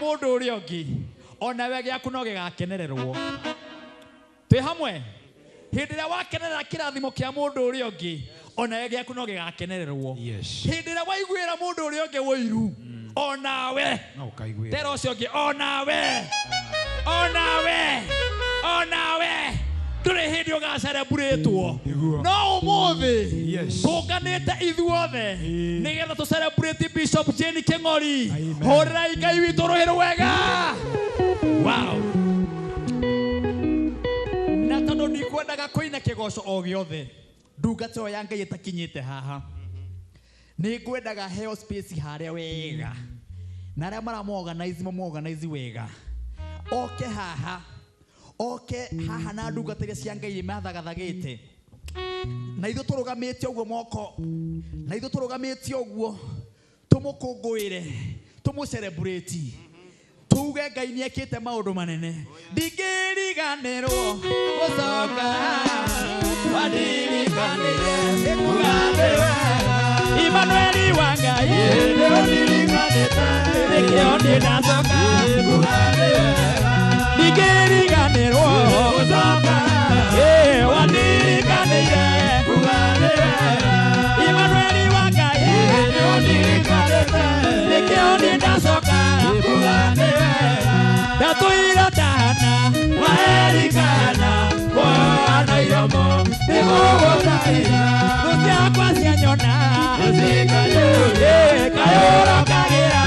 mũndũ ũrĩa ũngĩ onawe gĩaku no gĩgakenererwo. Twĩ hamwe? Hĩndĩ ĩrĩa wakenerera kĩrathimo kĩa mũndũ ũrĩa ũngĩ onawe gĩaku no gĩgakenererwo. Hĩndĩ ĩrĩa waiguĩra mũndũ ũrĩa ũngĩ ũiru onawe tera ũcio ũngĩ onawe onawe onawe ndũrĩ hĩndĩ ũgacereburetwo. No ũmũthĩ tũnganĩte ithuothe nĩgetha tũcereburate Bishop Jane Kĩng'ori. Hũrĩrai Ngai witũ rũhĩ rwega. Wow. Na tondũ ndikwendaga kũina kĩgoco o gĩothe ndungata ĩyo ya Ngai ĩtakinyĩte haha, nĩngwendaga heo space harĩa wega na arĩa maramuorganize mamuorganize wega oke haha, oke haha na ndungata iria cia Ngai mathagathagĩte na ithuĩ tũrũgamĩte ũguo moko, na ithuĩ tũrũgamĩte ũguo tũmũkũngũĩre, tũmũcelebrate, tuge Ngai nĩekĩte maũndũ manene. Ndingĩriganĩrwo gũcoka wandirikanire Emmanuel wa Ngai nĩkĩo ndĩnacoka. Ndingĩriganĩrwo gũcoka wandirikanire Emmanuel wa Ngai nĩkĩo ndĩnacoka. Ndatũire tana waerikana kwana iromo nĩgũgũcaira thũ ciakwa cianyona kayũrokagĩra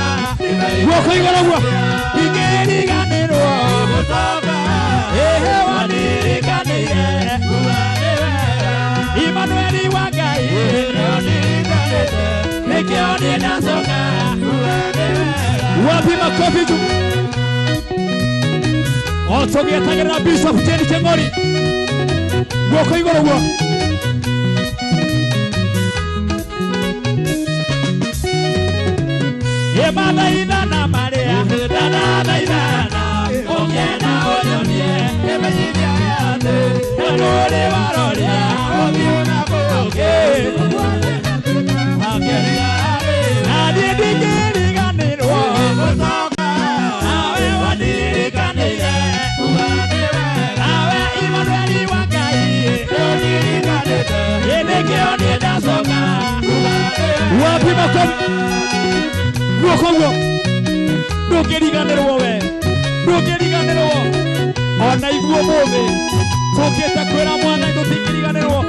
guoko igũrũ guo. Ndingĩriganĩrwo gũcoka wandirikanĩire Emmanuel wa Ngai nĩkĩo ndĩnacoka. Wapi makofi juu? Otũgĩetagĩrĩra Bishop Jane Kĩng'ori guoko igũrũ guo. Ĩmathaithana marĩa ndanathaithana ũngĩenda ũnyonie kĩmenyithia gĩa thĩ na ndũrĩ waroria ũthiũ na kũngĩ na niĩ ndingĩriganĩrwo gũcoka nawe wandirikanĩire nawe Emmanuel wa Ngai nĩkĩo niĩ ndacoka. Wapi makofi? Guoko guo. Ndũngĩriganĩrwo we, ndũngĩriganĩrwo ona ithuĩ ũmũthĩ tũkĩte kwĩra Mwathani tũtingĩriganĩrwo.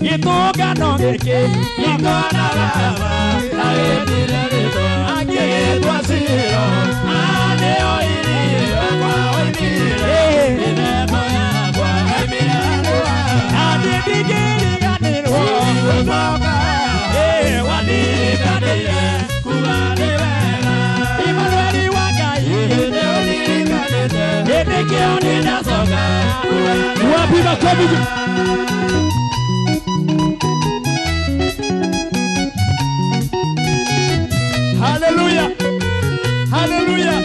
Gĩtũngano gĩkĩ gĩkona baba na gĩtire rĩtwa angĩgĩtwa Ciro nĩo irio kwa oimire mĩthemba yakwa oimire na niĩ ndingĩriganĩrwo gũcoka wandirikanĩire kuga nĩ wega Emmanuel wa Ngai nĩkĩo ndĩnacoka. Wapi makofi? Hallelujah. Hallelujah.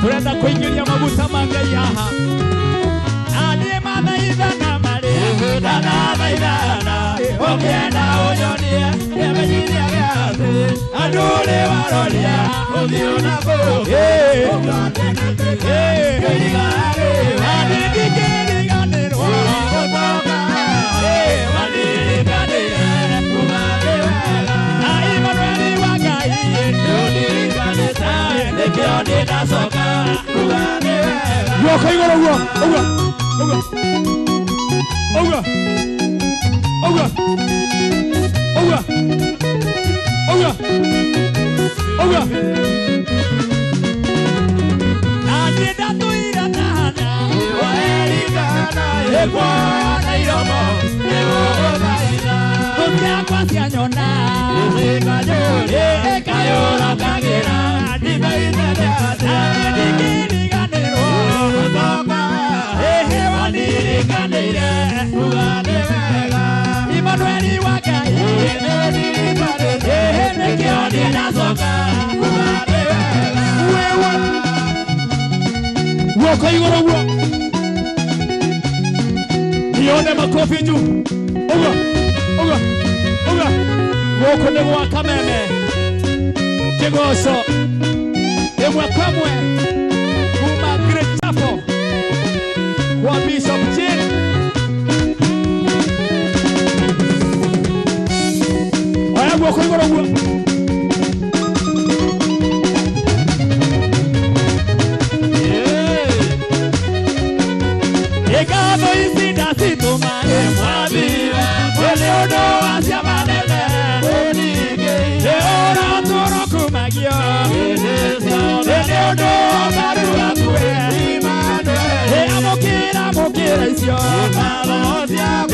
Turenda kuingiria maguta ma Ngai haha. Niĩ mathaithana marĩa ndanathaithana ũngĩenda ũnyonie kĩmenyithia gĩa thĩ andũ nĩ waroria ũthiũ na kũngĩ na niĩ ndingĩriganĩrwo gũcoka wandirikanĩire na Emmanuel wa Ngai nĩkĩo ndĩnacoka. Guoko igũrũ guo ũguo ũguo ũguo ũguo ũguo ũguo ũguo. Na niĩ ndatũire tana waerikana ĩkwana iromo nĩgũgũthaitha thũ ciakwa cianyona kayũrokagĩra na niĩ ndingĩriganĩrwo gũcoka wandirikanĩire Emmanuel wa Ngai nĩkĩo ndĩnacoka. Wewe guoko igũrũ guo nione makofi juu ũguo ũguo ũguo. Gũkũ nĩ gwa Kameme. Kĩgoco ĩmwe kwa ĩmwe kuma Great Chapel kwa Bishop Jane. Oya guoko igũrũ guo. Ngatho ici ndacitũmage Mwathi nĩ ũndũ wa ciama nene nĩ ũratũũra kumagio nĩ ũndũ wa ũkaru waku we amũkĩra mũkĩra icio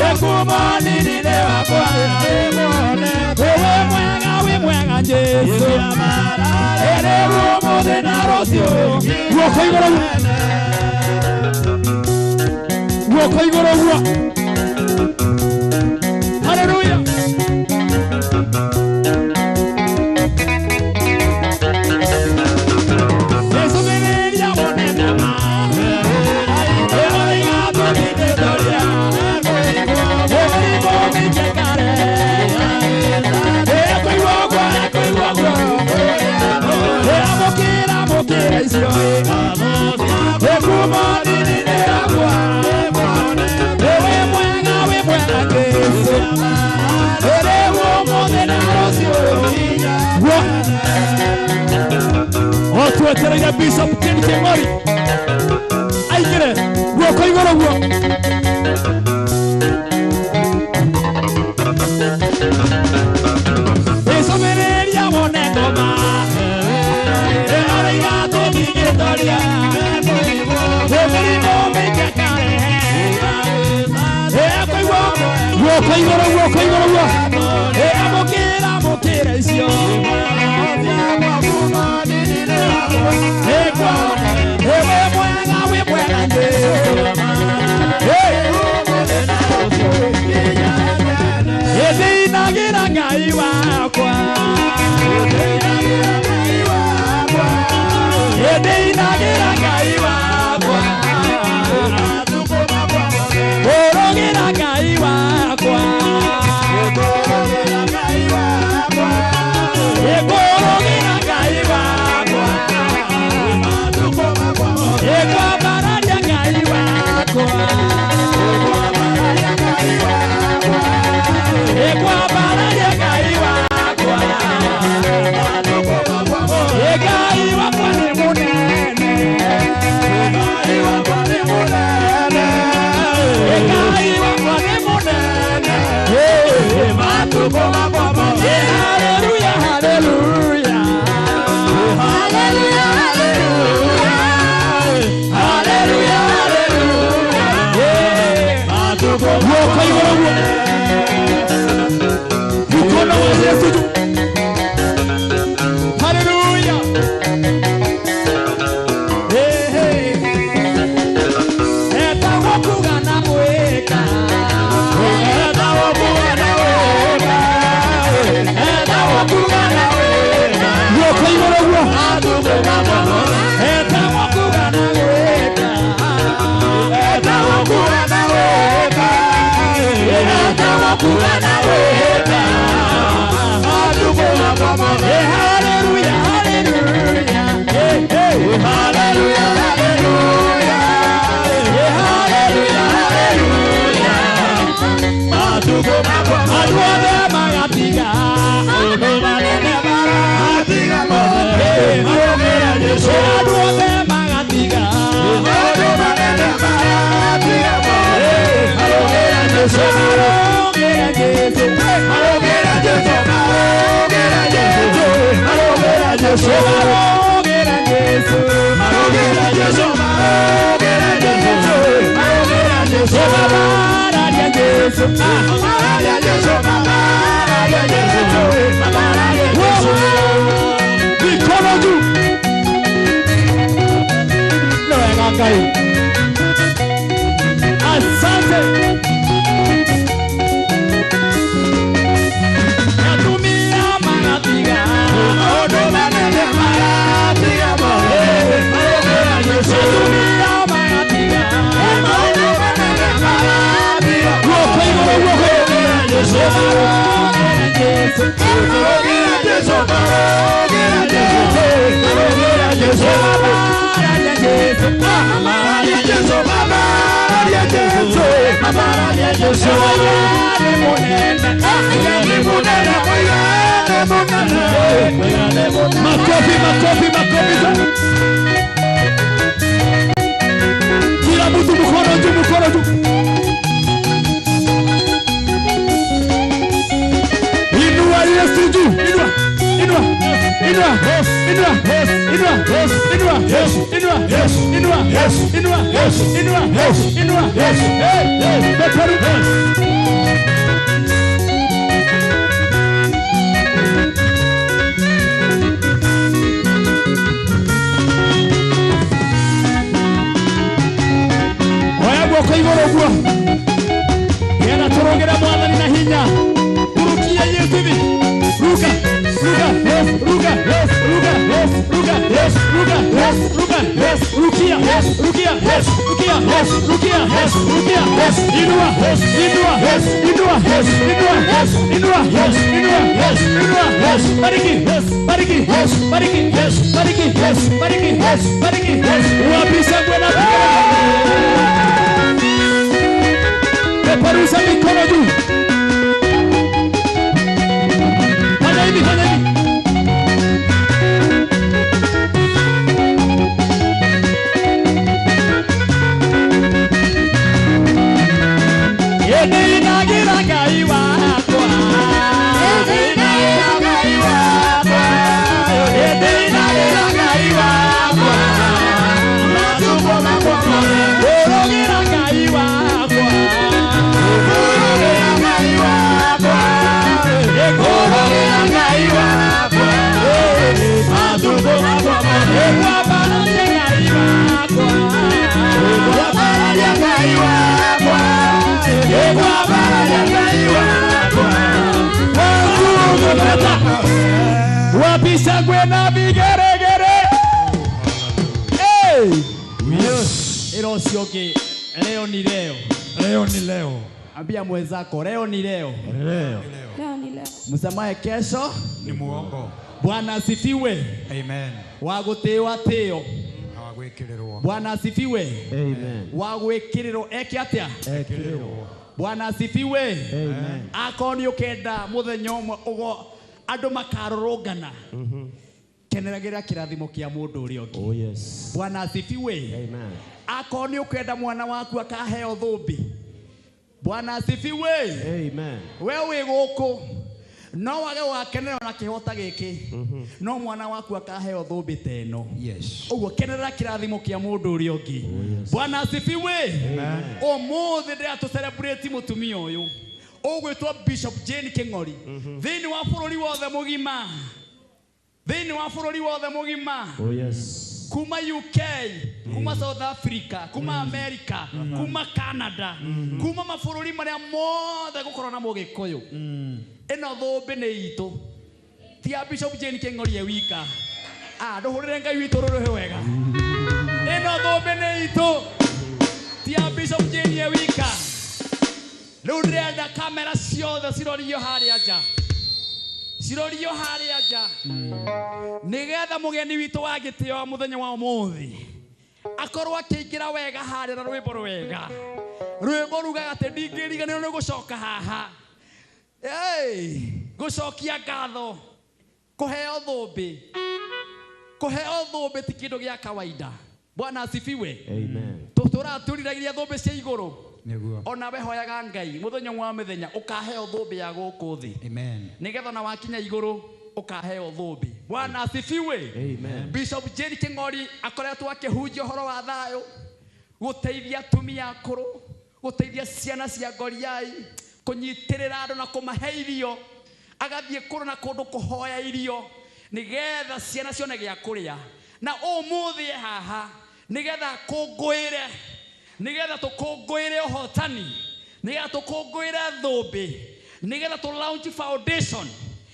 ĩkumo nini-inĩ wakwa wĩ mwega wĩ mwega Jesũ rĩu ũmũthĩ na rũciũ. Guoko igũrũ, guoko igũrũ guo. Haleluya. Jesũ mĩrĩria mũnene ma ĩrĩa mĩrimũ mĩingĩ kare ĩkũigua ũguo ĩkũigua ũguo ĩamũkĩra mũkĩra icio ĩkumo nini-inĩ yakwa wĩ mwega wĩ mwega Jesũ rĩu ũmũthĩ na rũciũ. O twetereire Bishop Ken Kĩng'ori aingĩre. Guoko igũrũ guo. Ĩcũmĩrĩria wone ngoma ĩrĩa tũtingĩtoria mĩrimũ mĩingĩ kare ĩkũigua guoko igũrũ, guoko igũrũ guo. Ĩamũkĩra mũkĩra icio wĩ mwega wĩ mwega Jesũ. Ĩthĩinagĩra Ngai wakwa, ĩthĩinagĩra Ngai wakwa, ũrũgĩra Ngai wakwa, ĩkũrũgĩra Ngai wakwa, ĩkwambararia Ngai wakwa, ĩkwambararia Ngai wakwa, Ngai wakwa nĩ mũnene, Ngai wakwa nĩ mũnene, Ngai wakwa nĩ mũnene, matukũ makwa mothe. Haleluya, haleluya, haleluya, haleluya, haleluya, guoko igũrũ guo. Mkono wa Yesu juu. Haleluya. Hey, hey. Etagwo kuga na gwĩka, etagwo kuga na gwĩka, etagwo kuga na gwĩka. Guoko igũrũ guo. Etagwo kuga na gwĩka, etagwo kuga na gwĩka, etagwo kuga na gwĩka. Hallelujah, hallelujah, hey, hey. Hallelujah, hallelujah, hallelujah, hallelujah. Andũ othe magatiga, andũ othe magatiga, Mikono juu. Nĩ wega Ngai. Asante. Atumia magatiga, maũndũ manene magatiga mothe. Atumia magatiga, maũndũ manene magatiga. Guoko igũrũ, guoko igũrũ. Jesu, Jesu, Jesu, Mwambararie Yesu. Nĩ mũnene, nĩ mũnene, nĩ mũnene. Makofi, makofi, makofi. Kila mtu mkono juu, mkono juu. Inua Yesu juu. Inua. Inua. Inua. Inua. Inua. Inua. Inua. Inua. Inua. Inua. Inua. Hey, peperu. Oya guoko igũrũ ũguo nĩgetha tũrũgĩre mwathani na hinya. Turukie Yesu hivi. Ruka, ruka, ruka, ruka, ruka, ruka, ruka, rukia, rukia, rukia, rukia, rukia. Inua, inua, inua, inua, inua, inua, inua. Bariki, bariki, bariki, bariki, bariki, bariki. Wapi shangwe na vigelegele? Peperusha mikono juu. Fanya hivi, fanya hivi. Nĩndĩinagĩra Ngai wakwa. Nĩndĩinagĩra Ngai wakwa. Nĩndĩinagĩra Ngai wakwa. Matukũ makwa mothe. Ngũrũgĩra Ngai wakwa. Ngũrũgĩra Ngai wakwa. Ngũrũgĩra Ngai wakwa. Matukũ makwa mothe. Ngwambararia Ngai wakwa. Ngwambararia Ngai wakwa. Ngwambararia Ngai wakwa. Wapi shangwe na vigeregere? Hey! Ĩra ũcio ũngĩ, leo ni leo. Leo ni leo. Ambia mwenzako, leo ni leo. Leo. Leo ni leo. Msemaye kesho. Ni muongo. Bwana asifiwe. Amen. Wa gũtĩo atĩo. Na wa gwĩkĩrĩrwo. Bwana asifiwe. Amen. Wa gwĩkĩrĩrwo eke atĩa? Ekĩrĩrwo. Bwana asifiwe. Amen. Akorwo nĩ ũkenda mũthenya ũmwe ũgo andũ makarũrũngana, keneragĩra kĩrathimo kĩa mũndũ ũrĩa ũngĩ. Oh yes. Bwana asifiwe. Amen. Akorwo nĩ ũkwenda mwana waku akaheo thũmbĩ. Bwana asifiwe. Amen. We wĩ gũkũ no wage gũgakenerwo na kĩhota gĩkĩ, no mwana waku akaheo thũmbĩ ta ĩno. Yes. Ũguo kenerera kĩrathimo kĩa mũndũ ũrĩa ũngĩ. Yes. Bwana asifiwe. Ũmũthĩ ndĩra tũ celebrate mũtumia ũyũ ũgwĩtwo Bishop Jane Kĩng'ori thĩinĩ wa bũrũri wothe mũgima, thĩinĩ wa bũrũri wothe mũgima. Oh yes. Kuma UK, kuma South Africa, kuma America, kuma Canada, kuma mabũrũri marĩa mothe gũkorwo na mũgĩkũyũ. Ĩno thũmbĩ nĩ itũ, ti ya Bishop Jane Kĩng'ori e wika. Ah, ndũhũrĩre Ngai witũ rũrũhĩ wega. Ĩno thũmbĩ nĩ itũ, ti ya Bishop Jane e wika. Rĩu ndĩrenda kamera ciothe cirorio harĩa nja, cirorio harĩa nja, nĩgetha mũgeni witũ wa gĩtĩo wa mũthenya wa ũmũthĩ akorwo akĩingĩra wega harĩa na rwĩmbo rwega, rwĩmbo rugaga atĩ ndingĩriganĩrwo nĩ gũcoka haha. Hey, gũcokia ngatho, kũheo thũmbĩ, kũheo thũmbĩ ti kĩndũ gĩa kawaida. Bwana asifiwe. Amen. Tũtũraga tũriragĩria thũmbĩ cia igũrũ. Nĩguo. Ona we hoyaga Ngai mũthenya ũmwe wa mĩthenya ũkaheo thũmbĩ ya gũkũ thĩ. Amen. Nĩgetha ona wakinya igũrũ ũkaheo thũmbĩ. Bwana asifiwe. Amen. Bishop Jane Kĩng'ori akoretwo akĩhunjia ũhoro wa thayũ, gũteithia atumia akũrũ, gũteithia ciana cia ngoriai, kũnyitĩrĩra andũ na kũmahe irio, agathiĩ kũndũ na kũndũ kũhoya irio nĩgetha ciana cione gĩa kũrĩa. Na ũmũthĩ e haha nĩgetha akũngũĩre, nĩgetha tũkũngũĩre ũhotani, nĩgetha tũkũngũĩre thũmbĩ, nĩgetha tũ launch foundation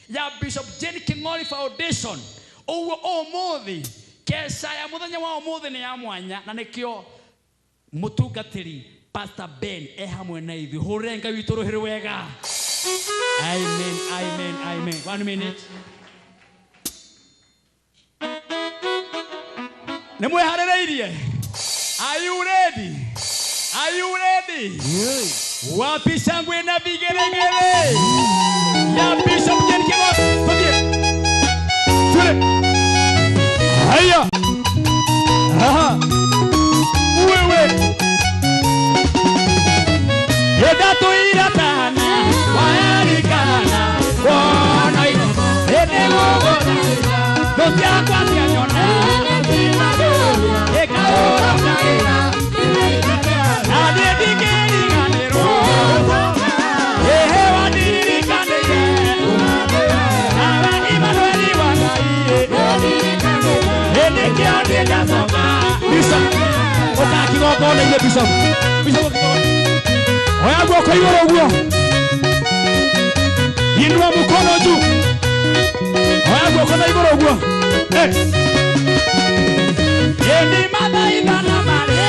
ya Bishop Jane Kĩng'ori Foundation. Ũguo ũmũthĩ keca ya mũthenya wa ũmũthĩ nĩ ya mwanya, na nĩkĩo mũtungatĩri Pastor Ben e hamwe na ithuĩ. Hũrĩre Ngai witũ rũhĩ rwega. Amen, amen, amen. 1 minute. Nĩ mwĩharĩrĩirie? Are you ready? Are you ready? Yes. Wapi shangwe na vigelegele ya Bishop Ken Kigosi. Tule. Haya. Aha. Wewe. Yedatu iratana waerikana wona ene gogo dotia kwa nyona ekaora na Oya guoko igũrũ ũguo. Inua mkono juu. Oya guoko na igũrũ ũguo. Endi mathaitha na marĩa.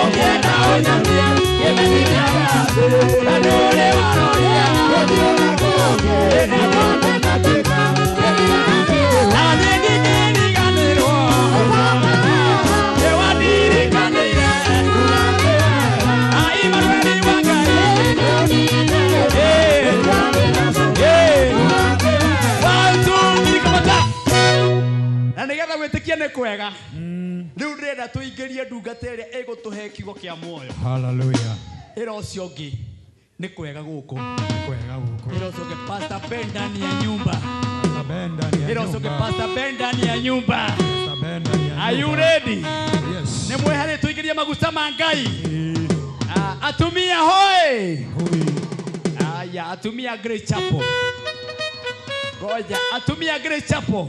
Ũngĩenda ũnyonie kĩmenyithia na ndũrĩ waroria. Na niĩ ndingĩriganĩrwo. Na nigetha gwĩtĩkia nĩ kwega. Rĩu ndĩrenda tũingĩrie ndungata ĩrĩa ĩgũtũhe kiugo kĩa muoyo. Hallelujah. Ĩra ũcio ũngĩ nĩ kwega gũkũ. Kwega gũkũ. Ĩra ũcio ũngĩ Pastor Ben ndani ya nyumba. Pastor Ben ndani ya Ĩra ũcio ũngĩ Pastor Ben ndani ya nyumba. Pastor Ben ndani ya nyumba. Are you ready? Yes. Nĩ mwĩharĩrie tũingĩrie maguta ma Ngai. Atumia hoi. Hoi. Aya, atumia Grace Chapel. Ngoja, atumia Grace Chapel.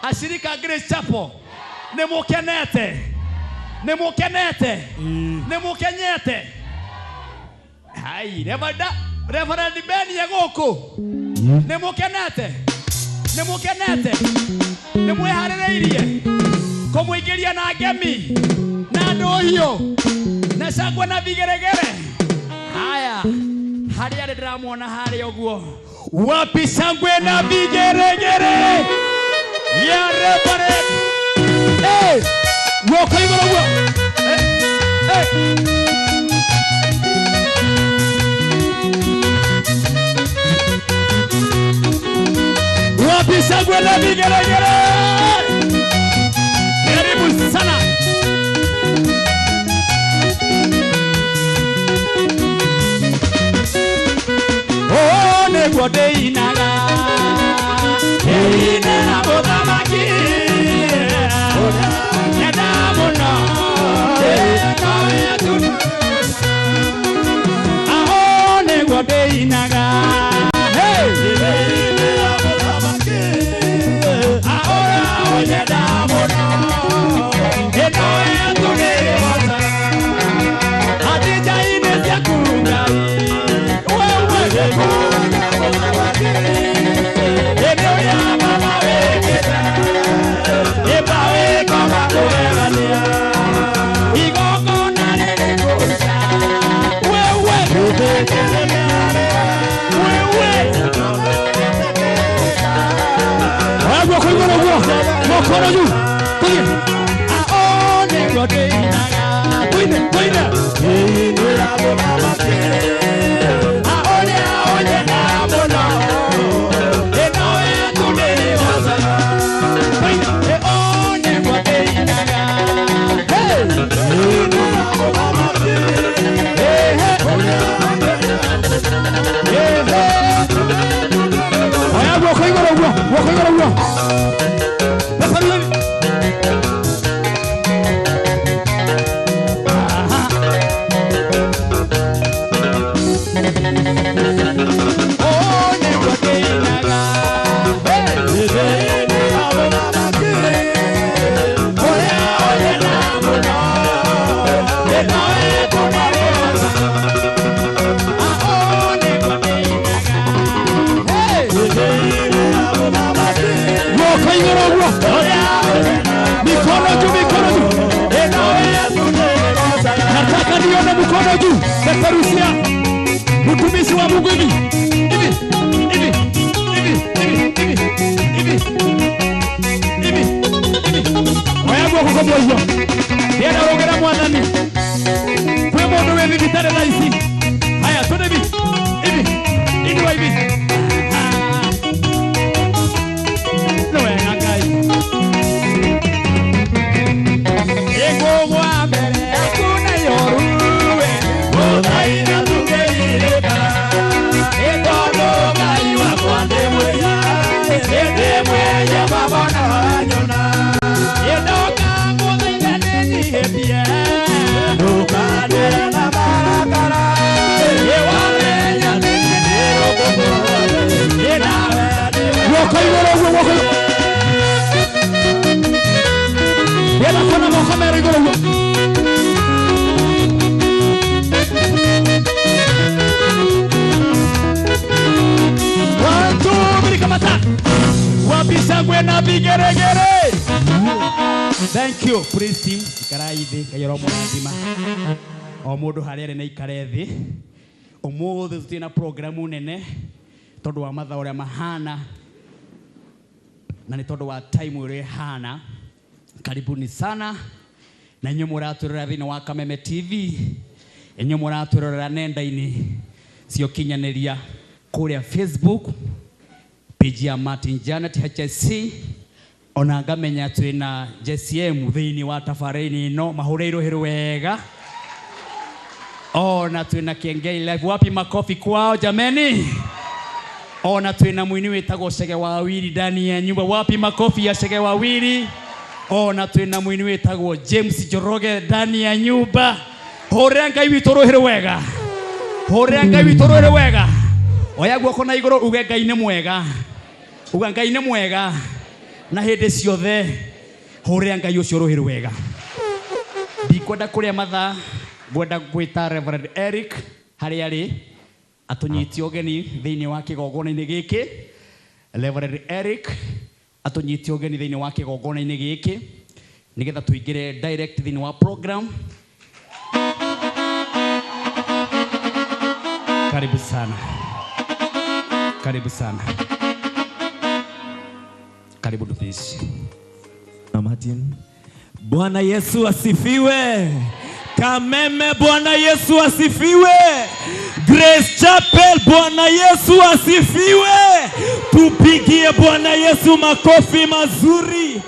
Ashirika Grace Chapel. Nĩ mũkenete. Nĩ mũkenete. Nĩ mũkenyete. Hai, Reverend Ben ye gũkũ. Nĩ mũkenete. Nĩ mũkenete. Nĩ mwĩharĩrĩirie kũmũingĩria na ngemi na ndũhiũ na cangwe na vigeregere. Haya, harĩa arĩ ndĩramuona harĩa ũguo. Wapi shangwe na vigeregere ya Reverend. Hey, guoko igũrũ ũguo. Hey, hey. Wapi shangwe na vigeregere. Karibu sana. Oh, nĩguo ndĩinaga. Ndĩinĩra mũthamaki. Nyenda mũno. Aho, nĩguo ndĩinaga. Hey! Ndĩinĩra mũthamaki. Aho, nyenda mũno. Ĩno yetu nĩ bata. Hatija-inĩ ciaku Ngai. Nataka nione mkono juu. Peperusia mtumishi wa Mungu hivi. Hivi. Hivi. Hivi. Hivi. Hivi. Hivi. Hivi. Oya guoko kwa mwoyo. Ndienda rugera mwathani. Kwĩ mũndũ wĩ thibitarĩ Moko igũrũ ũguo, moko igũrũ. Ndĩrenda kuona moko merũ igũrũ ũguo. One, two, three, kamata. Wapi shangwe na vigeregere? Thank you, praise team. Ikarai thĩ, Ngai aromũrathima. O mũndũ harĩa arĩ na ikare thĩ. Ũmũthĩ tũtirĩ na programu nene tondũ wa mathaa ũrĩa mahana na nĩ tondũ wa time ũrĩa ĩhana. Karibuni sana na inyuĩ mũratwĩrorera thĩinĩ wa Kameme TV, inyuĩ mũratwĩrorera nenda-inĩ cia ũkinyanĩria kũrĩa Facebook page ya Martin Janet HSC, ona ngamenya twĩna JCM thĩinĩ wa tabarĩra-inĩ ĩno mahũrĩirwo hĩrũ wega, ona twĩna Kengei Live. Wapi makofi kwao jameni? Ona twĩna mũini wĩtagwo Chege wa Wili ndani ya nyumba. Wapi makofi ya Chege wa Wili? Ona twĩna mũini wĩtagwo James Njoroge ndani ya nyumba. Hũrĩra Ngai witũ rũhĩ wega, hũrĩra Ngai witũ rũhĩ wega. Oya guoko na igũrũ uge Ngai nĩ mwega, uga Ngai nĩ mwega na hĩndĩ ciothe. Hũrĩra Ngai ũcio rũhĩ wega. Ndikwenda kũrĩa mathaa, ngwenda gwĩta Reverend Eric harĩa arĩ atũnyitie ũgeni thĩinĩ wa kĩgongona-inĩ gĩkĩ. Reverend Eric atũnyitie ũgeni thĩinĩ wa kĩgongona-inĩ gĩkĩ nĩgetha tũingĩre direct thĩinĩ wa program. Karibu sana, karibu sana, karibu ndugu. Na Martin. Bwana Yesu asifiwe. Kameme, Bwana Yesu asifiwe. Grace Chapel, Bwana Yesu asifiwe. Tupigie Bwana Yesu makofi mazuri.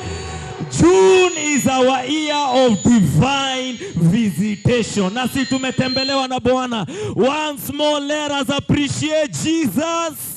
June is our year of divine visitation. Nasi tumetembelewa na Bwana. Once more, let us appreciate Jesus.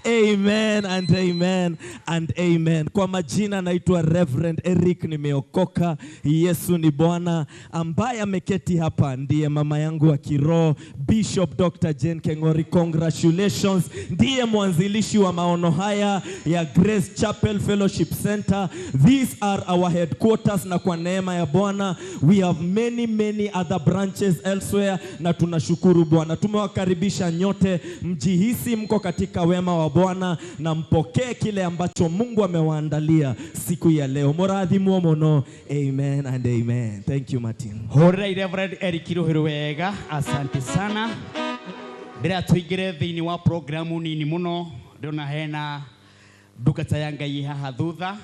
Amen and amen and amen. Kwa majina naitwa Reverend Eric, nimeokoka. Yesu ni Bwana. Ambaye ameketi hapa ndiye mama yangu wa kiroho, Bishop Dr. Jane Kengori. Congratulations. Ndiye mwanzilishi wa maono haya ya Grace Chapel Fellowship Center. These are our headquarters, na kwa neema ya Bwana we have many many other branches elsewhere, na tunashukuru Bwana. Tumewakaribisha nyote, mjihisi mko katika wema wa Bwana na mpokee kile ambacho Mungu amewaandalia siku ya leo. Morathimwo muno. Amen and amen. Thank you, Martin. Hũrĩrai Reverend Eric rũhĩ wega, asante sana. Ndĩrenda tũingĩre thĩinĩ wa programu nini mũno. Ndĩrona hena ndungata ya Ngai haha thutha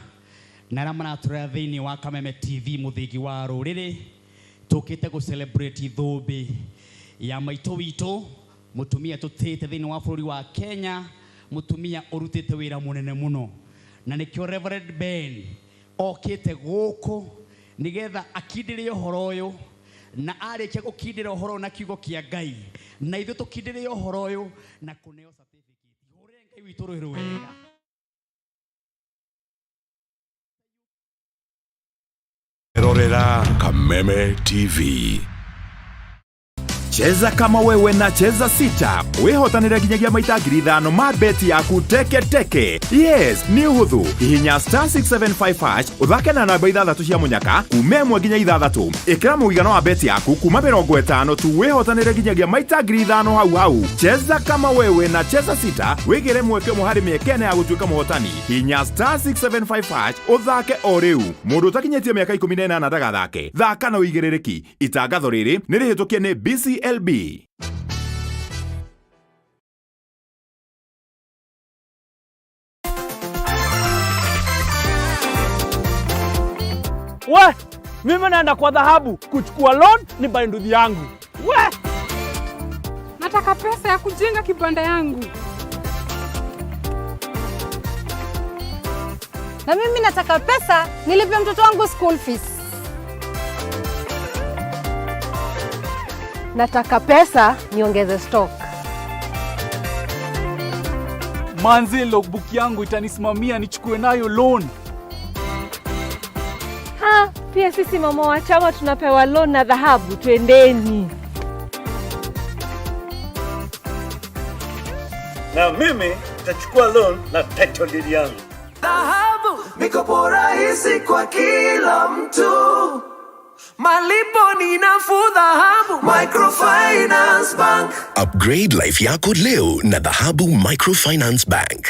na arĩa maratũrora thĩinĩ wa Kameme TV mũthingi wa rũrĩrĩ. Tũkĩte gũ celebrate thũmbĩ ya maitũ witũ, mũtumia tũtĩte thĩinĩ wa bũrũri wa Kenya, mũtumia ũrutĩte wĩra mũnene mũno, na nĩkĩo Reverend Ben okĩte gũkũ nĩgetha akindĩre ũhoro ũyũ, na arĩkia gũkindĩra ũhoro na kiugo kĩa Ngai, na ithuĩ tũkindĩre ũhoro ũyũ na kũneo certificate. Hũrĩra Ngai witũ rũhĩ wega. Rorera Kameme TV. Cheza kama wewe na Cheza Sita wihotanire nginyagia maita 5,000 ma beti yaku teke teke. Yes, nĩ ũhũthũ. Hihinya star 675 hash ũthake na namba 6 cia mũnyaka kuma 1 nginya 6. Ĩkĩra mũigana wa beti yaku kuma 50 tu wihotanire nginyagia maita 5,000 hau hau. Cheza kama wewe na Cheza Sita wigire mweke ũmwe harĩ mĩeke ĩna ya gũtuĩka mũhotani. Hihinya star 675 hash ũthake o rĩu. Mũndũ ũtakinyĩtie mĩaka 18 ndagathake. Thaka na ũigĩrĩrĩki. Itangatho rĩrĩ nĩ rĩhĩtũkie nĩ BCLB. We, mimi naenda kwa dhahabu kuchukua loan ni buy nduthi yangu. We, nataka pesa ya kujenga kibanda yangu. Na mimi nataka pesa nilipe mtoto wangu school fees. Nataka pesa niongeze stock. Manzi, logbook yangu itanisimamia nichukue nayo loan. Ha, pia sisi mama wa chama tunapewa loan na dhahabu, twendeni. Na mimi nitachukua loan na title deed yangu. Dhahabu, mikopo rahisi kwa kila mtu, malipo ni nafuu. Dhahabu Microfinance Bank. Upgrade life yako leo na Dhahabu Microfinance Bank.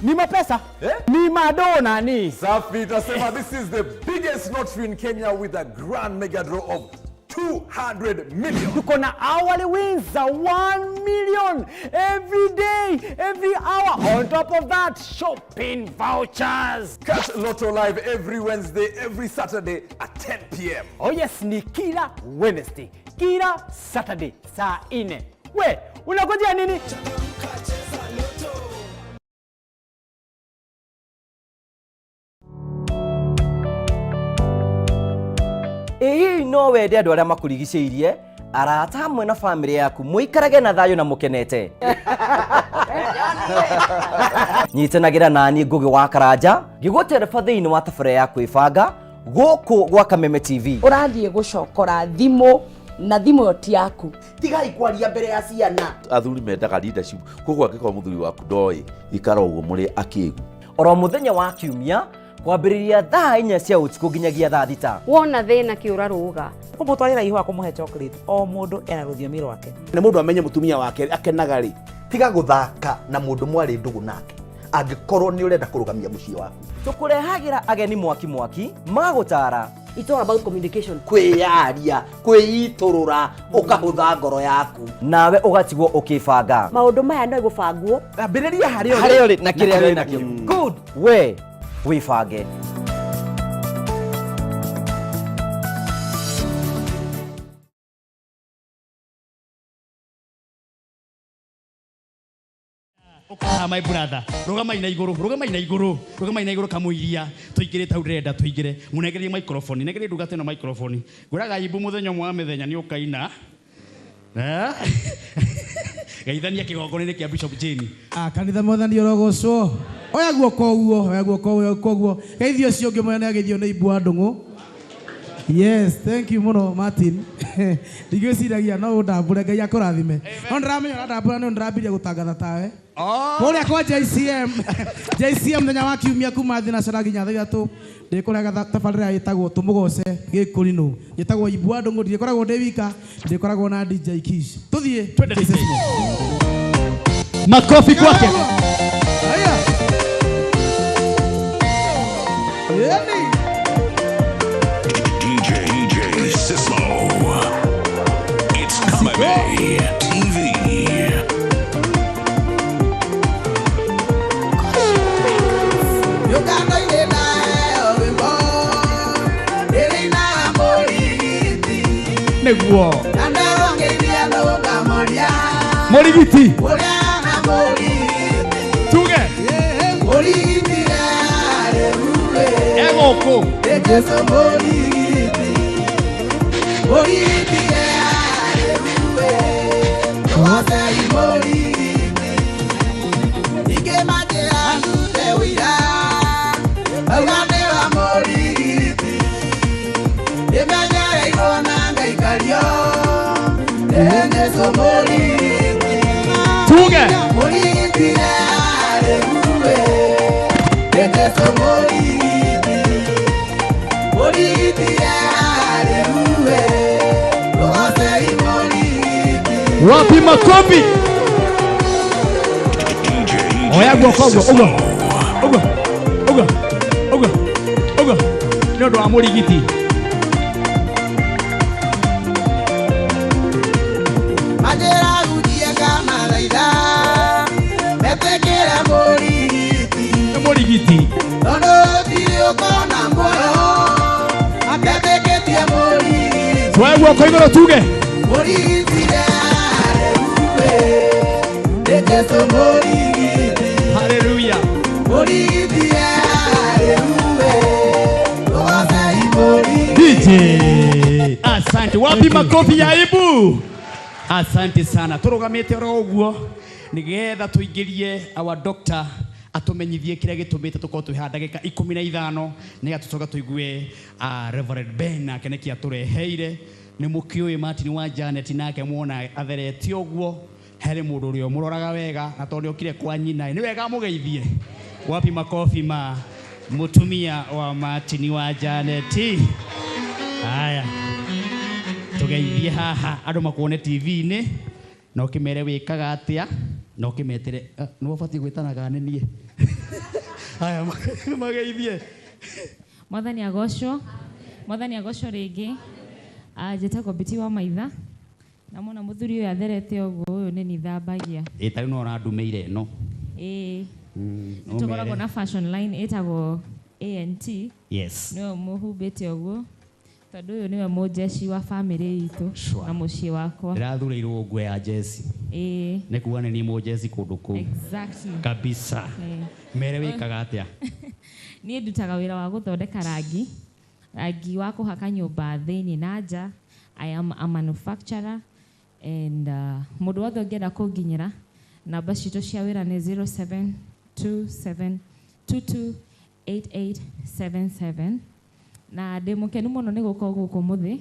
Ni mapesa, eh? Ni madona ni. Safi, tunasema this is the biggest lottery in Kenya with a grand mega draw of 200 million. Tuko na hourly wins za 1 million every day, every hour. On top of that, shopping vouchers. Catch Lotto Live every Wednesday, every Saturday at 10 p.m. Oh yes, ni kila Wednesday, kila Saturday saa 4. We, unangojea nini? Ĩ no wende andũ arĩa makũrigicĩirie, arata hamwe na bamĩrĩ yaku mũikarage na thayũ na mũkenete. Nyitanagĩra nani Ngũgĩ wa Karanja ngĩgũtereba thĩinĩ wa tabarĩra ya kwĩbanga gũkũ gwa Kameme TV. Ũrathiĩ gũcokora thimũ na thimũ ĩyo ti yaku. Tigai kwaria mbere ya ciana. Athuri mendaga leadership, koguo angĩkorwo mũthuri waku ndoĩ ikara ũguo mũrĩ akĩgu. Oro mũthenya wa kiumia kwambĩrĩria thaa 4 cia ũtukũ nginyagia thaa 6. Wona thĩna kĩũra rũga. Kũmũtwarĩra ihũa, kũmũhe chocolate, o mũndũ ena rũthiomi rwake. Nĩ mũndũ amenye mũtumia wake akenaga rĩ. Tiga gũthaka na mũndũ mwarĩ ndũgũ nake angĩkorwo nĩ ũrenda kũrũgamia mũciĩ waku. Tũkũrehagĩra ageni mwaki mwaki magũtara. It's all about communication. Kwĩyaria, kwĩitũrũra, ũkahũtha ngoro yaku. Nawe ũgatigwo ũkĩbanga. Maũndũ maya no gũbangwo. Ambĩrĩria harĩa harĩa ũrĩ na kĩrĩa wĩ nakĩo. Good. We wĩbange. Ah, my brother, rugamai na iguru, rugamai na iguru, rugamai na iguru kamuiria, tuingire tau ndĩrenda tuingire, munengerie microphone, nengerie ndungata ĩno microphone. Ngwĩraga imbu mũthenya ũmwe wa mĩthenya nĩ ũkaina. Eh? Geithania kĩgongona-inĩ kĩa Bishop Jane. Ah, kanitha mwathani ũrogocwo. Oya guoko ũguo, oya guoko, oya guoko ũguo. Geithio ũcio ũngĩ mwene ageithio nĩ Ibu wa Ndũng'ũ. Yes, thank you mũno Martin. Ndigwĩciragia no ũndambũre, Ngai akũrathime. No ndĩramenya ũrandambũra nĩ ndĩrambirie gũtangatha tawe. Kũrĩa kwa JCM, JCM mũthenya wa kiumia kuma thinacara nginya thaa 3 ndĩkũrega tabarĩra ĩtagwo tũmũgoce gĩkũrinũ. Njĩtagwo Ibu wa Ndũng'ũ, ndirĩkoragwo ndĩ wika, ndĩkoragwo na DJ Kish. Tũthiĩ. Twende DJ. Makofi kwake. Haya. Yani. DJ Sismo. It's Kameme TV. Nĩguo. Mũrigiti. Tuge. Egũkũ. Tuge. Wapi makofi? Oya guoko ũguo, ũguo, ũguo, ũguo, ũguo, ũguo. Nĩ ũndũ wa mũrigiti. Nĩ mũrigiti. Tuoe guoko igũrũ tuge. Hallelujah. DJ. Asante. Wapi makofi ya aibu? Asante sana. Turugamite oro ũguo nigetha tuingĩrie our doctor atumenyithie kĩrĩa gĩtũmĩte tũkorwo twĩ haha ndagĩka 15 nĩgetha tũcoke tũigue Reverend Ben nake nĩkĩ atũreheire. Nĩ mũkĩũĩ Martin wa Janet nake muona atherete ũguo harĩ mũndũ ũrĩa ũmũroraga wega na tondũ nĩokire kwa nyina nĩ wega mũgeithie. Wapi makofi ma mũtumia wa Martin wa Janet. Haya, tũgeithie haha andũ makuone TV-inĩ na ũkĩmere wĩkaga atĩa na ũkĩmetere nĩ ũbatiĩ gwĩtanaga nĩ niĩ. Haya, mageithie. Mwathani agocwo, Mwathani agocwo rĩngĩ. Njĩtagwo Biti wa Maitha na mona mũthuri ũyũ atherete ũguo ũyũ nĩ nithambagia. Ĩ ta rĩu no ũrandumĩire ĩno. Ĩĩ. No Tũkoragwo mere. na fashion line ĩtagwo ANT. Yes. Nĩwe mũhumbĩte ũguo tondũ ũyũ nĩwe mũnjeci wa bamĩrĩ itũ Sure. na mũciĩ wakwa. Ndĩrathurĩirwo nguo ya jeci. Ĩĩ. Nĩ kuga nĩ niĩ mũnjeci kũndũ kũu. Exactly. Kabisa. Ĩĩ. Mere wĩkaga atĩa? Niĩ ndutaga wĩra wa gũthondeka rangi, rangi wa kũhaka nyũmba thĩinĩ na nja. I am a manufacturer and mũndũ wothe ũngĩenda kũnginyĩra namba citũ cia wĩra nĩ 0727228877 na ndĩ mũkenu mũno nĩ gũka gũkũ mũthĩ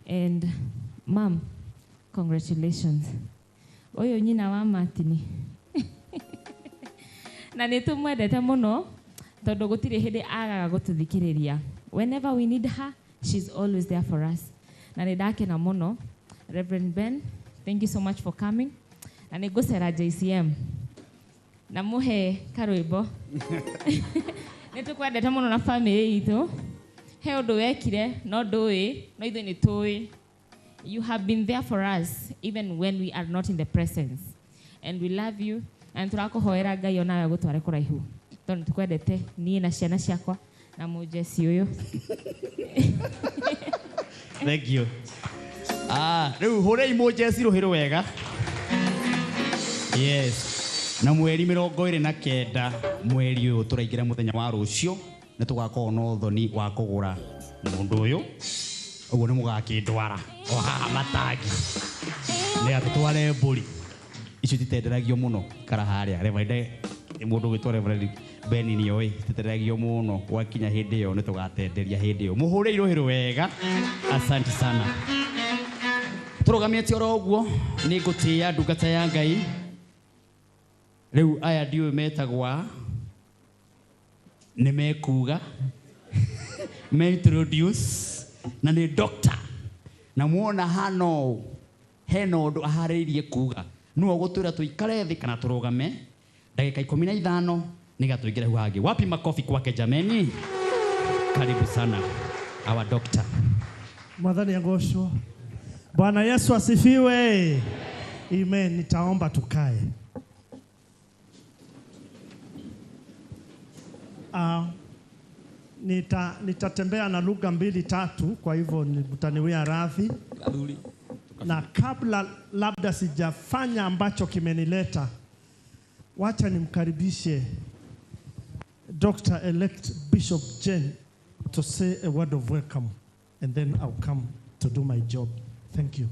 and mam, congratulations. Ũyũ nyina wa Martin na nĩ tũmwendete mũno tondũ gũtirĩ hĩndĩ agaga gũtũthikĩrĩria. Whenever we need her, she's always there for us. Na nĩ ndakena mũno. Reverend Ben, thank you so much for coming. Na nĩ ngũcera JCM na mũhe karwĩmbo. Nĩ tũkwendete mũno na family itũ. He ũndũ wekire no ndũĩ, no ithuĩ nĩ tũĩ. You have been there for us even when we are not in the presence. And we love you. And tũrakũhoera Ngai onawe agũtware kũraihu. Tondũ tũkwendete niĩ na ciana ciakwa na mũnjeci ũyũ. Thank you. Rĩu hũrei mũnjeci rũhĩ rwega. Yes. Na mweri 29 mweri ũyũ tũraingĩra mũthenya wa rũciũ nĩ tũgakorwo na ũthoni wa kũgũra mũndũ ũyũ. Ũguo nĩ mũgakĩndwara o haha matangi. Nĩ atũtware mbũri. Icio ititenderagio mũno ikara harĩa. Reverend mũndũ ũgwĩtwo Reverend Ben nĩoĩ ititenderagio mũno gwakinya hĩndĩ ĩyo nĩ tũgatenderia hĩndĩ ĩyo. Mũhũrei rũhĩ rwega. Asante sana. Tũrũgamĩte oro ũguo nĩ ngũtĩĩa ndungata ya Ngai. Rĩu aya ndiũĩ metagwa nĩ mekuga me introduce na nĩ doctor na muona hano hena ũndũ aharĩirie kuga nĩwe ũgũtwĩra tũikare thĩ kana tũrũgame ndagĩka 15 nĩgetha tũingĩre hau hangĩ. Wapi makofi kwake jameni? Karibu sana our doctor. Mwathani agocwo. Bwana Yesu asifiwe. Amen. Nitaomba tukae. Nitatembea na lugha 2 3, kwa hivyo mtaniwia radhi. Na kabla labda sijafanya ambacho kimenileta, wacha nimkaribishe Dr. Elect Bishop Jane to say a word of welcome, and then I'll come to do my job. Thank you.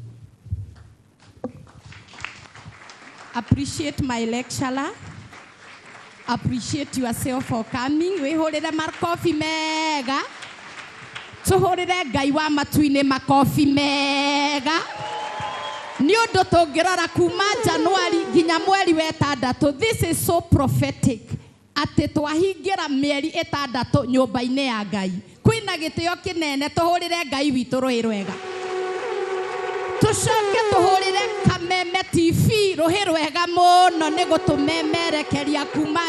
Appreciate my lecturer. Appreciate yourself for coming. Wihurire makofi mega. Tuhurire Ngai wa matu-inĩ makofi mega. Nĩ ũndũ tũngĩrora kuma January nginya mweri wa ĩtandatũ. This is so prophetic. Atĩ twahingĩra mĩeri ĩtandatũ nyũmba-inĩ ya Ngai. Kwĩna gĩtĩo kĩnene, tũhũrĩre Ngai witũ rũhĩ rwega. Tũcoke tũhũrĩre Kameme TV rũhĩ rwega mũno nĩ gũtũmemerekeria kuma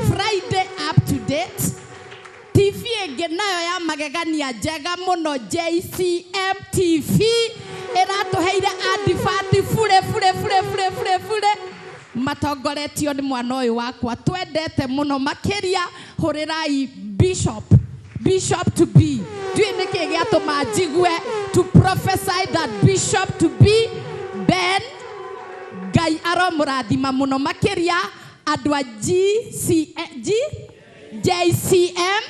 Friday up to date. TV ĩngĩ nayo ya magegania njega mũno JCM TV ĩratũheire advert bure bure bure bure bure bure matongoretio nĩ mwana ũyũ wakwa twendete mũno makĩria. Hũrĩrai Bishop, Bishop to be. Ndiũĩ nĩkĩ gĩatũma njigue to prophesy that Bishop to be Ben. Ngai aromũrathima mũno makĩria andũ a JCM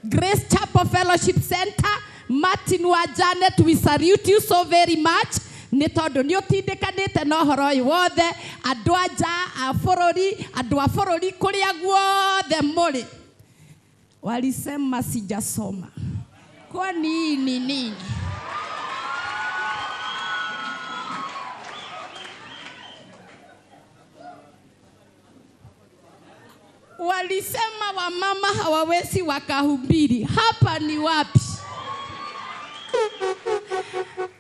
Grace Chapel Fellowship Center. Martin wa Janet, we salute you so very much. Nĩ tondũ nĩ ũtindĩkanĩte na ũhoro ũyũ wothe, andũ a nja a bũrũri, andũ a bũrũri kũrĩa guothe mũrĩ. Walisema sijasoma. Kwa nini nini? Walisema wamama hawawezi wakahubiri. Hapa ni wapi?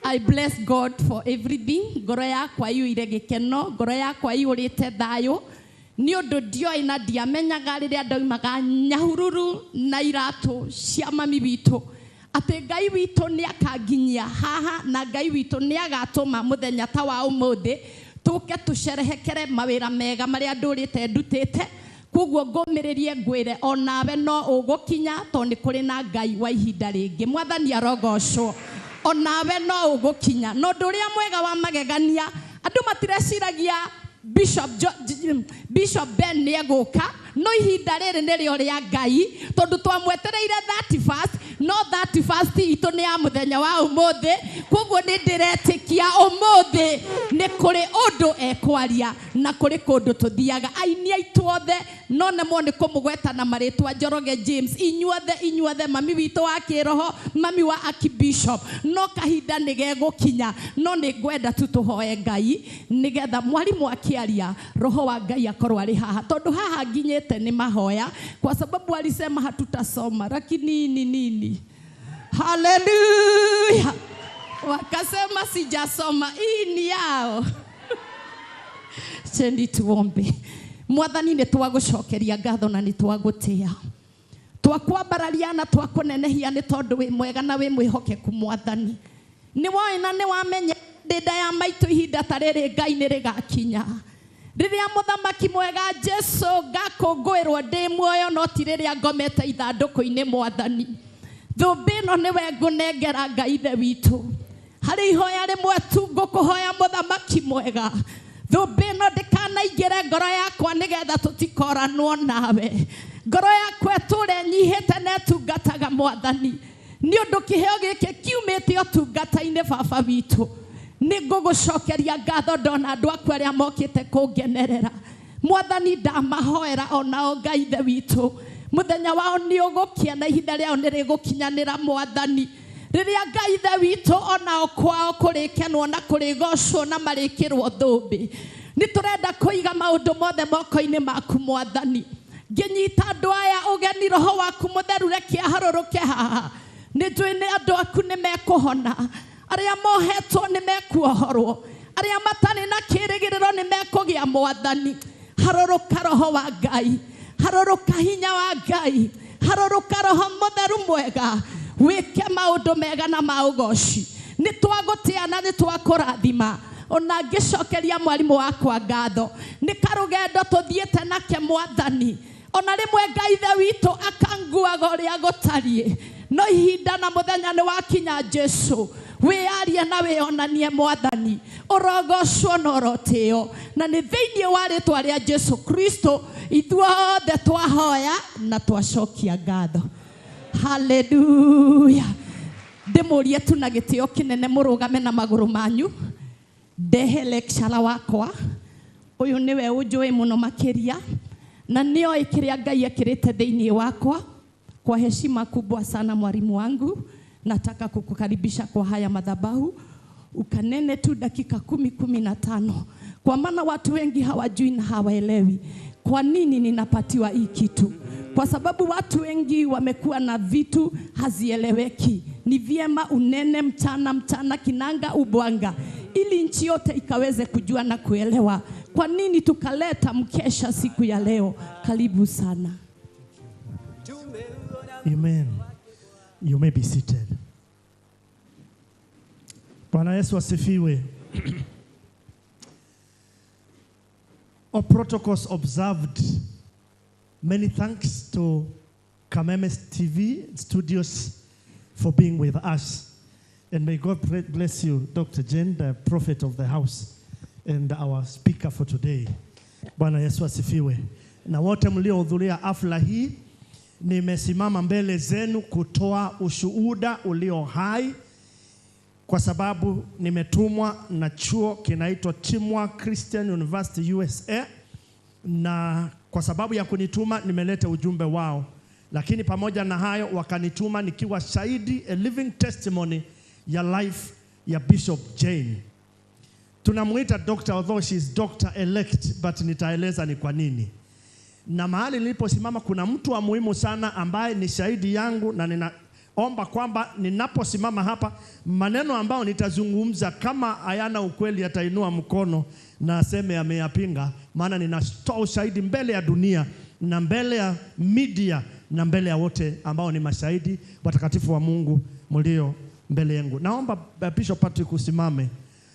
I bless God for everything. Ngoro yakwa iyũire gĩkeno, ngoro yakwa iyũrĩte thayũ. Nĩ ũndũ ndioĩ na ndiamenyaga rĩrĩa ndoimaga Nyahururu na iratũ cia mami witũ atĩ Ngai witũ nĩ akanginyia haha na Ngai witũ nĩ agatũma mũthenya ta wa ũmũthĩ tũke tũcerehekere mawĩra mega marĩa ndũrĩte ndutĩte. Koguo ngũmĩrĩrie ngwĩre onawe no ũgũkinya tondũ nĩ kũrĩ na Ngai wa ihinda rĩngĩ. Mwathani arogocwo. Onawe no ũgũkinya. Na ũndũ ũrĩa mwega wa magegania, andũ matireciragia Bishop Ben nĩ egũka, no ihinda rĩrĩ nĩrĩo rĩa Ngai tondũ twamwetereire 31st, no 31st itũ nĩ ya mũthenya wa ũmũthĩ. Koguo nĩ ndĩretĩkia ũmũthĩ nĩ kũrĩ ũndũ ekwaria na kũrĩ kũndũ tũthiaga. Aini aitũ othe no nemwo nĩ kũmũgweta na marĩtwa, Njoroge James, inyuothe, mami witũ wa kĩroho, mami wa Archbishop, no kahinda nĩ gegũkinya. No nĩ ngwenda tu tũhoe Ngai nĩgetha mwarimũ akĩaria roho wa Ngai akorwo arĩ haha, tondũ haha nginyĩte nĩ mahoya, kwa sababu alisema hatutasoma lakini ni nini. Haleluya! Wakasema sijasoma, hii ni yao. Chendi tuombe. Mwathani nĩ twagũcokeria ngatho na nĩ twagũtĩa, twakwambararia na twakũnenehia nĩ tondũ wĩ mwega na wĩ mwĩhokeku. Mwathani nĩ woĩ na nĩ wamenya ndĩnda ya maitũ ihinda ta rĩrĩ Ngai nĩ rĩgakinya rĩrĩa mũthamaki mwega Jesu ngakũngũĩrwo ndĩ muoyo, no ti rĩrĩa ngomete ithandũkũ-inĩ. Mwathani thũmbĩ ĩno nĩwe ngũnengera Ngai ithe witũ. Harĩ ihoya rĩmwe tu ngũkũhoya mũthamaki mwega, thũmbĩ ĩno ndĩkanaingĩre ngoro yakwa nĩgetha tũtikoranwo nawe. Ngoro yakwa ĩtũre nyihĩte na ĩtungataga Mwathani, nĩ ũndũ kĩheo gĩkĩ kiumĩte ũtungata-inĩ. Baba witũ, nĩ ngũgũcokeria ngatho ndona andũ aku arĩa mokĩte kũngenerera. Mwathani ndamahoera onao Ngai ithe witũ, mũthenya wao nĩ ũgũkia na ihinda rĩao nĩ rĩgũkinyanĩra. Mwathani rĩrĩa Ngai ithe witũ onao kwao kũrĩkenwo na kũrĩgocwo na marĩkĩrwo thũmbĩ, nĩ tũrenda kũiga maũndũ mothe moko-inĩ maku. Mwathani ngĩnyita andũ aya ũgeni, roho waku mũtheru reke aharũrũke haha. Nĩ njũĩ nĩ andũ aku nĩ mekũhona, arĩa mohetwo nĩ mekuohorwo, arĩa matarĩ na kĩĩrĩgĩrĩro nĩ mekũgĩa. Mwathani harũrũka roho wa Ngai, harũrũka hinya wa Ngai, harũrũka roho mũtheru mwega, wĩke maũndũ mega na ma ũgoci. Nĩ twagũtĩa na nĩ twakũrathima. Ona ngĩcokeria mwarimũ wakwa ngatho nĩ karũgendo tũthiĩte nake. Mwathani ona rĩmwe Ngai ithe witũ akanguaga ũrĩa gũtariĩ, no ihinda na mũthenya nĩ wakinya. Jesu wĩyarie na wĩonanie. Mwathani ũrogocwo na ũrotĩo, na nĩ thĩinĩ wa rĩtwa rĩa Jesu Kristo ithuothe twahoya na twacokia ngatho. Haleluya. Ndĩmũrie tu na gĩtĩo kĩnene mũrũgame na magũrũ manyu. Ndehe lecturer wakwa ũyũ nĩwe ũnjũĩ mũno makĩria na nĩoĩ kĩrĩa Ngai ekĩrĩte thĩinĩ wakwa. Kwa heshima kubwa sana mwalimu wangu, nataka kukukaribisha kwa haya madhabahu ukanene tu dakika 10, 15, kwa maana watu wengi hawajui na hawaelewi kwa nini ninapatiwa hii kitu, kwa sababu watu wengi wamekuwa na vitu hazieleweki. Ni vyema unene mchana mchana, kinanga ubwanga, ili nchi yote ikaweze kujua na kuelewa kwa nini tukaleta mkesha siku ya leo. Karibu sana. Amen. You may be seated. Bwana Yesu asifiwe. All protocols observed. Many thanks to Kameme TV Studios for being with us. And may God bless you, Dr. Jane, the prophet of the house, and our speaker for today. Bwana Yesu asifiwe. Na wote mliohudhuria hafla hii, nimesimama mbele zenu kutoa ushuhuda ulio hai, kwa sababu nimetumwa na chuo kinaitwa Teamwork Christian University USA, na kwa sababu ya kunituma nimeleta ujumbe wao. Lakini pamoja na hayo wakanituma nikiwa shahidi, a living testimony ya life ya Bishop Jane. Tunamuita doctor, although she is doctor elect, but nitaeleza ni kwa nini. Na mahali niliposimama kuna mtu wa muhimu sana ambaye ni shahidi yangu, na ninaomba kwamba ninaposimama hapa maneno ambayo nitazungumza kama hayana ukweli atainua mkono na aseme ameyapinga, maana ninatoa ushahidi mbele ya dunia na mbele ya media na mbele ya wote ambao ni mashahidi watakatifu wa Mungu mlio mbele yangu. Naomba Bishop Patrick usimame.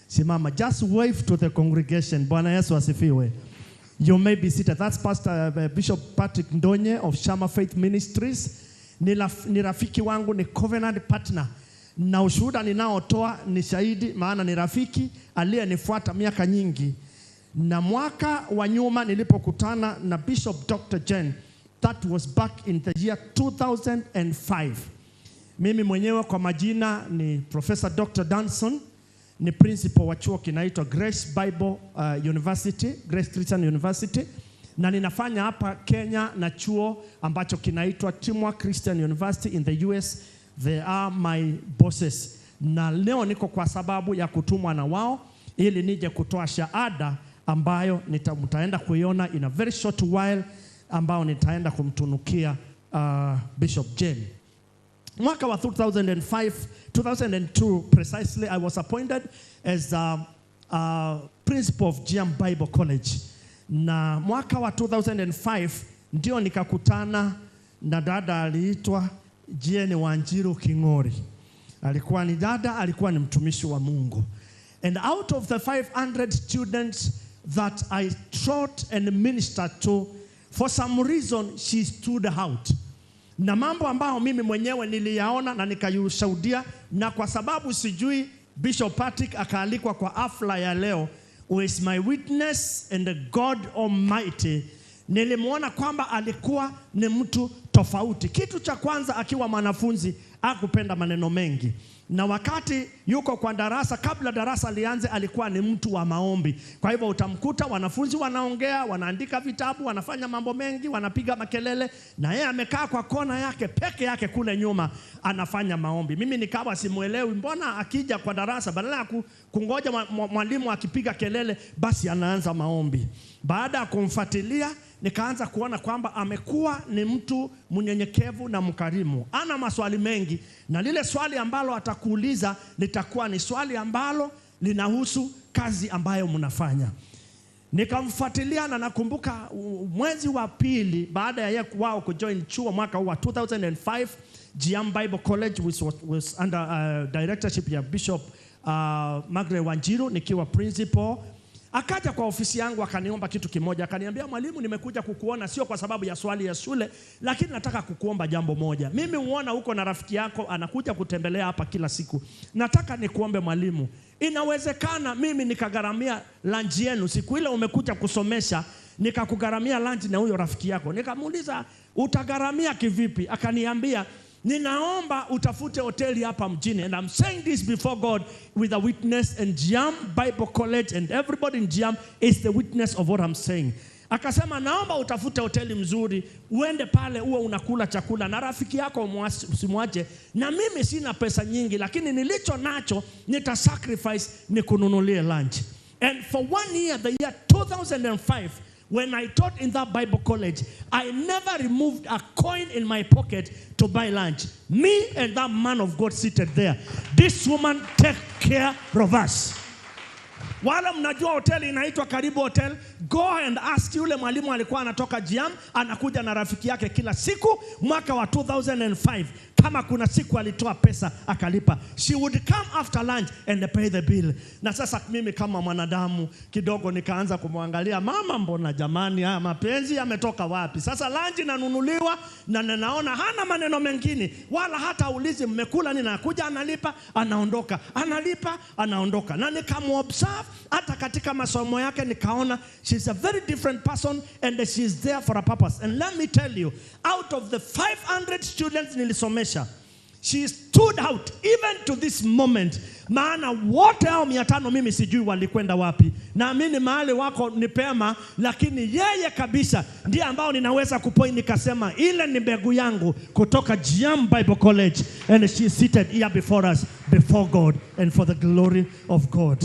Simama. Just wave to the congregation. Bwana Yesu asifiwe. You may be seated. That's Pastor Bishop Patrick Ndonye of Shama Faith Ministries. Ni rafiki wangu, ni covenant partner. Na ushuhuda ninaotoa ni shahidi, maana ni rafiki aliyenifuata miaka nyingi. Na mwaka wa nyuma nilipokutana na Bishop Dr. Jane, that was back in the year 2005. Mimi mwenyewe kwa majina ni Professor Dr. Danson, ni principal wa chuo kinaitwa Grace Bible University, Grace Christian University, na ninafanya hapa Kenya na chuo ambacho kinaitwa Timwa Christian University in the US. They are my bosses. Na leo niko kwa sababu ya kutumwa na wao ili nije kutoa shahada ambayo mtaenda kuiona in a very short while, ambao nitaenda kumtunukia Bishop Jane. Mwaka wa 2005, 2002 precisely, I was appointed as principal of GM Bible College. Na mwaka wa 2005 ndio nikakutana na dada aliitwa Jane Wanjiru King'ori. Alikuwa ni dada, alikuwa ni mtumishi wa Mungu. And out of the 500 students that I taught and ministered to, for some reason she stood out. Na mambo ambayo mimi mwenyewe niliyaona na nikayushuhudia, na kwa sababu sijui Bishop Patrick akaalikwa kwa hafla ya leo, who is my witness and the God Almighty, nilimuona kwamba alikuwa ni mtu tofauti. Kitu cha kwanza, akiwa mwanafunzi hakupenda maneno mengi. Na wakati yuko kwa darasa, kabla darasa lianze, alikuwa ni mtu wa maombi. Kwa hivyo utamkuta wanafunzi wanaongea, wanaandika vitabu, wanafanya mambo mengi, wanapiga makelele, na yeye amekaa kwa kona yake peke yake kule nyuma anafanya maombi. Mimi nikawa simuelewi, mbona akija kwa darasa badala ya kungoja mwalimu akipiga kelele basi anaanza maombi. Baada ya kumfuatilia nikaanza kuona kwamba amekuwa ni mtu mnyenyekevu na mkarimu. Ana maswali mengi, na lile swali ambalo atakuuliza litakuwa ni swali ambalo linahusu kazi ambayo mnafanya. Nikamfuatilia na nakumbuka mwezi wa pili baada ya wao kujoin chuo mwaka wa 2005, GM Bible College, which was under directorship ya Bishop Margaret Wanjiru, nikiwa principal. Akaja kwa ofisi yangu akaniomba kitu kimoja. Akaniambia, mwalimu, nimekuja kukuona sio kwa sababu ya swali ya shule, lakini nataka kukuomba jambo moja. Mimi huona huko na rafiki yako anakuja kutembelea hapa kila siku. Nataka nikuombe mwalimu, inawezekana mimi nikagharamia lunch yenu siku ile umekuja kusomesha, nikakugharamia lunch na huyo rafiki yako? Nikamuuliza, utagharamia kivipi? Akaniambia, ninaomba utafute hoteli hapa mjini. And I'm saying this before God with a witness, and GM Bible College and everybody in GM is the witness of what I'm saying. Akasema, naomba utafute hoteli mzuri, uende pale uwe unakula chakula na rafiki yako usimwache. Na mimi sina pesa nyingi, lakini nilicho nacho nita sacrifice nikununulie lunch. And for 1 year, the year 2005, when I taught in that Bible college, I never removed a coin in my pocket to buy lunch. Me and that man of God seated there. This woman take care of us. Wala mnajua hoteli inaitwa Karibu Hotel, go and ask yule mwalimu alikuwa anatoka GM, anakuja na rafiki yake kila siku mwaka wa 2005. Kama kuna siku alitoa pesa akalipa. She would come after lunch and pay the bill. Na sasa mimi kama mwanadamu kidogo nikaanza kumwangalia mama, mbona jamani haya mapenzi yametoka wapi? Sasa lunch inanunuliwa na ninaona hana maneno mengine, wala hata ulizi mmekula nini, anakuja analipa, anaondoka, analipa, anaondoka. Na nikamuobserve hata katika masomo yake nikaona she's a very different person and she's there for a purpose. And let me tell you, out of the 500 students nilisomesha, she stood out even to this moment. Maana wote hao 500 mimi sijui walikwenda wapi. Naamini mahali wako ni pema, lakini yeye kabisa ndiye ambao ninaweza kupoint nikasema ile ni mbegu yangu kutoka GM Bible College, and she is seated here before us, before God and for the glory of God.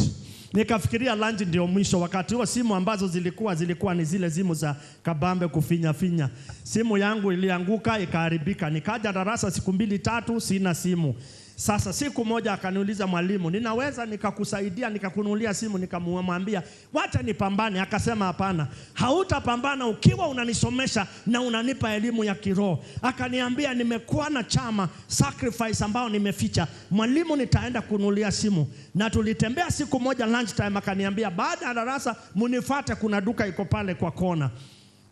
Nikafikiria lunch ndio mwisho. Wakati huo simu ambazo zilikuwa ni zile simu za kabambe kufinya finya. Simu yangu ilianguka ikaharibika. Nikaja darasa siku 2 3 sina simu. Sasa siku moja akaniuliza mwalimu, ninaweza nikakusaidia nikakununulia simu? Nikamwambia wacha nipambane. Akasema hapana, hautapambana ukiwa unanisomesha na unanipa elimu ya kiroho. Akaniambia nimekuwa na chama sacrifice ambao nimeficha, mwalimu nitaenda kununulia simu. Na tulitembea siku moja lunch time, akaniambia baada ya darasa mnifuate, kuna duka iko pale kwa kona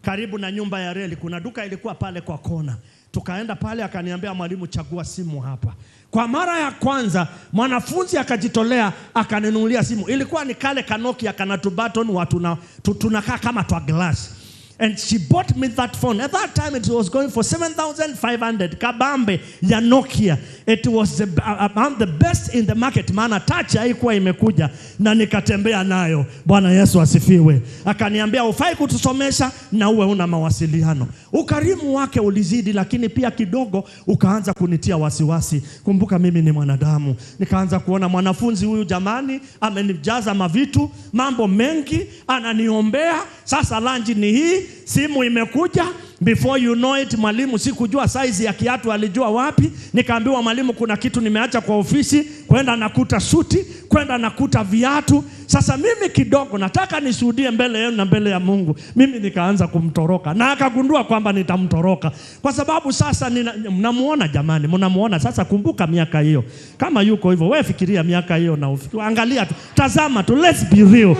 karibu na nyumba ya reli, kuna duka ilikuwa pale kwa kona. Tukaenda pale, akaniambia mwalimu, chagua simu hapa. Kwa mara ya kwanza mwanafunzi akajitolea akaninunulia simu. Ilikuwa ni kale kanokia kana tu button watu tunakaa kama twa glass. And she bought me that phone. At that time it was going for 7,500 kabambe ya Nokia. It was among the best in the market. Maana touch haikuwa imekuja na nikatembea nayo. Bwana Yesu asifiwe. Akaniambia ufai kutusomesha na uwe una mawasiliano. Ukarimu wake ulizidi, lakini pia kidogo ukaanza kunitia wasiwasi. Kumbuka mimi ni mwanadamu. Nikaanza kuona mwanafunzi huyu jamani amenijaza mavitu, mambo mengi, ananiombea. Sasa lunch ni hii, simu imekuja. Before you know it, mwalimu sikujua size ya kiatu alijua wapi. Nikaambiwa mwalimu kuna kitu nimeacha kwa ofisi, kwenda nakuta suti, kwenda nakuta viatu. Sasa mimi kidogo nataka nishuhudie mbele yenu na mbele ya Mungu. Mimi nikaanza kumtoroka na akagundua kwamba nitamtoroka. Kwa sababu sasa mnamuona jamani, mnamuona sasa. Kumbuka miaka hiyo. Kama yuko hivyo, wewe fikiria miaka hiyo na angalia tu, tazama tu, let's be real.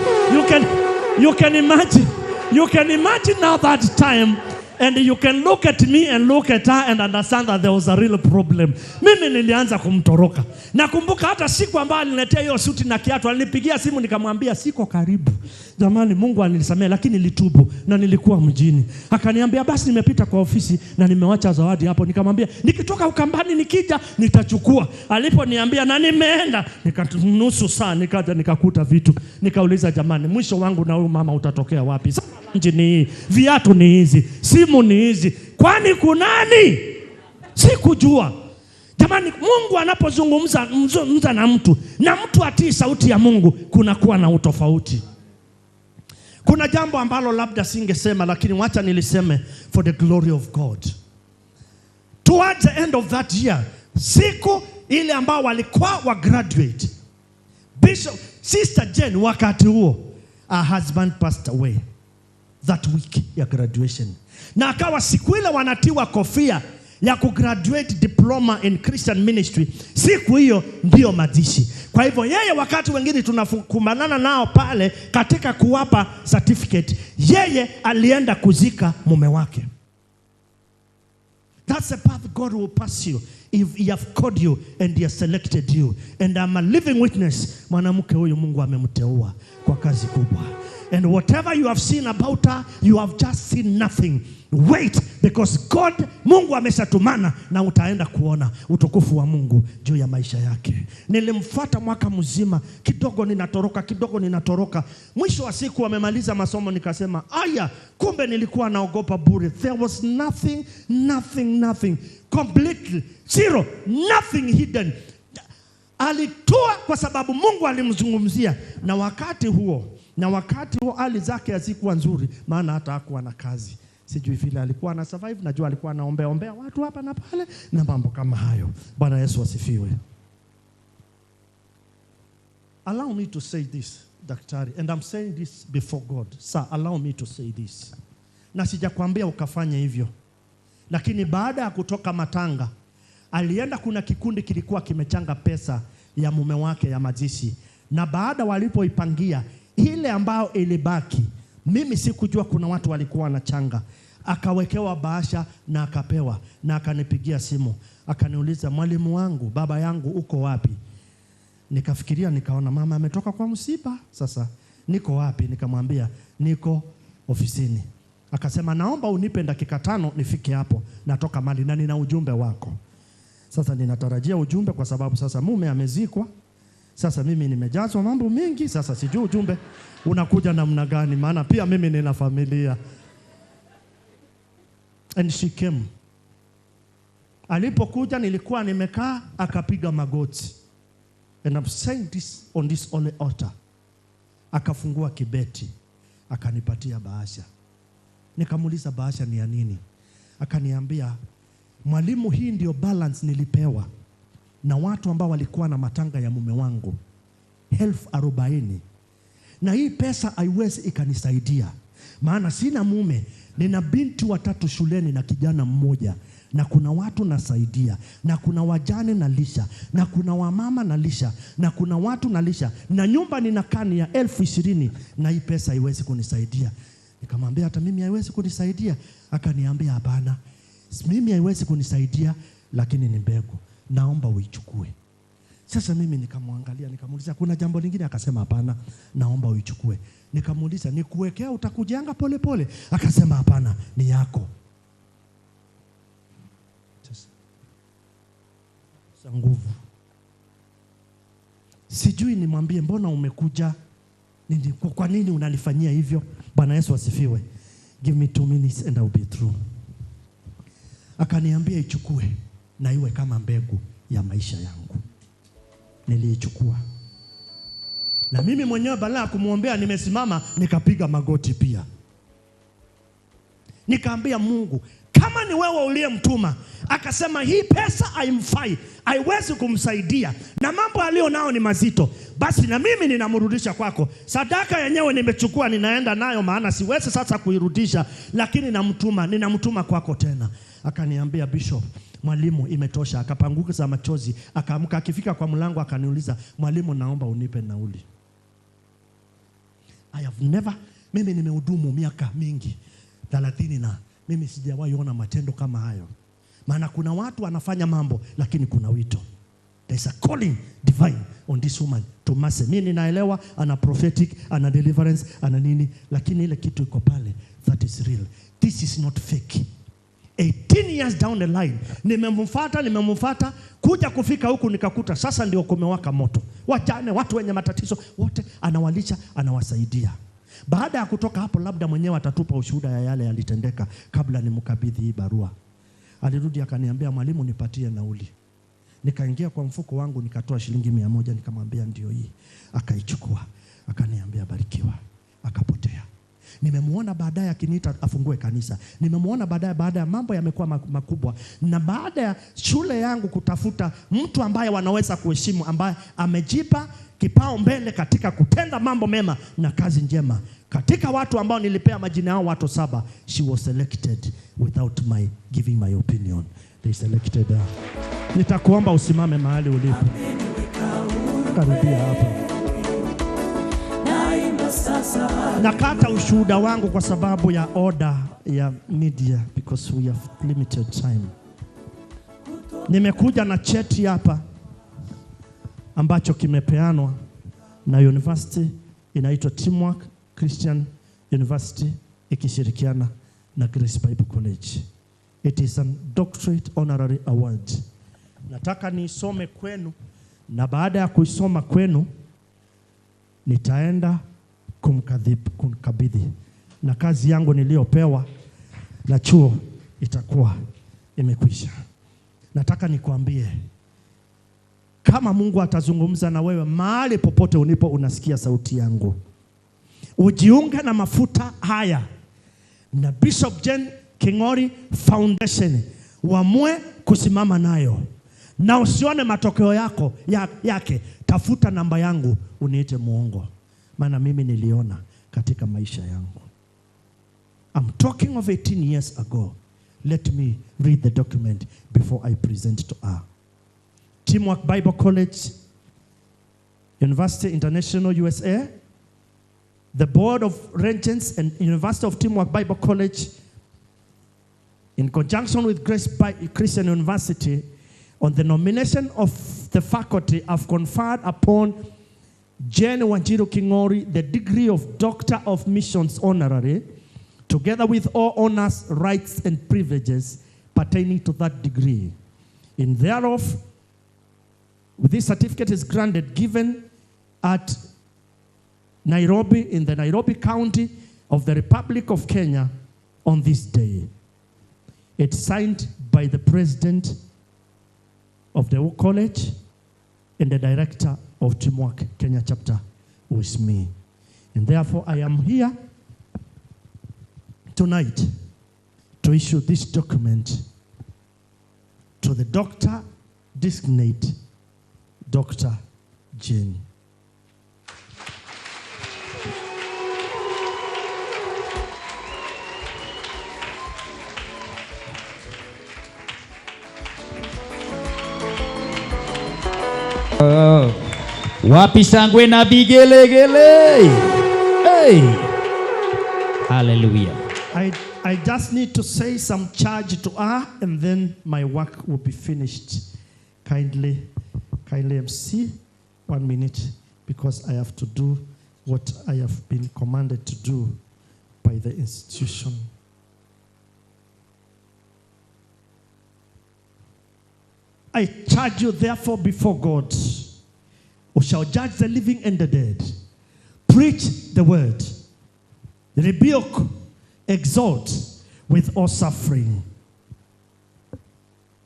You can imagine. You can imagine now that time, and you can look at me and look at her and understand that there was a real problem. Mimi nilianza kumtoroka. Nakumbuka hata siku ambayo aliniletea hiyo suti na kiatu, alinipigia simu nikamwambia siko karibu. Jamani, Mungu alinisamea, lakini nilitubu na nilikuwa mjini. Akaniambia basi nimepita kwa ofisi na nimewacha zawadi hapo. Nikamwambia nikitoka Ukambani nikija nitachukua. Aliponiambia na nimeenda, nikanusu saa nikaja nikakuta vitu. Nikauliza jamani, mwisho wangu na huyu mama utatokea wapi? Ni hii, viatu ni hizi, simu ni hizi, kwani kunani? Sikujua. Jamani, Mungu anapozungumza na mtu na mtu atii sauti ya Mungu, kunakuwa na utofauti. Kuna jambo ambalo labda singesema, lakini wacha niliseme for the glory of God. Towards the end of that year, siku ile ambao walikuwa wa graduate, Bishop Sister Jane wakati huo, her husband passed away that week ya graduation. Na akawa siku ile wanatiwa kofia ya kugraduate diploma in Christian ministry, siku hiyo ndio mazishi. Kwa hivyo yeye, wakati wengine tunakumbana nao pale katika kuwapa certificate, yeye alienda kuzika mume wake. That's the path God will pass you if he have called you and he has selected you. And I'm a living witness, mwanamke huyu Mungu amemteua kwa kazi kubwa. And whatever you have seen about her, you have just seen nothing. Wait, because God, Mungu ameshatumana na utaenda kuona utukufu wa Mungu juu ya maisha yake. Nilimfuata mwaka mzima, kidogo ninatoroka, kidogo ninatoroka. Mwisho wa siku amemaliza masomo, nikasema, aya, kumbe nilikuwa naogopa bure. There was nothing, nothing, nothing. Completely, zero, nothing hidden. Alitoa kwa sababu Mungu alimzungumzia. Na wakati huo hali zake hazikuwa nzuri, maana hata hakuwa na kazi. Sijui vile alikuwa na survive, najua alikuwa anaombea watu hapa na pale na mambo kama hayo. Bwana Yesu asifiwe. Allow me to say this, daktari, and I'm saying this before God. Sir, allow me to say this. Na sijakwambia ukafanya hivyo. Lakini baada ya kutoka matanga, alienda, kuna kikundi kilikuwa kimechanga pesa ya mume wake ya mazishi. Na baada walipoipangia ile ambayo ilibaki, mimi sikujua kuna watu walikuwa wanachanga. Akawekewa bahasha na akapewa, na akanipigia simu. Akaniuliza, mwalimu wangu, baba yangu uko wapi? Nikafikiria, nikaona mama ametoka kwa msiba, sasa niko wapi? Nikamwambia niko ofisini. Akasema naomba unipe dakika 5 nifike hapo, natoka mali na nina ujumbe wako. Sasa ninatarajia ujumbe kwa sababu sasa mume amezikwa. Sasa mimi nimejazwa mambo mengi, sasa sijui ujumbe unakuja namna gani, maana pia mimi nina familia. And she came. Alipokuja nilikuwa nimekaa, akapiga magoti. And I'm saying this on this holy altar. Akafungua kibeti, akanipatia bahasha. Nikamuuliza bahasha ni ya nini? Akaniambia, mwalimu, hii ndio balance nilipewa na watu ambao walikuwa na matanga ya mume wangu, 40,000. Na hii pesa haiwezi ikanisaidia, maana sina mume, nina binti watatu shuleni na kijana mmoja, na kuna watu nasaidia, na kuna wajane nalisha, na kuna wamama nalisha, na kuna watu nalisha, na nyumba ninakaa ni ya 20,000, na hii pesa haiwezi kunisaidia. Nikamwambia hata mimi haiwezi kunisaidia. Akaniambia hapana, mimi haiwezi kunisaidia, lakini ni mbegu, naomba uichukue. Sasa mimi nikamwangalia, nikamuuliza kuna jambo lingine? Akasema hapana, naomba uichukue. Nikamuuliza nikuwekea utakujanga pole pole? Akasema hapana, ni yako. Sasa nguvu. Sijui nimwambie mbona umekuja? Nini, kwa nini unanifanyia hivyo? Bwana Yesu asifiwe. Give me 2 minutes and I'll be through. Akaniambia ichukue na iwe kama mbegu ya maisha yangu. Niliichukua. Na mimi mwenyewe badala ya kumuombea nimesimama nikapiga magoti pia. Nikaambia Mungu, kama ni wewe uliyemtuma. Akasema hii pesa haimfai, haiwezi kumsaidia, na mambo aliyo nao ni mazito, basi na mimi ninamrudisha kwako. Sadaka yenyewe nimechukua, ninaenda nayo, maana siwezi sasa kuirudisha, lakini namtuma, ninamtuma kwako tena. Akaniambia Bishop, mwalimu, imetosha. Akapanguza machozi, akaamka, akifika kwa mlango akaniuliza, mwalimu, naomba unipe nauli. I have never, mimi nimehudumu miaka mingi 30 na mimi sijawahi ona matendo kama hayo. Maana kuna watu wanafanya mambo, lakini kuna wito. There's a calling divine on this woman to mercy. Mimi ninaelewa ana prophetic, ana deliverance, ana nini, lakini ile kitu iko pale, that is real. This is not fake. 18 years down the line, nimemfuata, kuja kufika huku nikakuta sasa ndio kumewaka moto. Wajane, watu wenye matatizo wote anawalisha, anawasaidia. Baada ya kutoka hapo, labda mwenyewe atatupa ushuhuda ya yale yalitendeka kabla nimkabidhi hii barua. Alirudi akaniambia, mwalimu, nipatie nauli. Nikaingia kwa mfuko wangu nikatoa shilingi 100, nikamwambia ndio hii. Akaichukua, akaniambia barikiwa, akapotea. Nimemuona baadaye akiniita afungue kanisa. Nimemuona baadaye, baada ya mambo yamekuwa makubwa, na baada ya shule yangu kutafuta mtu ambaye wanaweza kuheshimu, ambaye amejipa kipao mbele katika kutenda mambo mema na kazi njema. Katika watu ambao nilipea majina yao watu 7, she was selected without my giving my opinion. They selected her. Nitakuomba usimame mahali ulipo. Karibia hapa. Nakata ushuhuda wangu kwa sababu ya order ya media, because we have limited time. Nimekuja na cheti hapa ambacho kimepeanwa na university inaitwa Teamwork Christian University ikishirikiana na Grace Bible College. It is a doctorate honorary award. Nataka niisome kwenu, na baada ya kuisoma kwenu nitaenda kumkabidhi, na kazi yangu niliyopewa na chuo itakuwa imekwisha. Nataka nikwambie, kama Mungu atazungumza na wewe mahali popote ulipo, unasikia sauti yangu, ujiunge na mafuta haya na Bishop Jane King'ori Foundation, uamue kusimama nayo na usione matokeo yako yake. Tafuta namba yangu uniite muongo, maana mimi niliona katika maisha yangu. I'm talking of 18 years ago. Let me read the document before I present to her. Teamwork Bible College, University International USA, the Board of Regents and University of Teamwork Bible College, in conjunction with Grace Christian University, on the nomination of the faculty, have conferred upon Jane Wanjiru King'ori the degree of Doctor of Missions Honorary, together with all honors, rights, and privileges pertaining to that degree. In thereof, this certificate is granted, given at Nairobi, in the Nairobi County of the Republic of Kenya on this day. It's signed by the president of the college and the director of Teamwork Kenya chapter, who is me. And therefore, I am here tonight to issue this document to the doctor designate, Dr. Jane. Oh. Wapi shangwe na vigelegele? Hey. Hallelujah. I just need to say some charge to her, and then my work will be finished. Kindly, kindly MC, 1 minute, because I have to do what I have been commanded to do by the institution. I charge you therefore before God, who shall judge the living and the dead. Preach the word, rebuke, exhort with all suffering,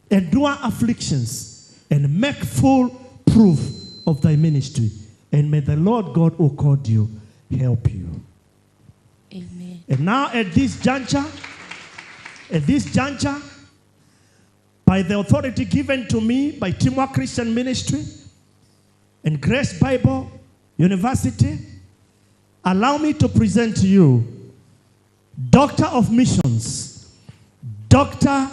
endure afflictions, and make full proof of thy ministry. And may the Lord God who called you help you. Amen. And now at this juncture, by the authority given to me by Teamwork Christian Ministry and Grace Bible University, allow me to present to you Doctor of Missions, Dr.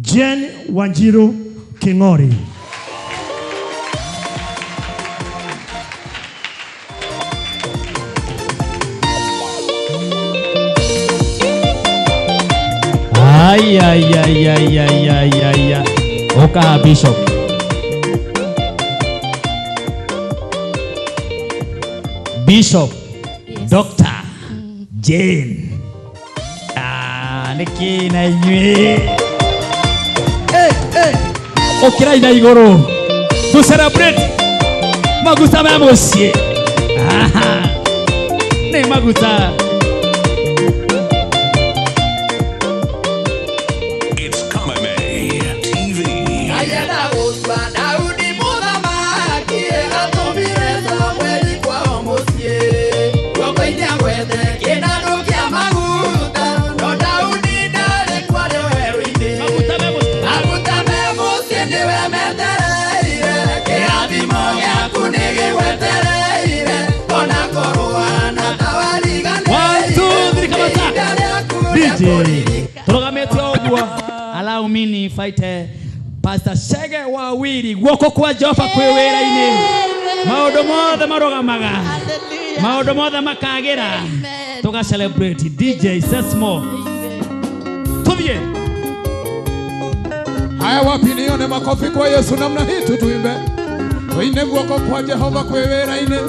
Jane Wanjiru Kingori. Ay, ay, ay, ay, ay, ay, ay, ay. Oka Bishop. Bishop, Yes. Dr. Jane. Ah, niki na inyuĩ. Hey, hey. Ũkĩrai na igũrũ. To celebrate maguta ma mũciĩ. Aha. Nĩ maguta. It's Kameme TV. Ayenda gũtua Daudi mũthamaki, atũmire Samweli kwao mũciĩ. Guoko-inĩ agwete kĩnandũ kĩa maguta, no Daudi ndarĩ kwarĩo werũ-inĩ. Maguta me mũciĩ nĩwe metereire, kĩrathimo gĩaku nĩ gĩgwetereire, ona korwo hana ta wariganĩire, 1, 2, 3, kamata. ihinda rĩaku rĩa DJ. Tũrũgamĩte ũguo. Allow me ni fight Pastor Chege Wawiri guoko kwa Jehova kwĩ wĩra-inĩ. Maũndũ mothe marũgamaga. Maũndũ mothe makagĩra. Tũga celebrate DJ Sesmo. Tũthiĩ. Haya, wapi nione makofi kwa Yesu namna hii tu tuimbe. Tuine guoko kwa Jehova kwĩ wĩra-inĩ.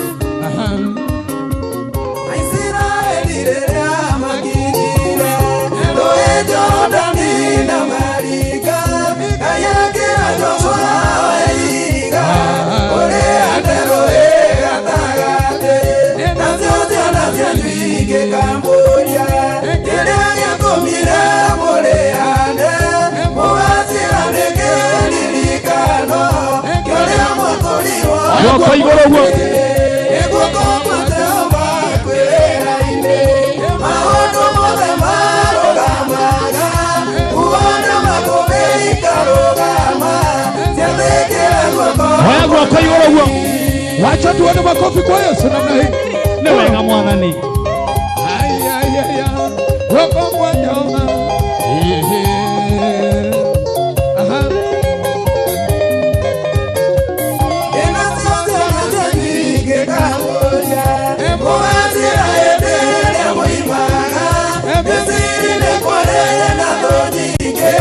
Aha. Aisiraeli rĩrĩa makinyire rũĩ Jorodani na marika, Ngai akĩra Joshua oe ihiga ũrĩhande rũĩ gatagatĩ, nacio ciana cianyu ingĩkamũũria kĩrĩa gĩatũmire mũrĩhande, mũgaciĩra nĩ kĩririkano kĩrĩa mwatũrirwo Guoko igũrũ ũguo. Guoko kwa Jehova kwĩ wĩra-inĩ, maũndũ mothe marũgamaga, kuona makũmbĩ ikarũgama, ciathĩkĩra guoko. Oya guoko igũrũ ũguo. Wacha tuone makofi kwa Yesu namna hii. Nĩ wega Mwathani. Ay, ay, ay, ay. Guoko kwa Jehova. Ehe. Aha. Nacio ciana cianyu ingĩkamũũria, mũgaciĩra hĩndĩ ĩrĩa mwoimaga Misiri nĩ kwarĩ na thũ nyingĩ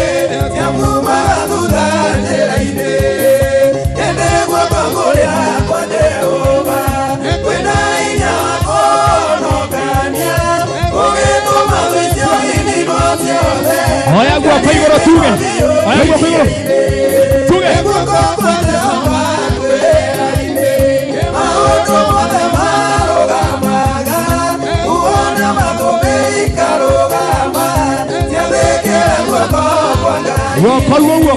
ciamuumaga thutha njĩra-inĩ, ĩndĩ guoko kũrĩa kwa Jehova kwĩna hinya wa kũhonokania, gũgĩtũma thũ icio ininwo ciothe. Oya guoko igũrũ tuge. Oya guoko igũrũ. Tuge. Guoko kwa Jehova kwĩ wĩra-inĩ, maũndũ mothe marũgamaga, kuona makũmbĩ ikarũgama, ciathĩkĩra guoko kwa Ngai. Guoko ũguo.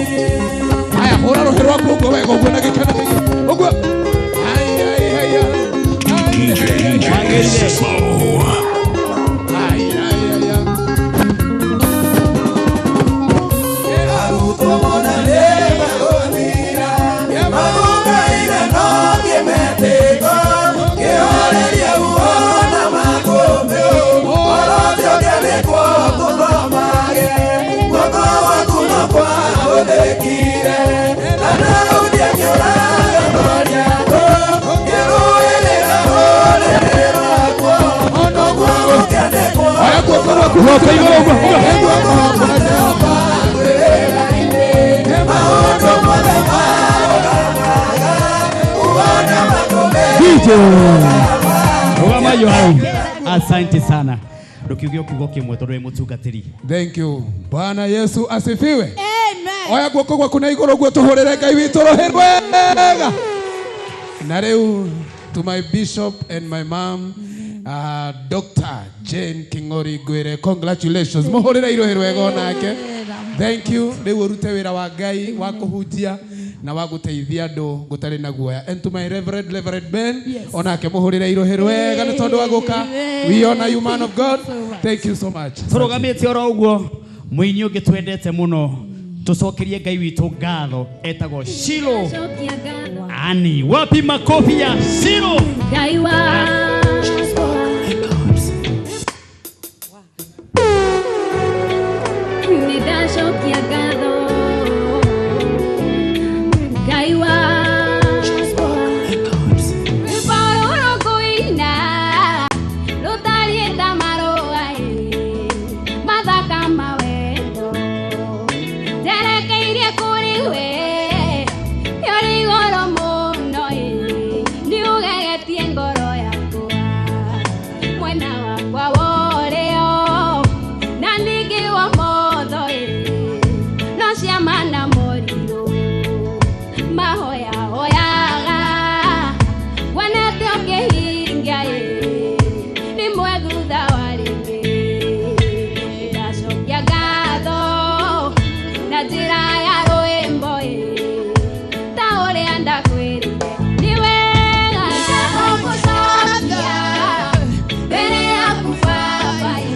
Haya, hũra rũhĩ rwaku ũguo wega ũguo na gĩkeno kĩingĩ. Ũguo. Ai, ai, ai, ai. DJ Sismo. Arutwo mona nĩ magũthira, magũkaire no kĩmetĩko, kĩhoreria ruo na makũmbĩ, ũrote ũkĩandĩkwo tũthomage, guoko gwaku no kwahũthĩkire, na Daudi akĩũraga Goliathũ, kĩrũĩrĩra rũrĩrĩ rwakwo, noguo gũkĩandĩkwo. Oya guoko gwaku guoko igũrũ ũguo. Guoko kwa Jehova kwĩ maũndũ mothe marũgamaga, kuona makũmbĩ. DJ rũgama yo hau. Asante sana. Ndũkiuge kiugo kĩmwe tondũ wĩ mũtungatĩri. Thank you. Bwana Yesu asifiwe. Amen. Oya guoko gwaku na igũrũ guo tũhũrĩre Ngai witũ rũhĩ rwega. Na rĩu to my bishop and my mom, Dr. Jane King'ori Ngwĩre, congratulations. Mũhũrĩre irũhĩ rwega onake. Thank you. Rĩu ũrute wĩra wa Ngai wa kũhunjia na wa gũteithia andũ gũtarĩ na guoya. And to my Reverend, Reverend Ben, onake mũhũrĩre irũhĩ rwega nĩ tondũ wa gũka. We honor you, man of God. Thank you so much. Tũrũgamĩte oro ũguo mũini ũngĩ twendete mũno tũcokerie Ngai witũ ngatho etagwo Shilo Ani. Wapi makofi ya Shilo? Ngai wakwa nĩndacokia ngatho Ngai wakwa rwĩmbo rũrũ ngũina rũtariĩ ta marũa ĩ, mathaka ma wendo njerekeirie kũrĩ we nĩ ũrĩ igũrũ mũno ĩ, nĩ ũgegetie ngoro yakwa mwena wakwa wa ũrĩo na ningĩ wa motho ĩ, no ciama na morirũ mahoyahoyaga wonete ũkĩhingia ĩ, rĩmwe thutha wa rĩngĩ ndacokia ngatho na njĩra ya rwĩmbo ĩ, ta ũrĩa ndakwĩrire nĩ wega gũcokia mbere yaku Baba ĩ,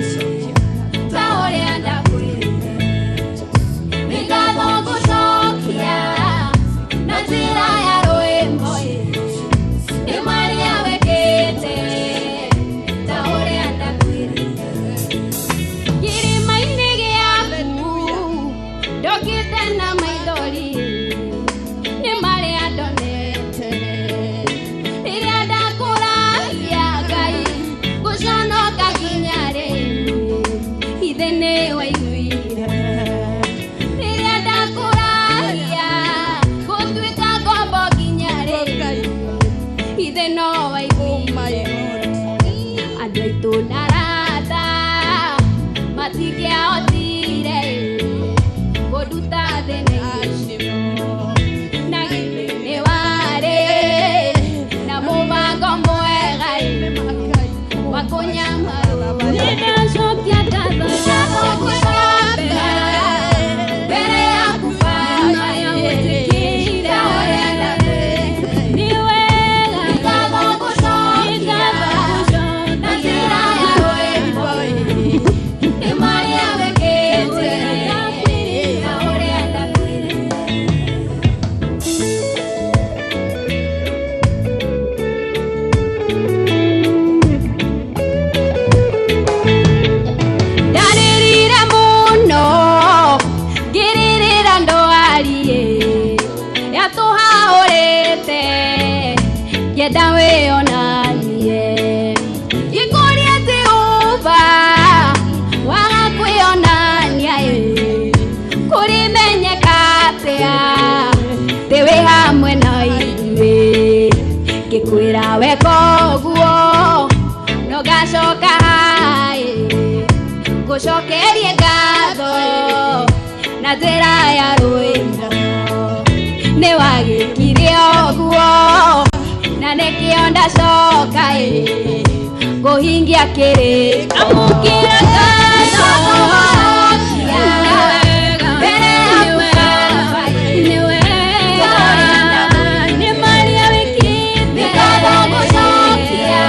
ta ũrĩa ndakwĩrire nĩ ngatho ngũcokia na njĩra ya rwĩmbo ĩ, nĩ marĩa wĩkĩte ta ũrĩa ndakwĩrire kĩrĩma-inĩ gĩaku ndokĩte na maithori nĩ marĩa ndonete rĩrĩa ndakũragia Ngai gũconoka nginya rĩu ithe nĩ waiguire rĩrĩa ndakũragia gũtuĩka ngombo nginya rĩu ithe no waiguire andũ aitũ na arata matingĩahotire kũnduta thĩna-inĩ na githĩ nĩ warĩ na mũbango mwega wa kũnyamarwo. Nĩndacokia ngatho mbere yaku Baba ĩ, ta ũrĩa ndakwĩrire nĩ wega ngatho ngũcokia na njĩra ya rwĩmbo ĩ, nĩ marĩa wĩkĩte ta ũrĩa ndakwĩrire. Ndarĩrire mũno ngĩrĩrĩra ndwari ĩ, yatũhahũrĩte ngĩenda wĩonanie ikũrie Jehova waga kwĩonania ĩ, kũrĩmenyeka atĩa atĩ wĩ hamwe na ithuĩ ngĩkwĩra weka ũguo no ngacoka haĩ ngũcokerie ngatho na njĩra ya rwĩmbo nĩ wagĩkire ũguo na nĩkĩo ndacoka ĩ kũhingia kĩrĩko amũkĩra ngatho mbere yaku Baba ĩ, nĩ marĩa wĩkĩte nĩ ngatho ngũcokia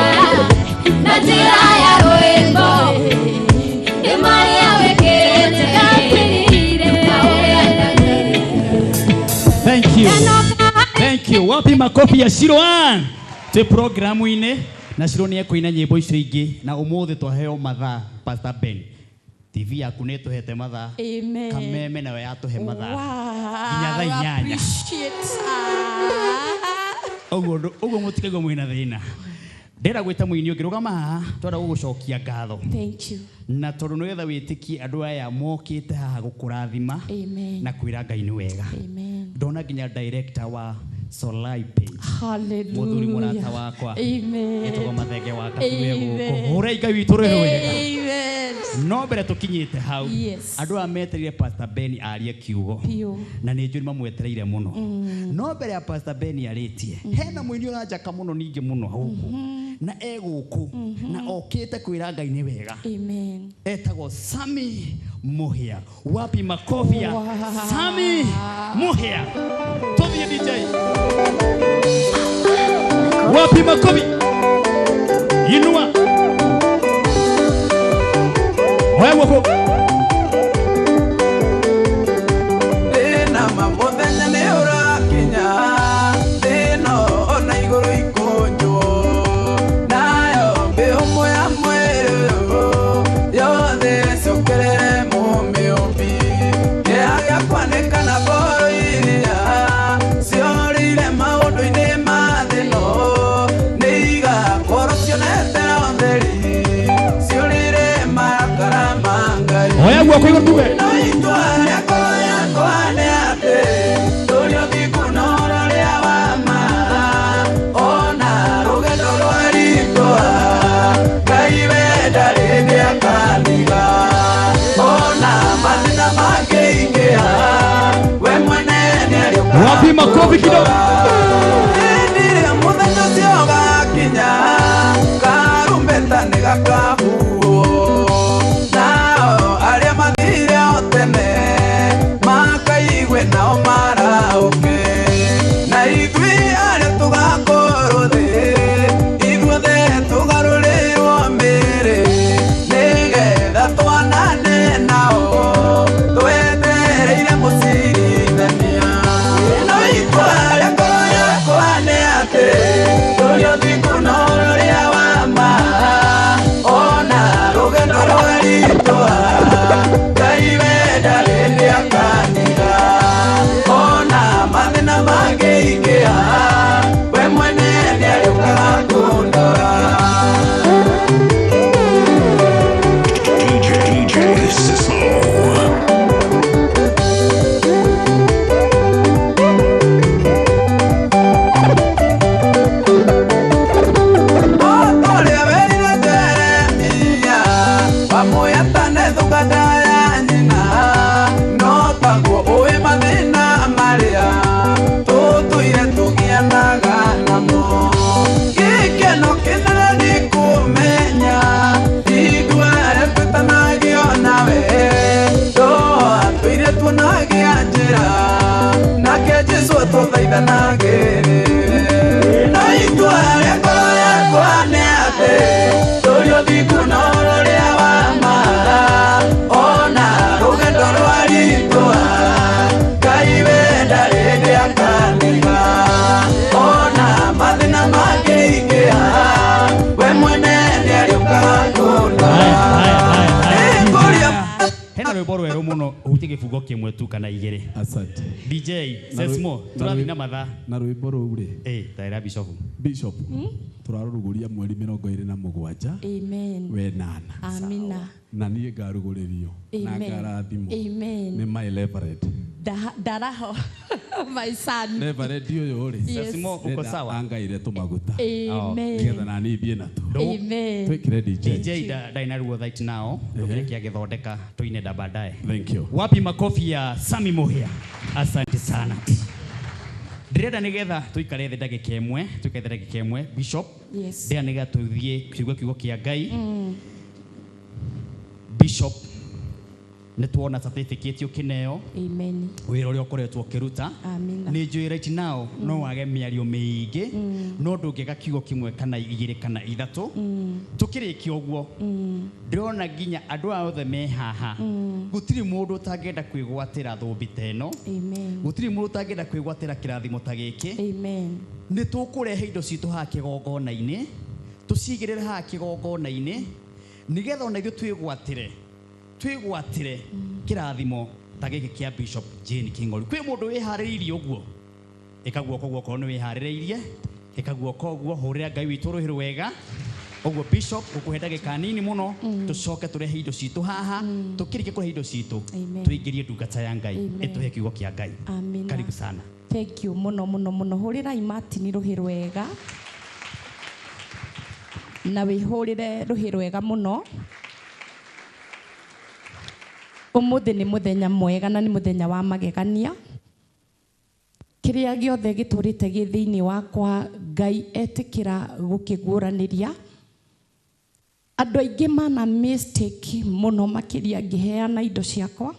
Wapi makofi ya Shiroan? Twĩ programu-inĩ na Shiro nĩ ekũina nyĩmbo icio ingĩ na ũmũthĩ twaheo mathaa Pastor Ben. TV yaku nĩ ĩtũhete mathaa. Amen. Kameme nayo yatũhe mathaa. Wow. Nginya thaa I 8. appreciate. Ah. Ũguo ũguo mũtikaigua mwĩna thĩna. Ndĩrenda gwĩta mũini ũngĩ rũgama haha twenda gũgũcokia ngatho. Thank you. Na tondũ nĩgetha wĩtĩkie andũ aya mokĩte haha gũkũrathima Amen. na kwĩra Ngai nĩ wega. Amen. Ndona nginya director wa Solai Paint. Hallelujah. Mũthuri mũrata wakwa. Amen. Etagwo Mathenge wa Katume gũkũ. Amen. Hũrai Ngai witũ rũhĩ wega. Amen. No mbere tũkinyĩte hau. Yes. Andũ aya metereire Pastor Ben arie kiugo. Biũ. Na nĩ njũĩ mamwetereire mũno. No mbere ya Pastor Ben arĩtie, hena mũini ũranjaka mũno ningĩ mũno gũkũ. Na e gũkũ. Na okĩte kwĩra Ngai nĩ wega. Amen. Etagwo Sami Muhia. Wapi makofi ya Sami Muhia? Tũthiĩ DJ. Wapi makofi? Inua. Oya guoko. Thĩna ma mũthenya nĩ ũrakinya, thĩna ona igũrũ ikũnjwo, nayo mĩhũmũ ya mwĩrĩ ũyũ yothe ĩcokerere mũmĩũmbi. Kĩeha gĩakwa nĩ kana ngoro iria ciorĩire maũndũ-inĩ ma thĩ ĩno nĩ igakorwo cionete ũtheri, ciũrĩire marakara ma Ngai. Oya guoko igũrũ tuge. No itua rĩa ngoro yakwa nĩ atĩ tũrĩ ũthingu na ũrĩa wa ma, ona rũgendo rwaritũha, Ngai we ndarĩ hĩndĩ akandiga. Ona mathĩna mangĩingĩha, we mwene nĩarĩũkaga Wapi makofi kidogo? Hĩndĩ ĩrĩa mũthenya ũcio ũgakinya, karumbeta nĩgakahuhwo, nao arĩa mathire o tene makaigue nao marahũke, na ithuĩ arĩa tũgakorwo thĩ ithuothe tũgarũrĩrwo mĩĩrĩ, nĩgetha twanane nao twetereire mũcirithania. No itua rĩa ngoro yakwa nĩ atĩ tũrĩ ũthingu na ũrĩa wa ma, ona rũgendo rwaritũha, Ngai we ndarĩ hĩndĩ akandiga. Ona mathĩna mangĩingĩha, we mwene nĩarĩũkaga kũndora. DJ Sismo. Ũrĩa werire Jeremia wamũyatane thũkanda ya nyina, no taguo ũĩ mathĩna marĩa tũtũire tũgianaga namo. Gĩkeno kĩnene nĩ kũmenya ithuĩ arĩa twĩtanagio nawe, tũatũire tuonagia njĩra, nake Jesũ atũthaithanagĩrĩre. No itua rĩa ngoro yakwa nĩ atĩ tũrĩ ũthingu na ũrĩa wa ma, ona rũgendo rwaritũha, Ngai we ndarĩ hĩndĩ akandiga. Ona mathĩna mangĩingĩha, we mwene nĩarĩũkaga kũndora. Nĩngũria Hena rwĩmbo rwerũ mũno hutie gĩbungo kĩmwe tu kana igĩrĩ. Asante. DJ Sesmo tũrathiĩ na mathaa. Na rwĩmbo rũu rĩ. Taĩra Bishop. Bishop. Tũrarũrugũria mweri 27 Amen. wenana. Amina. Na niĩ ngarugũrĩrio na Amen. ngarathimwo Amen. nĩ my reverend. Ndaraho. My son. Reverend ũyũ rĩ. Yes. Sesmo, uko Ndĩrenda sawa? angaire tũmaguta. Amen. Nĩgetha na niĩ thiĩ natuo. Amen. Twĩkĩre DJ. DJ ndarĩ na ruo right now. Tũkĩrĩkia agĩthondeka tũine da baadaye. Thank you. Wapi makofi ya Sami Muhia? Asante sana. Ndĩrenda nĩgetha tũikare thĩ ndagĩka ĩmwe, tũikare thĩ ndagĩka ĩmwe Bishop. Yes. Ndĩrenda nĩgetha tũthiĩ kiugo kiugo kĩa Ngai. Bishop Nĩ tuona certificate ũkĩneo. Amen. Wĩra ũrĩa ũkoretwo ũkĩruta. Amina. Nĩ njũĩ right now no wage mĩario mĩingĩ, no ndũngĩaga kiugo kĩmwe kana igĩrĩ kana ithatũ. Tũkĩrĩkia ũguo, ndĩrona nginya andũ aya othe me haha, gũtirĩ mũndũ ũtangĩenda kwĩgwatĩra thũmbĩ ta ĩno. Amen. Gũtirĩ mũndũ ũtangĩenda kwĩgwatĩra kĩrathimo ta gĩkĩ. Amen. Nĩ tũkũrehe indo citũ haha kĩgongona-inĩ, tũcigĩrĩre haha kĩgongona-inĩ, nĩgetha ona ithuĩ twĩgwatĩre kĩrathimo ta gĩkĩ kĩa Bishop Jane King'ori. Kwĩ mũndũ wĩharĩrĩirie ũguo? Ĩka guoko ũguo okorwo nĩ wĩharĩrĩirie. Ĩka guoko ũguo, hũrĩra Ngai witũ rũhĩ rwega. Ũguo Bishop, ngũkũhe ndagĩka nini mũno, tũcoke tũrehe indo citũ haha. Tũkĩrĩkia kũrehe indo citũ, Amen. tũingĩrie ndungata ya Ngai Amen. ĩtũhe kiugo kĩa Ngai. Amina. Karibu sana. Thank you mũno mũno mũno. Hũrĩrai Martin rũhĩ rwega na wĩhũrĩre rũhĩ rwega mũno. Ũmũthĩ nĩ mũthenya mwega na nĩ mũthenya wa magegania. Kĩrĩa gĩothe gĩtũrĩte gĩ thĩinĩ wakwa, Ngai etĩkĩra gũkĩguũranĩria. Andũ aingĩ mana mistake mũno makĩria ngĩheana indo ciakwa,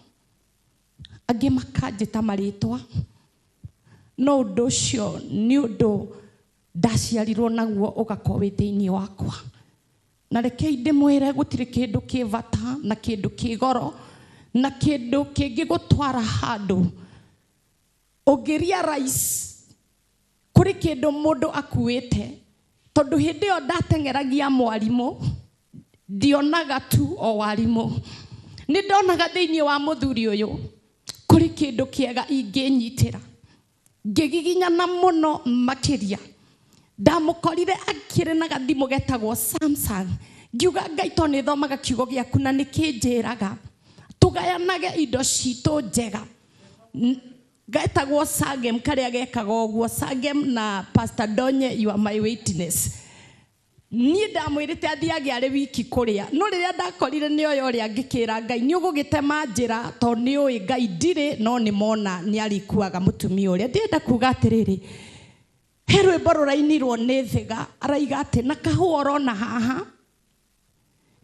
angĩ makanjĩta marĩtwa, no ũndũ ũcio nĩ ũndũ ndaciarirwo naguo ũgakorwo wĩ thĩinĩ wakwa. Na rekei ndĩmwĩre gũtirĩ kĩndũ kĩ bata na kĩndũ kĩ goro na kĩndũ kĩngĩgũtwara handũ ũngĩria rice kũrĩ kĩndũ mũndũ akuĩte. Tondũ hĩndĩ ĩyo ndateng'eragia mwarimũ, ndionaga tu o warimũ, nĩ ndonaga thĩinĩ wa mũthuri ũyũ kũrĩ kĩndũ kĩega ingĩnyitĩra. Ngĩgiginyana mũno makĩria. Ndamũkorire akĩrĩ na gathimũ getagwo Samsung. Ngiuga Ngai to nĩ thomaga kiugo gĩaku na nĩ kĩnjĩraga tũgayanage indo citũ njega. Getagwo Sagem, karĩa gekaga ũguo. Sagem na Pastor Donye, you are my witness. Niĩ ndamwĩrĩte athiage arĩ wiki kũrĩa, no rĩrĩa ndakorire nĩ oya ũrĩa ngĩkĩra Ngai nĩ ũgũgĩtema njĩra, tondũ nĩ ũĩ Ngai ndirĩ no nĩ mona nĩ arĩkuaga mũtumia ũrĩa. Ndĩrenda kuga atĩrĩrĩ, he rwĩmbo rũrainirwo nĩ Thiga, araiga atĩ na kahũa ũrona haha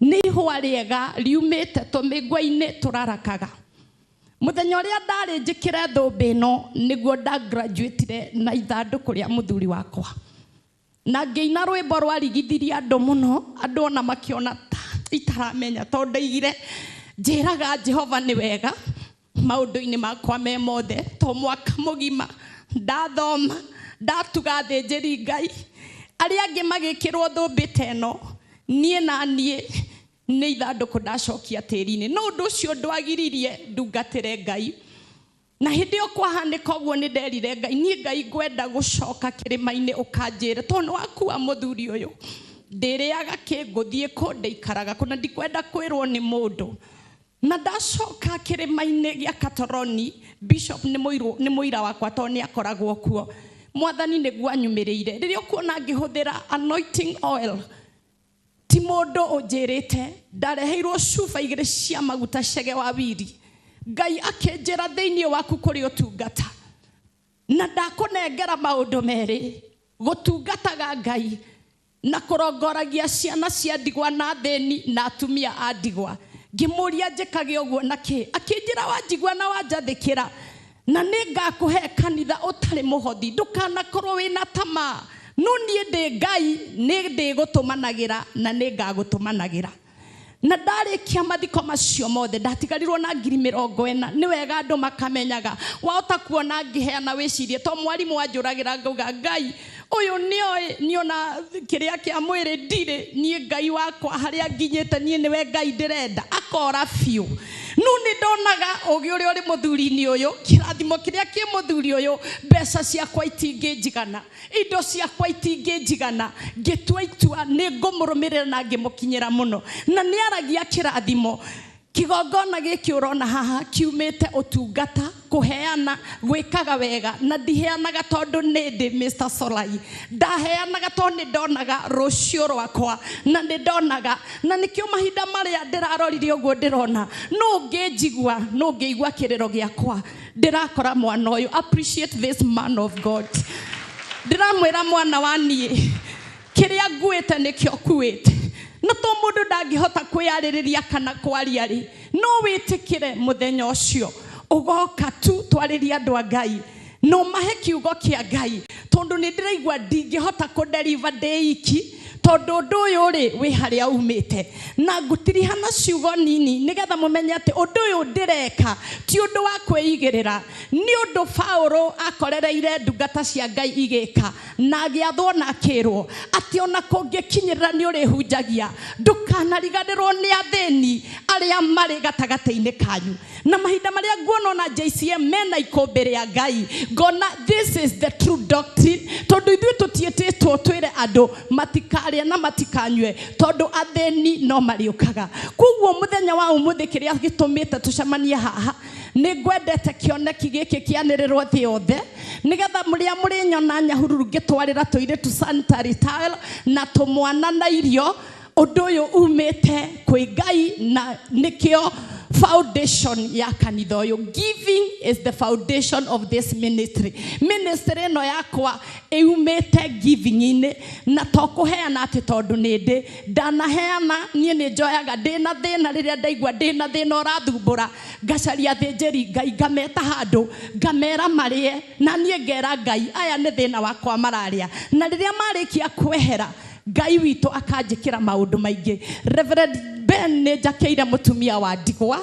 nĩ ihũa rĩega riumĩte tũmĩgua-inĩ tũrarakaga. Mũthenya ũrĩa ndarĩ njĩkĩre thũmbĩ ĩno nĩguo ndagraduatire na ithandũkũ rĩa mũthuri wakwa, na ngĩina rwĩmbo rwarigithirie andũ mũno, andũ ona makĩona ta itaramenya, tondũ ndaigire njĩraga Jehova nĩ wega maũndũ-inĩ makwa me mothe, to mwaka mũgima ndathoma ndatuga thĩnjĩri Ngai, arĩa angĩ magĩkĩrwo thũmbĩ ta ĩno, niĩ na niĩ nĩ ithandũkũ ndacokia tĩri-inĩ. No ũndũ ũcio ndwagiririe ndungatĩre Ngai. Na hĩndĩ ĩyo kwahanĩka ũguo nĩ nderire Ngai, niĩ Ngai ngwenda gũcoka kĩrĩma-inĩ ũkanjĩre, tondũ nĩ wakua mũthuri ũyũ, ndĩrĩaga kĩ, ngũthiĩ kũ, ndĩikaraga kũ, na ndikwenda kwĩrwo nĩ mũndũ. Na ndacoka kĩrĩma-inĩ gĩa Katoroni, Bishop nĩ mũira wakwa tondũ nĩ akoragwo kuo. Mwathani nĩguo anyumĩrĩire. Rĩrĩa ũkuona ngĩhũthĩra anointing oil, ti mũndũ ũnjĩrĩte, ndareheirwo cuba igĩrĩ cia maguta cege wa wiri. Ngai akĩnjĩra thĩinĩ waku kũrĩ ũtungata, na ndakũnengera maũndũ merĩ, gũtungataga Ngai na kũrongoragia ciana cia ndigwa na athĩni na atumia a ndigwa. Ngĩmũria njĩkage ũguo na kĩ? Akĩnjĩra wanjigua na wanjathĩkĩra, na nĩ ngakũhe kanitha ũtarĩ mũhothi, ndũkanakorwo wĩna tamaa, no niĩ ndĩ Ngai, nĩ ndĩgũtũmanagĩra na nĩ ngagũtũmanagĩra. Na ndarĩkia mathiko macio mothe ndatigarirwo na ngiri mĩrongo ĩna. Nĩ wega andũ makamenyaga, wahota kuona ngĩheana wĩcirie, to mwarimũ anjũragĩra ngauga Ngai ũyũ nĩoĩ, nĩona kĩrĩa kĩa mwĩrĩ ndirĩ, niĩ Ngai wakwa harĩa nginyĩte niĩ nĩwe Ngai ndĩrenda, akora biũ. No nĩ ndonaga ũgĩ ũrĩa ũrĩ mũthuri-inĩ ũyũ, kĩrathimo kĩrĩa kĩ mũthuri ũyũ, mbeca ciakwa itingĩnjigana, indo ciakwa itingĩnjigana. Ngĩtua itua nĩ ngũmũrũmĩrĩra na ngĩmũkinyĩra mũno. Na nĩ aragia kĩrathimo. Kĩgongona gĩkĩ ũrona haha kiumĩte ũtungata, kũheana, gwĩkaga wega, na ndiheanaga tondũ nĩ ndĩ Mr. Solai, ndaheanaga tondũ nĩ ndonaga rũciũ rwakwa, na nĩ ndonaga, na nĩkĩo mahinda marĩa ndĩrarorire ũguo ndĩrona, nũ ũngĩnjigua, nũ ũngĩigua kĩrĩro gĩakwa, ndĩrakora mwana ũyũ. Appreciate this man of God. Ndĩramwĩra mwana wa niĩ, kĩrĩa nguĩte nĩkĩo kuĩte. Na to mũndũ ndangĩhota kwĩyarĩrĩria kana kwaria rĩ, No wĩtĩkĩre mũthenya ũcio ũgoka tu twarĩrie andũ a Ngai no mahe kiugo kĩa Ngai, tondũ nĩ ndĩraigua ndingĩhota kũdeliver ndĩ iki, tondũ ũndũ ũyũ rĩ wĩ harĩa umĩte. Na ngũtiriha na ciugo nini nĩgetha mũmenye atĩ ũndũ ũyũ ndĩreka ti ũndũ wa kwĩigĩrĩra, nĩ ũndũ Paũlũ akorereire ndungata cia Ngai igĩka na agĩathwo na akĩrwo atĩ ona kũngĩkinyĩrĩra nĩ ũrĩhunjagia, ndũkanariganĩrwo nĩ athĩni arĩa marĩ gatagatĩ-inĩ kanyu. Na mahinda marĩa nguona ona JCM mena ikũmbĩ rĩa Ngai, ngona this is the true doctrine, tondũ ithuĩ tũtiĩtĩtwo twĩre andũ matikarĩe na matikanyue, tondũ athĩni no marĩũkaga. Koguo mũthenya wa ũmũthĩ kĩrĩa gĩtũmĩte tũcemanie haha, nĩ ngwendete kĩoneki gĩkĩ kĩanĩrĩrwo thĩ yothe, nĩgetha mũrĩa mũrĩnyona Nyahururu ngĩtwarĩra tũirĩtu sanitary towel na tũmwana na irio, ũndũ ũyũ umĩte kwĩ Ngai na nĩkĩo foundation ya kanitha ũyũ. Giving is the foundation of this ministry. Ministry ĩno yakwa ĩumĩte giving-inĩ, na to kũheana atĩ tondũ nĩ ndĩ ndanaheana, niĩ nĩ njoyaga ndĩna thĩna, rĩrĩa ndaigua ndĩna thĩna ũrathumbũra, ngacaria athĩnjĩri Ngai, ngameta handũ, ngamera marĩe, na niĩ ngera Ngai aya nĩ thĩna wakwa mararĩa, na rĩrĩa marĩkia kwehera Ngai witũ akanjĩkĩra maũndũ maingĩ. Reverend Ben nĩ njakĩire mũtumia wa ndigwa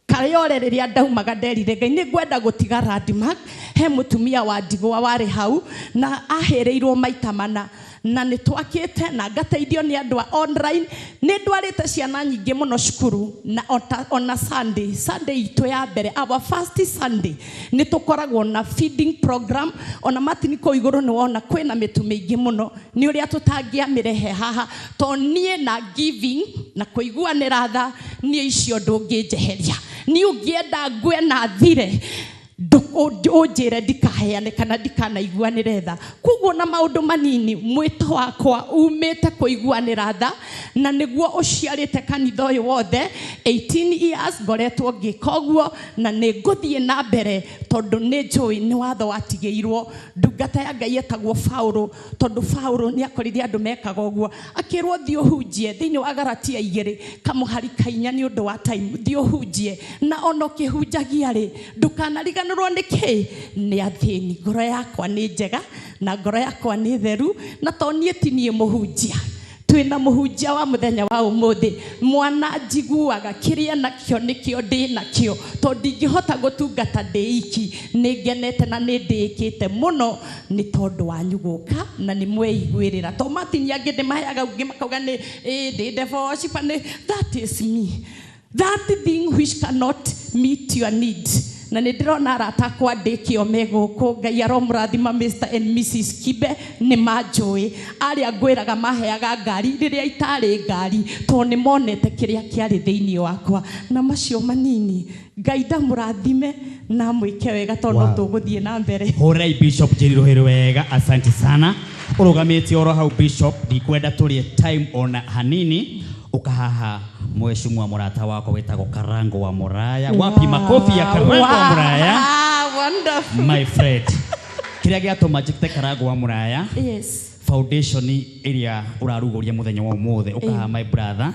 Kayore, rĩrĩa ndaumaga nderire Ngai nĩ ngwenda gũtiga Landmark, he mũtumia wa ndigwa warĩ hau na ahĩrĩirwo maita mana, na nĩ twakĩte na ngateithio nĩ andũ a online. Nĩ ndwarĩte ciana nyingĩ mũno cukuru, na ona Sunday, Sunday itũ ya mbere, our first Sunday, nĩ tũkoragwo na feeding program. Ona Martin kũu igũrũ nĩ wona kwĩna mĩtu mĩingĩ mũno, nĩ ũrĩa tũtangĩamĩrehe haha, to niĩ na giving na kũiguanĩra tha, niĩ icio ndũngĩnjeheria. Niĩ ũngĩenda ngue na thire, ũnjĩre ndikaheane kana ndikanaiguanĩre tha. Koguo na maũndũ manini, mwĩto wakwa umĩte kũiguanĩra tha, na nĩguo ũciarĩte kanitha ũyũ wothe. 18 years ngoretwo ngĩka ũguo, na nĩ ngũthiĩ na mbere, tondũ nĩ njũĩ nĩ watho watigĩirwo ndungata ya Ngai etagwo Paũlũ, tondũ Paũlũ nĩ akorire andũ mekaga ũguo, akĩrwo thiĩ ũhunjie thĩinĩ wa Galatia 2 kamũhari ka 4 nĩ ũndũ wa time, thiĩ ũhunjie, na ona ũkĩhunjagia rĩ ndũkanariganĩrwo nĩ kĩ, nĩ athĩni. Ngoro yakwa nĩ njega na ngoro yakwa nĩ theru, na to niĩ ti niĩ mũhunjia, twĩna mũhunjia wa mũthenya wa ũmũthĩ. Mwana njiguaga kĩrĩa nakĩo nĩkĩo ndĩ nakĩo, tondũ ndingĩhota gũtungata ndĩ iki. Nĩ ngenete na nĩ ndĩĩkĩte mũno nĩ tondũ wanyu gũka na nĩ mweiguĩrĩra. To Martin angĩ ndĩmaheaga ũngĩ makauga nĩ ndĩ devil worshiper, nĩ that is me, that thing which cannot meet your need. Na nĩ ndĩrona arata akwa ndĩkĩo me gũkũ, Ngai aromũrathima Mr and Mrs Kibe, nĩ manjũĩ, arĩa ngwĩraga maheaga ngari rĩrĩa itarĩ ngari, tondũ nĩ monete kĩrĩa kĩarĩ thĩinĩ wakwa. Na macio manini, Ngai ndamũrathime na amwĩke wega, tondũ no tũgũthiĩ na mbere. Hũrĩrai Bishop Njeri rũhĩ wega, asante sana. Ũrũgamĩte oro hau Bishop, ndikwenda tũrĩe time ona hanini. Ũkahaha mheshimiwa mũrata wakwa wĩtagwo Karango wa Muraya. Wapi makofi ya Karango wa Muraya? Wonderful. My friend. Kĩrĩa gĩatũma njĩte Karango wa Muraya? Yes. Foundation ĩrĩa ũrarugũria mũthenya wa ũmũthĩ, ũkahaha my brother,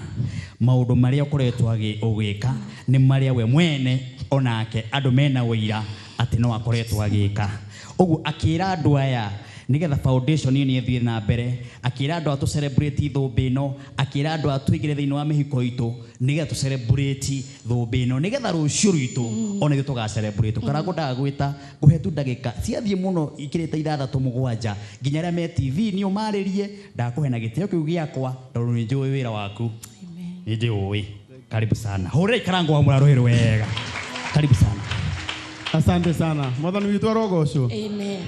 maũndũ marĩa ũkoretwo ũgĩka nĩ marĩa we mwene onake andũ mena ũira atĩ no akoretwo agĩka. Ũguo akĩra andũ aya nĩgetha foundation ĩyo ĩthiĩ na mbere, akĩra andũ a tũ celebrate thũmbĩ ĩno, akĩra andũ a tũingĩre thĩinĩ wa mĩhiko itũ nĩgetha tũ celebrate thũmbĩ ĩno, nĩgetha rũciũ rwitũ ona ithuĩ tũga celebrate. Karango ndagwĩta ngũhe tu ndagĩka ciathiĩ mũno ikĩrĩte 6 7 nginya arĩa me TV nĩ ũmarĩrie, ndakũhe na gĩtĩo kĩu gĩakwa tondũ nĩ njũĩ wĩra waku, nĩ njũĩ. Karibu sana. Hũrĩrai Karango wa Muraya rũhĩ wega. Karibu sana. Asante sana. Mwathani witũ arogocwo. Amen.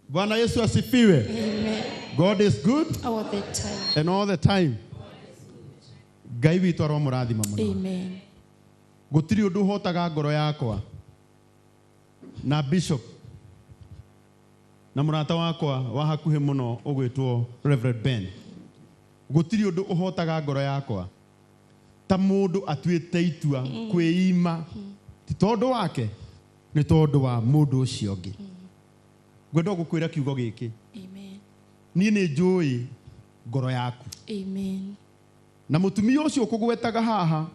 Bwana Yesu asifiwe. Amen. God is good all the time. And all the time. Ngai witũ aromũrathima mũno. Amen. Gũtirĩ ũndũ ũhotaga ngoro yakwa na Bishop na mũrata wakwa wa hakuhĩ mũno ũgwĩtwo Reverend Ben. Gũtirĩ ũndũ ũhotaga ngoro yakwa ta mũndũ atuĩte itua kwĩima, ti tondũ wake, nĩ tondũ wa mũndũ ũcio ũngĩ. Ngwenda gũkwĩra kiugo gĩkĩ. Amen. Niĩ nĩ njũĩ ngoro yaku. Amen. Na mũtumia ũcio ũkũgwetaga haha,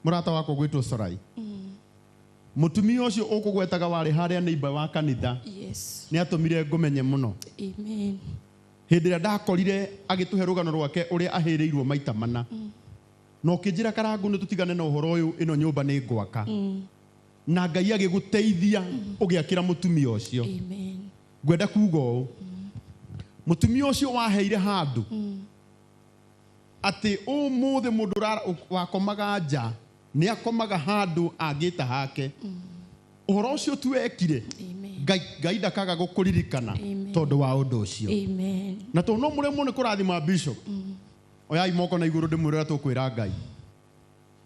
Mũrata wakwa gwĩtwo Sorai, mũtumia ũcio ũkũgwetaga warĩ harĩa neighbor wa kanitha. Yes. Nĩ atũmire ngũmenye mũno. Amen. Hĩndĩ ĩrĩa ndakorire agĩtũhe rũgano rwake ũrĩa ahĩrĩirwo maita mana, na ũkĩnjĩra, "Karangũ, nĩ tũtigane na ũhoro ũyũ, ĩno nyũmba nĩ ngwaka." Na Ngai agĩgũteithia ũgĩakĩra mũtumia ũcio. Amen. Ngwenda kuga ũũ, mũtumia ũcio waheire handũ atĩ ũmũthĩ mũndũ wakomaga nja nĩ akomaga handũ angĩta hake. Ũhoro ũcio tu wekire, Ngai, Ngai ndakaga gũkũririkana Amen. tondũ wa ũndũ ũcio. Amen. Na tondũ no mũremwo nĩ kũrathima bishop, oyai moko na igũrũ ndĩmwĩre ũrĩa tũkwĩra Ngai.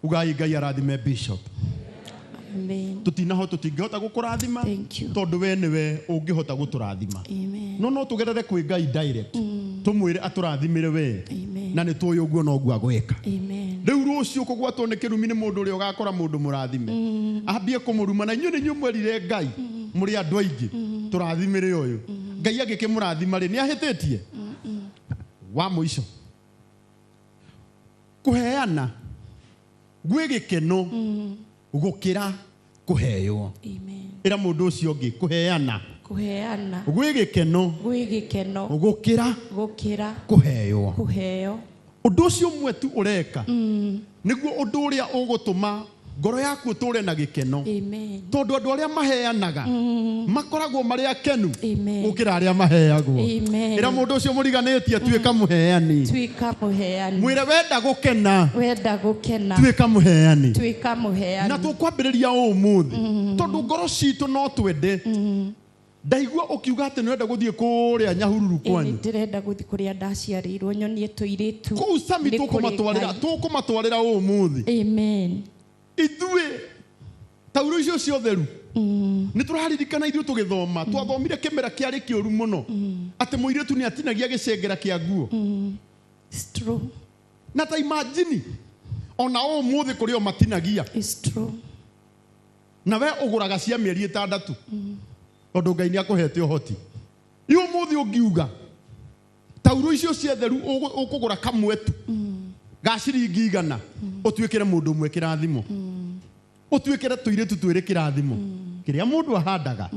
Ugai, "Ngai arathime bishop." Amen. Tũtinaho tũtingĩhota gũkũrathima tondũ we nĩwe ũngĩhota gũtũrathima. Amen. No tũgerere kwĩ Ngai direct, tũmwĩre atũrathimĩre we. Amen. Na nĩ tũĩ ũguo noguo agwĩka. Amen. Rĩu rũciũ kũgwatwo nĩ kĩrumi nĩ mũndũ ũrĩa ũgakora mũndũ mũrathime ambie kũmũruma, na inyuĩ nĩ inyuĩ mwerire Ngai mũrĩ andũ aingĩ, "Tũrathimĩre ũyũ." Ngai agĩkĩmũrathima rĩ, nĩ ahĩtĩtie? Wa mũico, kũheana gwĩ gĩkeno gũkĩra kũheywo. Amen. Ĩra mũndũ ũcio ũngĩ, kũheana Kũheana gwĩ gĩkeno gwĩ gĩkeno gũkĩra gũkĩra kũheywo. Kũheo. Ũndũ ũcio ũmwe tu ũreka nĩguo ũndũ ũrĩa ũgũtũma ngoro yaku ũtũre na gĩkeno. Amen. Tondũ andũ arĩa maheanaga makoragwo marĩ akenu Amen. gũkĩra arĩa maheagwo. Amen. Ĩra mũndũ ũcio mũriganĩtie, "Tuĩka mũheani." Tuĩka mũheani. Mwĩre, "Wenda gũkena, Wenda gũkena, tuĩka mũheani." Tuĩka mũheani. Na tũkwambĩrĩria ũmũthĩ tondũ ngoro citũ no twende. Ndaigua ũkiuga atĩ nĩũrenda gũthiĩ kũrĩa Nyahururu Ĩĩ, kwanyu. nĩndĩrenda gũthiĩ kũrĩa ndaciarĩirwo nyonie tũirĩtu. Kũu Sami Nĩ kũrĩ tũkũmatwarĩra Ngai. tũkũmatwarĩra ũmũthĩ. Amen. Ithuĩ tauro icio ciotheru nĩ tũraririkana ithuĩ tũgĩthoma twathomire kĩmera kĩarĩ kĩũru mũno atĩ mũirĩtu nĩ atinagia gĩcengera kĩa nguo. It's true. Na ta imagine ona ũmũthĩ kũrĩ o matinagia. It's true. Na we ũgũraga cia mĩeri 6 tondũ Ngai nĩ akũhete ũhoti. I ũmũthĩ ũngiuga tauro icio ciatheru ũkũgũra kamwe tu ga ciringi 100, ũtuĩkĩre mũndũ ũmwe kĩrathimo, ũtuĩkĩre tũirĩtu twĩrĩ kĩrathimo. Kĩrĩa mũndũ ahandaga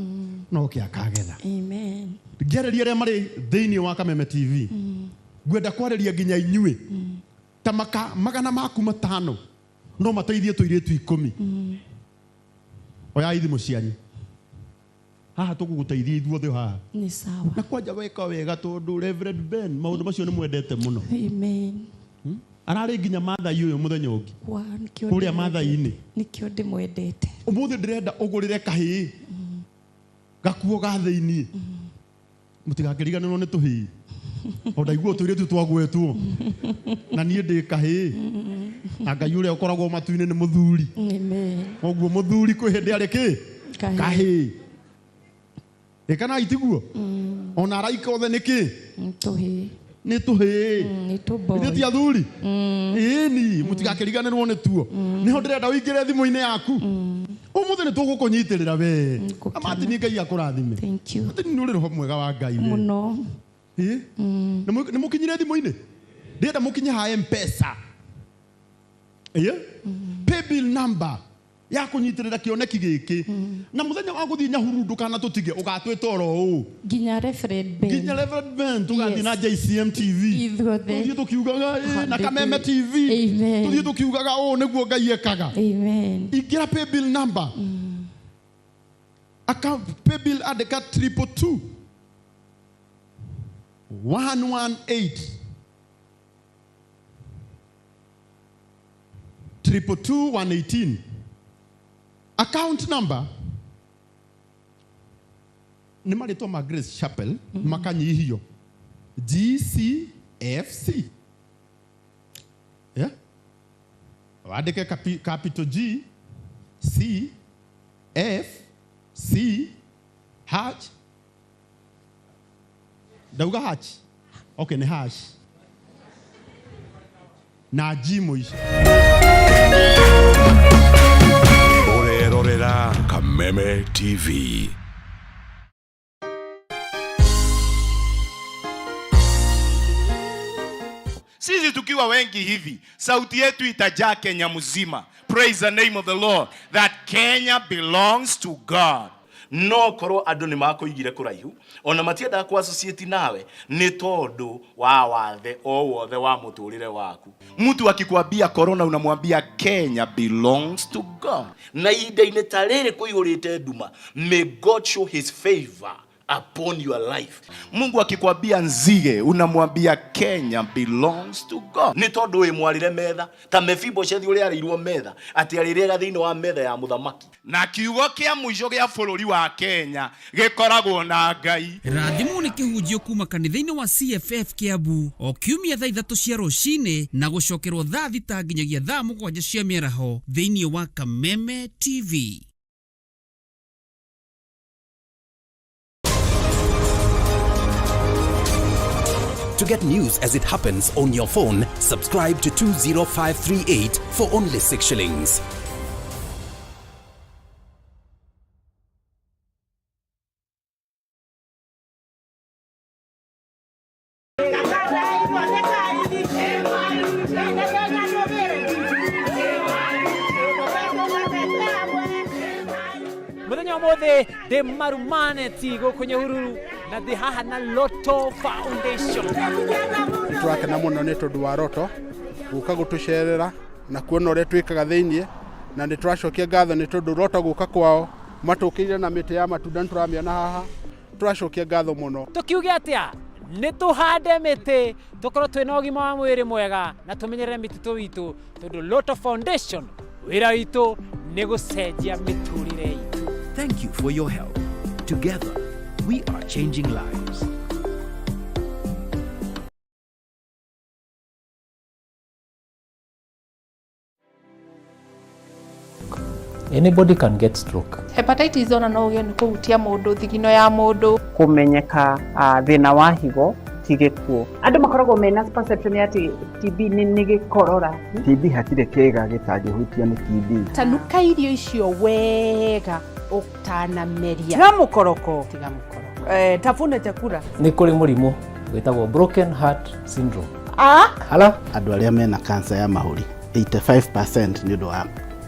no kĩ akagetha. Amen. Ngĩarĩria arĩa marĩ thĩinĩ wa Kameme TV, ngwenda kwarĩria nginya inyuĩ ta maka 500 no mateithie tũirĩtu 10. Oyai thimũ cianyu haha, tũgũgũteithia ithuothe haha. Nĩ sawa. Na kwanja weka wega tondũ Reverend Ben maũndũ macio nĩ mwendete mũno. Amen. Ararĩ nginya Mathai ũyũ mũthenya ũngĩ Wa, nĩkĩo kũrĩa ndĩmwendete. Mathai-inĩ. Nĩkĩo ndĩmwendete. Ũmũthĩ ndĩrenda ũgũrĩre kahĩĩ gakuo ga thĩiniĩ, mũtigakĩriganĩrwo nĩ tũhĩĩ. O ndaigua tũirĩtu twagwetwo na niĩ ndĩ kahĩĩ, na Ngai ũrĩa ũkoragwo matu-inĩ nĩ mũthuri. Amen. Koguo mũthuri kwĩ hĩndĩ arĩ kĩ? Kahĩĩ. Kahĩĩ. Ĩkana itiguo ona araika othe nĩ kĩ? Tũhĩĩ. Nĩ tũhĩĩ. Nĩ tũboy. Ithuĩ ti athuri ĩni, mũtigakĩriganĩrwo nĩ tuo. Nĩho ndĩrenda ũingĩre thimũ-inĩ yaku ũmũthĩ, nĩ tũgũkũnyitĩrĩra we. Amatini, Ngai akũrathime. Martin, nĩ ũrĩ roho mwega wa Ngai we. Mũno. Ĩ? Nĩ mũkinyire thimũ-inĩ, ndĩrenda mũkinye ha Mpesa. Ĩ, paybill number ya kũnyitĩrĩra kĩoneki gĩkĩ, na mũthenya wa gũthiĩ Nyahururu ndũkana tũtige, ũgatwĩta oro ũũ. Nginya Reverend Ben. Nginya Reverend Ben tũgathiĩ Yes. na JCM TV. Ithuothe. Tũthiĩ tũkiugaga ĩ, na Kameme TV. Amen. Tũthiĩ tũkiugaga ũũ nĩguo Ngai ekaga. Amen. Ingĩra paybill number, account paybill, andĩka 222118, 222118. Account number nĩ marĩtwa ma Grace Chapel makanyihio GCFC. Yeah? Wandĩke capital G C F C hash. Ndauga hash, okay, nĩ hash na G mũico. Ũrerorera Kameme TV. Sisi tukiwa wengi hivi, sauti yetu itajaa Kenya mzima. Praise the name of the Lord that Kenya belongs to God. No korwo andũ nĩ makũigire kũraihu ona matiendaga kũ associate nawe nĩ tondũ wa wathe o wothe wa mũtũrĩre waku. Mtu akikwambia corona unamwambia Kenya belongs to God. Na ihinda-inĩ ta rĩrĩ kũihũrĩte nduma, may God show his favor upon your life. Mungu akikwambia nzige unamwambia Kenya belongs to God. Nĩ tondũ wĩ mwarĩre metha ta Mefiboshethi ũrĩa arĩirwo metha atĩ arĩrĩaga thĩinĩ wa metha ya mũthamaki. Na kiugo kĩa mũico gĩa bũrũri wa Kenya gĩkoragwo na Ngai. Rathimwo nĩ kĩhunjio kuma kanitha-inĩ wa CFF Kiambu o kiumia thaa 3 cia rũcinĩ na gũcokerwo thaa 6 nginyagia thaa 7 cia mĩaraho thĩinĩ wa Kameme TV. To get news as it happens on your phone, subscribe to 20538 for only 6 shillings. Muthenya ũmũthĩ ndĩ Marumaneti gũkũ Nyahururu na ndĩ haha na Lotto Foundation. Nĩ tũrakena mũno nĩ tondũ wa Lotto gũka gũtũcerera na kuona ũrĩa twĩkaga thĩiniĩ, na nĩ tũracokia ngatho nĩ tondũ Lotto gũka kwao matũkĩire na mĩtĩ ya matunda nĩ tũramĩona haha, tũracokia ngatho mũno. Tũkiuge atĩa? Nĩ tũhande mĩtĩ tũkorwo twĩna ũgima wa mwĩrĩ mwega na tũmenyerere mĩtitũ witũ tondũ Lotto Foundation wĩra witũ nĩ gũcenjia mĩtũrĩre itũ. Thank you for your help. Together, we are changing lives. Anybody can get stroke. Hepatitis ona no ũgĩe nĩ kũhutia mũndũ thigino ya mũndũ. Kũmenyeka thĩna wa higo ti gĩkuũ. Andũ makoragwo mena perception ya atĩ TB nĩ gĩkorora. TB hatirĩ kĩĩga gĩtangĩhutio nĩ TB. Tanuka irio icio wega ũtanameria. Tiga mũkoroko. Tiga mũkoroko. Tafuna chakula. Nĩ kũrĩ mũrimũ wĩtagwo broken heart syndrome. Hala? Andũ arĩa mena cancer ya mahũri 85% nĩ ũndũ wa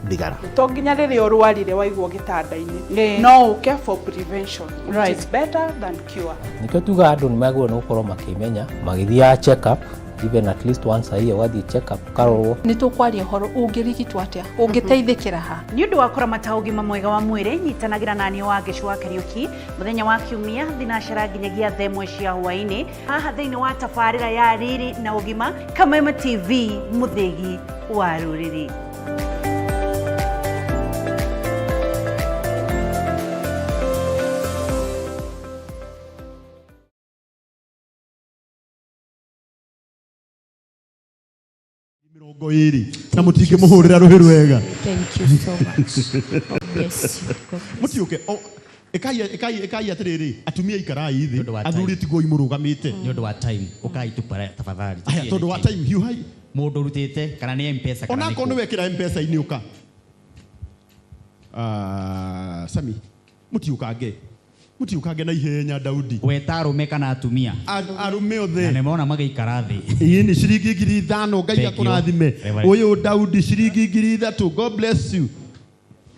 thigara. To nginya rĩrĩa ũrwarire waigwo gĩtanda-inĩ, no ũke for prevention, which is better than cure. Nĩkĩo tugaga andũ nĩ magĩrĩirwo nĩ gũkorwo makĩmenya magĩthiaga check up even at least once a year, ũgathiĩ check up ũkarorwo. Nĩ tũkwaria ũhoro ũngĩrigitwo atĩa, ũngĩteithĩkĩra ha. Nĩ ũndũ wa kũramata ũgima mwega wa mwĩrĩ, nyitanagĩra naniĩ wa Ngĩcu wa Kariũki mũthenya wa kiumia thinacara nginyagia thaa 1 cia hwaĩ-inĩ haha thĩinĩ wa tabarĩra ya Riri na Ũgima, Kameme TV, mũthĩgi wa rũrĩrĩ. Mĩrongo ĩrĩ na mũtingĩmũhũrĩra rũhĩ rwega. Thank you so much. God bless you. God bless. Mũtiũke ĩkai atĩrĩrĩ, atumia ikarai thĩ, athuri tigoi mũrũgamĩte. Nĩ ũndũ wa time, ũkai tu tafadhali. Aya, tondũ wa time hiuhai. Mũndũ ũrutĩte kana nĩ M-Pesa kana nĩ Onakorwo nĩ wekĩra M-Pesa-inĩ ũka. Sami, mũtiũkange. Mũtiũkange na ihenya Daudi. Weta arũme kana atumia? Arũme othe. Na nĩmona magĩikara thĩ. Ĩĩ nĩ ciringi 5,000 Ngai akũrathime. Ũyũ Daudi ciringi 3,000. God bless you.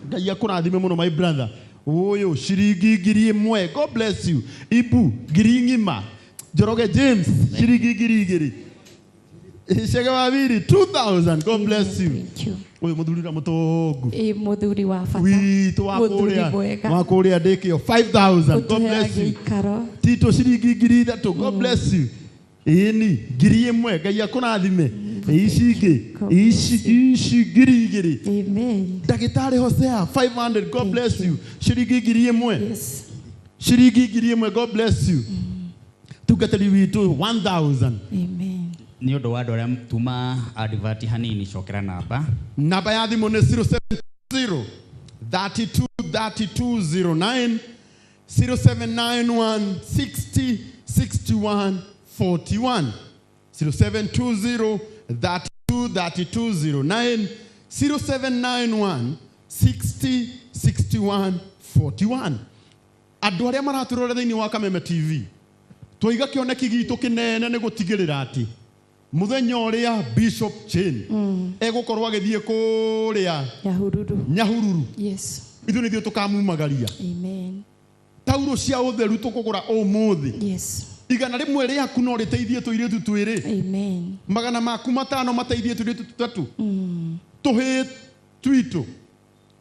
Ngai akũrathime mũno my brother. Ũyũ ciringi 1,000. God bless you. Ibu 1,000. Njoroge James ciringi 2,000. Chege wa Wili 2,000. God bless you. Ũyũ mũthuri ũrĩa mũtongu. Ĩ mũthuri wa bata. Witũ wa Mũthuri kũrĩa mwega. wa kũrĩa ndĩkĩo 5,000. God bless you. Gĩikaro. Tito ciringi 3,000. God bless you. Ĩni 1,000 Ngai akũrathime. Ici ingĩ ici 2,000. Amen. Ndagĩtarĩ Hosea 500. God bless you. Ciringi 1,000. Ciringi 1,000. God bless you. Tungatĩri witũ 1,000. Amen. Nĩ ũndũ wa andũ arĩa tuma advert hanini, cokera namba. Namba ya thimũ nĩ 070 32 32 09 0791 60 61 41 0720 32 32 09 0791 60 61 41. Andũ arĩa maratũrora thĩinĩ wa Kameme TV, twaiga kĩoneki gitũ kĩnene nĩ gũtigĩrĩra atĩ Muthenya ũrĩa Bishop Jane egũkorwo agĩthiĩ kũrĩa Nyahururu. Nyahururu. Yes. Ithuĩ nĩthuĩ tũkamumagaria. Amen. Taurũ cia ũtheru tũkũgũra ũmũthĩ. Yes. 100 rĩaku no rĩteithie tũirĩtu twĩrĩ. Amen. 500 mateithie tũirĩtu tũtatũ. Tũhĩĩ twitũ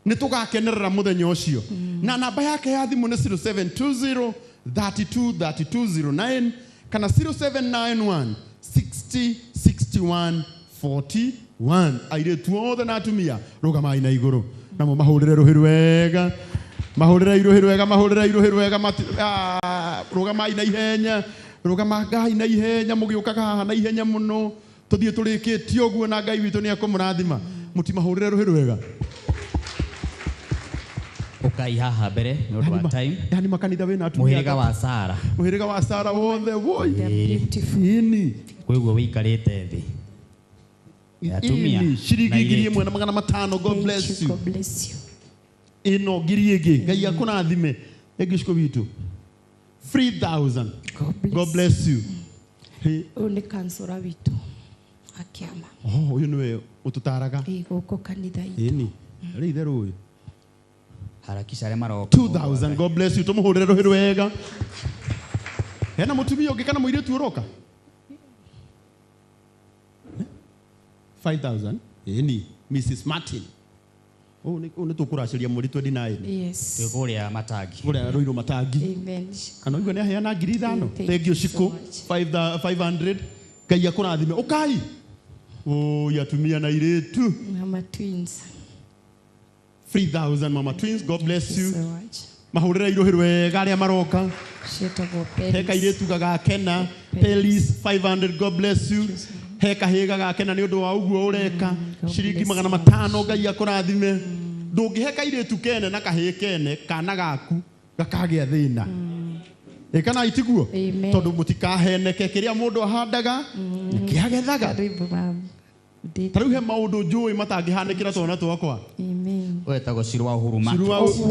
nĩ tũgakenerera mũthenya ũcio. Na namba yake ya thimũ nĩ 0720 32 3209 kana 0791 60 61 41. Airĩtu othe na atumia rũgamai na igũrũ namo mahũrĩre rũhĩ rwega, mahũrĩre rũhĩ rwega, mahũrĩre rũhĩ rwega, rũgamai na ihenya, rũgamangai na ihenya, mũgĩũkaga haha na ihenya mũno, tũthiĩ tũrĩkĩtie ũguo na Ngai witũ nĩ ekũmũrathima. Mũtimahũrĩre rũhĩ rwega. Ukai haha mbere nĩ ũndũ wa time. Yani makanitha wĩna atumia. Mũhĩrĩga wa Sara. Mũhĩrĩga wa Sara wothe woi. Ini. Kwĩguo wĩikarĩte thĩ. Atumia. Ini ciringi 1500. God bless you. God bless you. Ĩno ngiri ĩngĩ. Ngai akũrathime. Ĩngĩ ciko witũ. 3000. God bless you. Ũyũ nĩ kansũra witũ akĩama. Oh, ũyũ nĩwe ũtũtaraga. Ĩ gũkũ kanitha-inĩ. Ĩni. Rĩ itherũ ũyũ. Harakisha arĩa maroka. 2000. God bless you. Tũmũhũrĩre rũhĩ rwega. Hena mũtumia ũngĩ kana mũirĩtu ũroka? 5000. Ĩni. Mrs. Martin. Ũũ nĩ tũkũracĩria mweri 29. Yes. Twĩ kũrĩa Matangi. Kũrĩa Rũirũ Matangi. Amen. Kana ũigua nĩ aheana 5000. Thank Thank you you so Shiko. 500. Ngai akũrathime. Ũkai. Ũi atumia na airĩtu. Mama twins. 3000 Mama twins. God bless you. So much. Mahũrĩre irũhĩ rwega arĩa maroka. Ciĩtagwo He Peris. kairĩtu gagakena. Pelis 500. God bless you. He kahĩĩ gagakena nĩ ũndũ wa ũguo ũreka. Ciringi 500 Ngai akũrathime. Ndũngĩhe kairĩtu kene na kahĩĩ kene kana gaku gakagĩa thĩna. Ĩ kana itiguo? Amen. Tondũ mũtikaheneke kĩrĩa mũndũ ahandaga nĩkĩagethaga. Karibu ma'am. Ta rĩu he maũndũ njũĩ matangĩhanĩkĩra twana twakwa. Amen. Wetagwo Ciru wa Uhuru Market. Ciru wa Oh, wow, Ĩni, Ciru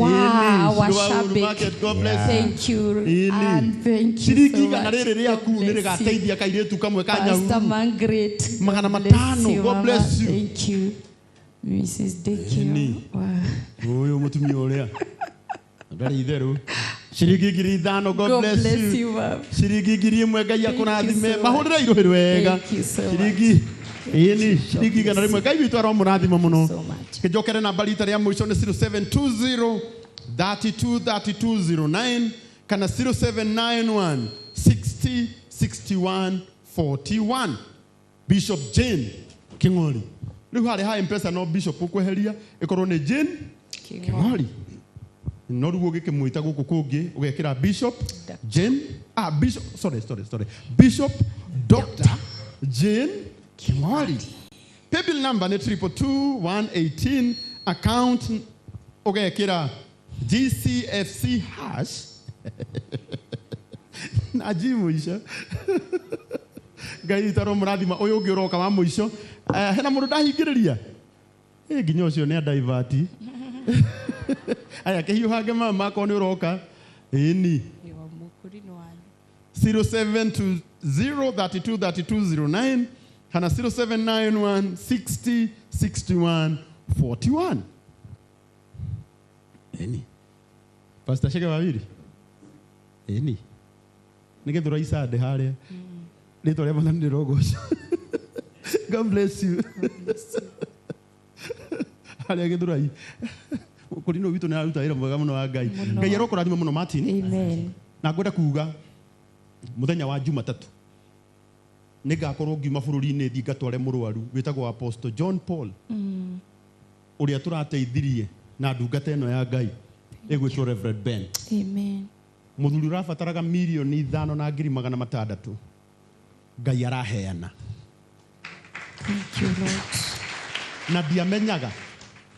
wa Uhuru Washabik. Market. God bless you. Thank you. Ĩni. And thank you Ciringi so igana much. rĩrĩ rĩaku God nĩ bless you. rĩgateithia kairĩtu kamwe ka Pastor Nyahururu. Margaret. Magana God bless matano. you, God Mama. bless you. Thank you. Mrs. Dekio. Ĩni. Wow. Ũyũ mũtumia ũrĩa ndarĩ itherũ. Ciringi 5000. God God bless bless you. you, ma'am. Ciringi 1000 Ngai Thank you akũrathime. so much. Mahũrĩre irũhĩ rwega. Thank you so much. Ciringi ĩni ciringi 100. Ngai witũ aromũrathima mũno. Kĩnjokere namba rita rĩa mũico nĩ 0720 32 3209 kana 0791 60 61 41. Bishop Jane King'ori. Rĩu harĩ ha M-Pesa no Bishop ũkweheria ĩkorwo nĩ Jane King'ori. No rĩu ũgĩkĩmwĩta gũkũ kũngĩ ũgekĩra Bishop Jane, Bishop, sorry, Bishop Dr. Jane King'ori. Paybill number nĩ 222118, account ũgekĩra GCFC hash na G mũico. Ngai witũ aromũrathima. Ũyũ ũngĩ ũroka wa mũico. Hena mũndũ ndahingĩrĩria? Ĩ nginya ũcio nĩ andaivati. Aya kĩhiũhange mama akorwo nĩ ũroka. Ĩni. 0720 32 3209 kana 0791 60 61 41. Ĩni. Pastor Shege Wawiri. Ĩni. Nĩ gĩthũra icande harĩa. Rĩtwa rĩa Mwathani rĩrogoca. God bless you. Harĩa gĩthũrai. Kũrinũ witũ nĩ aruta wĩra mwega mũno wa Ngai. Ngai arokũrathima mũno Martin. Amen. Na ngwenda kuga mũthenya wa Jumatatũ nĩngakorwo ngiuma bũrũri-inĩ thiĩ ngatware mũrwaru wĩtagwo Apostle John Paul ũrĩa tũrateithirie na ndungata ĩno ya Ngai ĩgwĩtwo Reverend Ben. Amen. Mũthuri ũrabataraga 5,600,000 Ngai araheana. Thank you, Lord. Na ndiamenyaga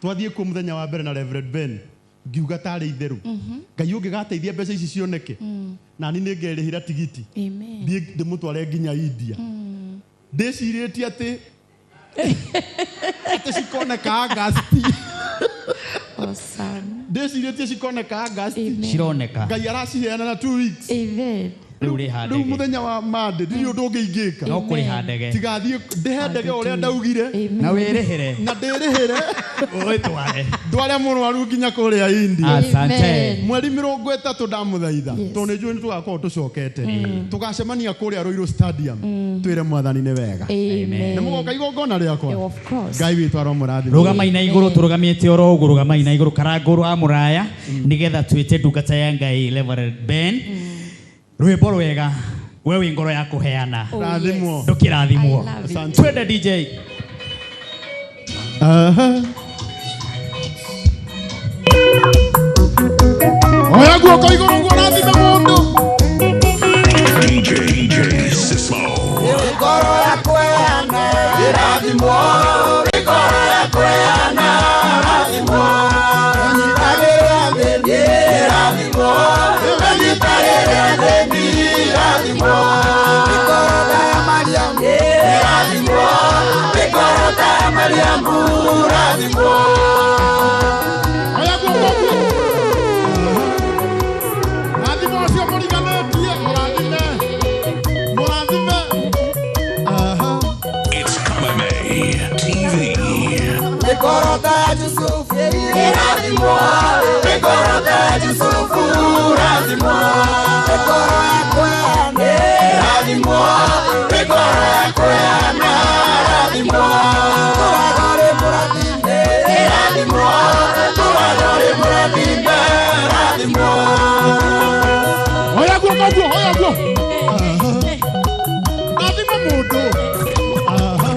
twathiĩ kuo mũthenya wa mbere na Reverend Ben ngiuga tarĩ itherũ. Ngai ũngĩgateithia mbeca ici cioneke nani nĩ ngerĩhĩra tigiti Amen. thiĩ ndĩmũtware nginya India. Ndĩcirĩtie atĩ atĩ cikoneka August. Awesome. Ndĩcirĩtie cikoneka August. Amen. Cironeka. Ngai araciheana na 2 weeks. Amen. Rĩu rĩha Rĩu ndege. Mũthenya wa mande ndirĩ ũndũ ũngĩ ingĩka. No kũrĩha ndege. Tigathiĩ ndĩhe ndege ũrĩa ndaugire. Na wĩrĩhĩre. Na ndĩrĩhĩre. Ũtware. Ndware mũrwaru nginya kũrĩa India. Asante. Amen. Mweri 30 ndamũthaitha, tondũ nĩ njũĩ nĩ tũgakorwo tũcokete, tũgacemania kũrĩa Ruiru Stadium, twĩre Mwathani nĩ wega. Amen. Nĩ mũgoka igongona rĩakwa. Of course. Ngai witũ aromũrathima. Rũgamai na igũrũ, tũrũgamĩte oro ũguo, rũgamai na igũrũ karangũrũ wa mũraya, nĩgetha twĩte ndungata ya Ngai Reverend Ben. Rwĩmbo rwega, we wĩ ngoro ya kũheana. Oh, Rathimwo. yes. Ndũkĩrathimwo. I love it. Twende, DJ. Aha. Oya guoko igũrũ guo rathime mũndũ. DJ, DJ Sismo. Ngoro ya kweana irathimwo, ngoro ya kweana rathimwo, nyitagĩrĩra thĩni irathimwo, nyitagĩrĩra thĩni irathimwo, ngoro ta ya Mariamu irathimwo, ngoro ta ya Mariamu rathimwo. Oya guoko guo. Rathimo ũcio mũriganĩtie, mũrathime. Mũrathime. Aha. It's Kameme TV. Ngoro ta ya Yusufu irathimwo, ngoro ta ya Yusufu rathimwo, ngoro ya kweana irathimwo, ngoro ya kweana rathimwo, tũragore mũrathime irathimwo, tũragore mũrathime rathimwo. Oya guoko guo, oya guo. Aha. Rathima mũndũ. Aha.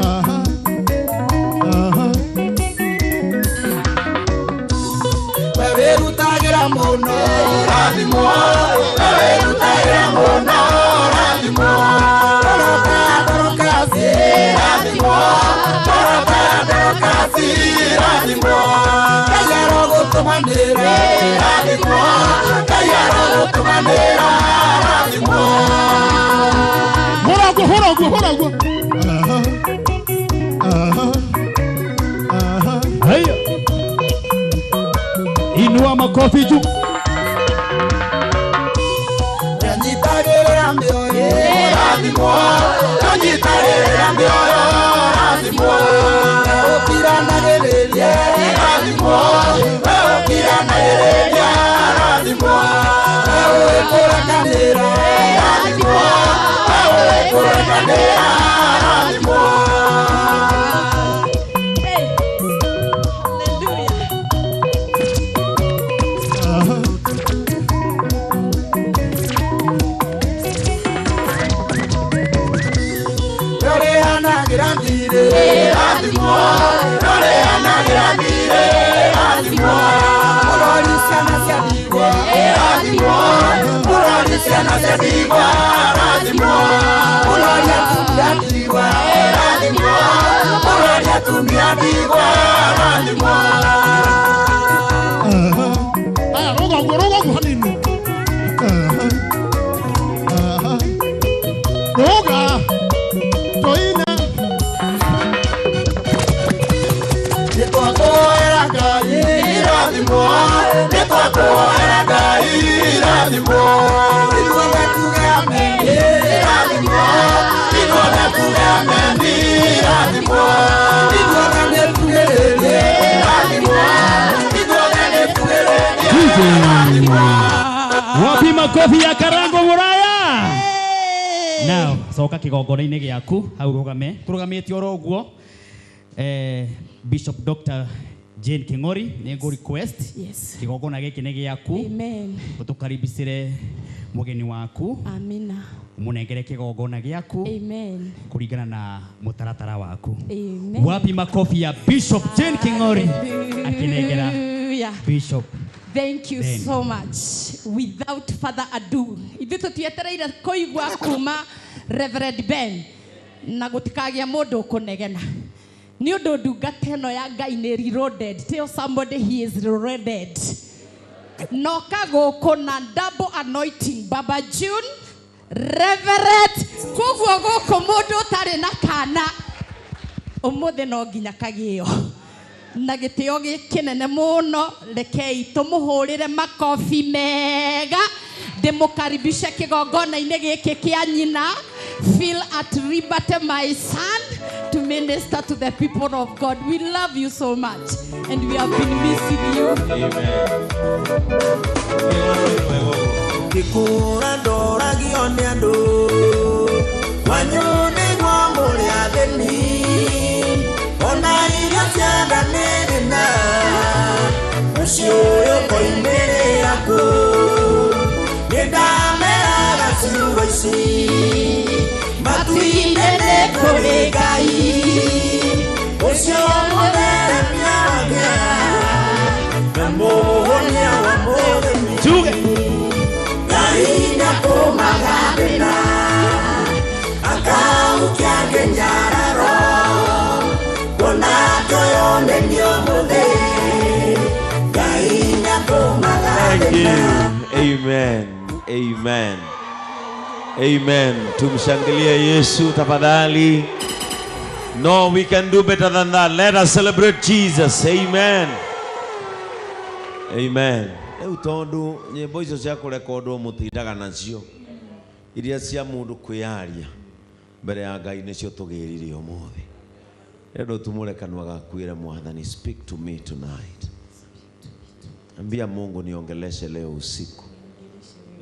Aha. Aha. We wĩrutagĩra mũno rathimwo, we wĩrutagĩra mũno rathimwo, toroka Dorokasi rathimwo, toroka Dorokasi rathimwo, Ngai arogũtũmanĩra rathimwo, Ngai arogũtũmanĩra rathimwo. Hũra guo, hũra guo, hũra guo. Aha. Aha. Aha. Haya. Inua makofi juu. Nyitagĩrĩra mĩoyo rathimwo, nyitagĩrĩra mĩoyo rathimwo, ũkiranagĩrĩria rathimwo, ũkiranagĩrĩria rathimwo, ũkũrekanĩra rathimwo, ũkũrekanĩra rathimwo. Rĩanagĩra thirĩ rathimwo, rĩanagĩra thirĩ rathimwo, mũrori ciana cia ndigwa rathimwo, mũrori ciana cia ndigwa rathimwo, mũrori atumia ndigwa rathimwo, mũrori atumia ndigwa rathimwo. Aha. Aya, rũga guo, rũga guo hanini. Aha. Aha. Rũga. Tũine. Nĩtwakũhoera Ngai rathimwo, nĩtwakũhoera Ngai rathimwo, ithuothe tuge ameni rathimwo, ithuothe tuge ameni rathimwo, ithuothe nĩtugĩrĩrie rathimwo, ithuothe nĩtugĩrĩrie rathimwo. Wapi makofi ya Karango Muraya? Now, coka kĩgongona-inĩ gĩaku hau rũgame, tũrũgamĩte oro ũguo. Bishop Dr. Jane King'ori, nĩ ngũ request Yes. kĩgongona gĩkĩ nĩ gĩaku. Amen. Ũtũkaribicĩre mũgeni waku. Amina. Mũnengere kĩgongona gĩaku. Amen. Kũringana na mũtaratara waku. Amen. Wapi makofi ya Bishop Jane King'ori akĩnengera Hallelujah. Bishop Thank you Ben. so much. Without further ado, ithuĩ tũtietereire kũigua kuma Reverend Ben na gũtikagĩa mũndũ ũkũnegena nĩ ũndũ ndungata ĩno ya Ngai nĩ reloaded. Tell somebody he is reloaded. Noka gũkũ na double anointing, Baba June, Reverend. Koguo gũkũ mũndũ ũtarĩ na kana ũmũthĩ no nginya kagĩo na gĩtĩo gĩkĩnene mũno. Rekei tũmũhũrĩre makobi mega. Ndĩmũkaribishe kĩgongona-inĩ gĩkĩ kĩa nyina. Feel at liberty, my son, to minister to the people of God. We love you so much and we have been missing you. Ngĩkũra ndoragio nĩ andũ kwanyu nĩguo mũrĩ athĩni ona irio cia nda nĩrĩ na mũciĩ ũyũ koimĩrĩra kũ nĩndameraga ciugo ici matu-inĩ nĩ kũrĩ Ngai ũcio mũtheremia wa ngĩa na mũhonia wa mũthĩni. Tuge. Ngai nĩakũmaga thĩna akahukia kĩnyararo kuona toyo nĩ ũmũthĩ Ngai nĩakũmaga Thank thĩna. you. Amen. Amen. Amen. Tumshangilie Yesu tafadhali. No, we can do better than that. Let us celebrate Jesus. Amen. Amen. Rĩu tondũ nyĩmbo icio cia kũrekondwo mũtindaga nacio iria cia mũndũ kwĩyaria mbere ya Ngai nĩcio tũgĩrire ũmũthĩ. Rĩu tumũre kanua gaku ĩre Mwathani, speak to me tonight. Ambia Mungu niongeleshe leo usiku.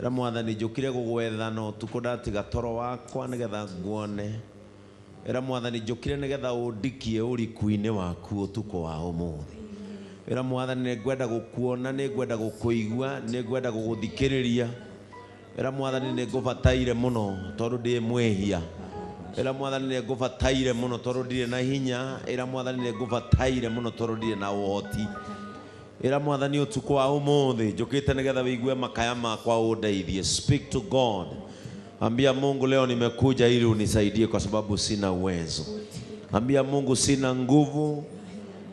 Ĩra Mwathani njũkire gũgwetha na ũtukũ ndatiga toro wakwa nĩgetha nguone. Ĩra Mwathani njũkire nĩgetha ũndikie ũriku-inĩ waku ũtukũ wa ũmũthĩ. Ĩra Mwathani nĩngwenda gũkuona, nĩngwenda gũkũigua, nĩngwenda gũgũthikĩrĩria. Ĩra Mwathani nĩngũbataire mũno tondũ ndĩ mwĩhia. Ĩra Mwathani nĩngũbataire mũno tondũ ndirĩ na hinya. Ĩra Mwathani nĩngũbataire mũno tondũ ndirĩ na ũhoti. Ĩra Mwathani ũtukũ wa ũmũthĩ njũkĩte nĩgetha wĩigue makaya makwa ũndeithie. Speak to God. Ambia Mungu leo nimekuja ili unisaidie kwa sababu sina uwezo. Ambia Mungu sina nguvu.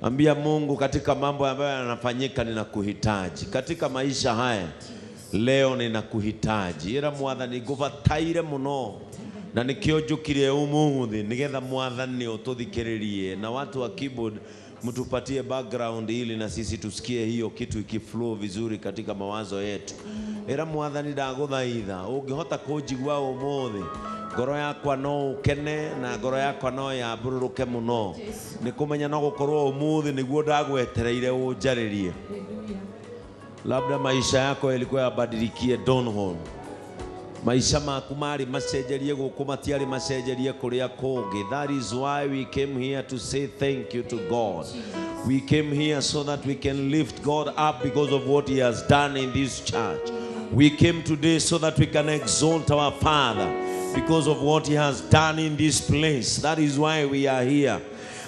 Ambia Mungu katika mambo ambayo yanafanyika ninakuhitaji. Katika maisha haya leo ninakuhitaji. Ĩra Mwathani ngũbataire mũno na nikio njũkire ũmũthĩ nĩgetha Mwathani ũtũthikĩrĩrie na watu wa keyboard mtupatie background ili na sisi tusikie hiyo kitu ikiflow vizuri katika mawazo yetu. Ĩra Mwathani ndagũthaitha ũngĩhota kũnjigua ũmũthĩ ngoro yakwa no ũkene na ngoro yakwa no yambũrũrũke mũno nĩ kũmenya no gũkorwo ũmũthĩ nĩguo ndagwetereire ũnjarĩrie. Labda maisha yako yalikuwa yabadilikie Donholm. Maisha maku marĩ macenjerie gũkũ matiarĩ macenjerie kũrĩa kũngĩ. That is why we came here to say thank you to God. We came here so that we can lift God up because of what he has done in this church. We came today so that we can exalt our Father because of what he has done in this place. That is why we are here.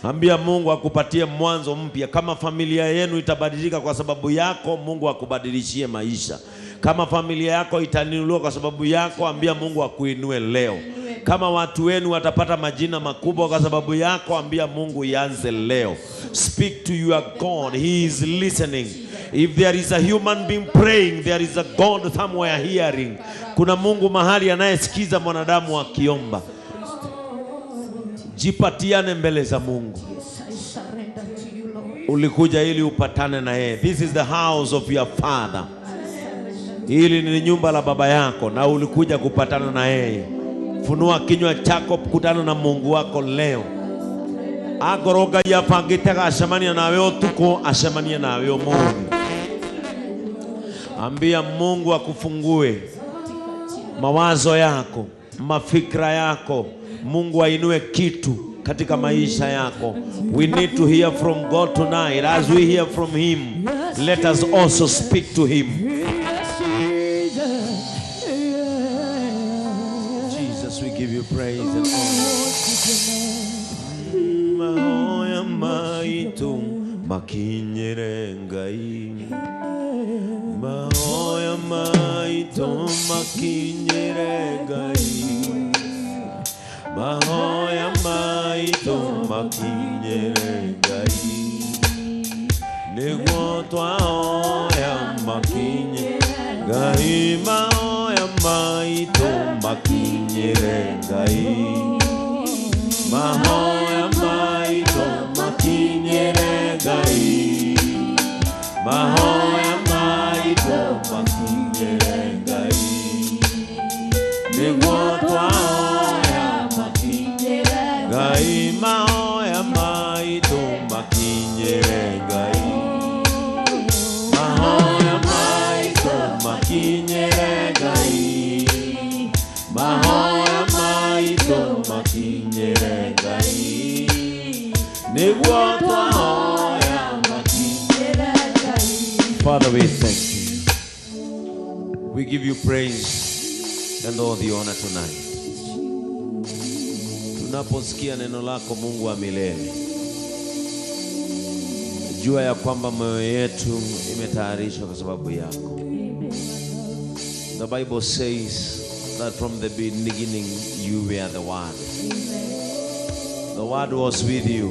Ambia Mungu akupatie mwanzo mpya. Kama familia yenu itabadilika kwa sababu yako, Mungu akubadilishie maisha. Kama familia yako itaninuliwa kwa sababu yako, ambia Mungu akuinue leo. Kama watu wenu watapata majina makubwa kwa sababu yako, ambia Mungu ianze leo. Speak to your God. He is listening. If there is a human being praying, there is a God somewhere hearing. Kuna Mungu mahali anayesikiza mwanadamu akiomba. Jipatiane mbele za Mungu. Ulikuja ili upatane na yeye. This is the house of your father. Hili ni nyumba la baba yako na ulikuja kupatana na yeye. Funua kinywa chako, kutana na Mungu wako leo. Akorwo Ngai abangĩte agacemania nawe ũtukũ, acemanie nawe ũmũthĩ. Ambia Mungu akufungue mawazo yako, mafikra yako. Mungu ainue kitu katika maisha yako. We need to hear from God tonight. As we hear from him, let us also speak to him. Jesus, we give you praise and honor. Mahoya maitu makinyere Ngai. Mahoya maitu makinyere Ngai. Mahoya maitu makinyere Ngai. Nĩguo twahoya makinyere Ngai. Mahoya maitu makinyere Ngai. Mahoya maitu makinyere Ngai. Mahoya maitu makinyere Ngai. Nĩguo twahoya makinyĩre Ngai, mahoya maitũ makinyĩre Ngai, mahoya maitũ makinyĩre Ngai, mahoya maitũ makinyĩre Ngai, nĩguo twahoya makinyĩre Ngai. Father, we thank you. We give you praise and all the honor tonight. Tunaposikia neno lako Mungu wa milele, jua ya kwamba mioyo yetu imetayarishwa kwa sababu yako. The Bible says that from the beginning you were the Word. The Word was with you,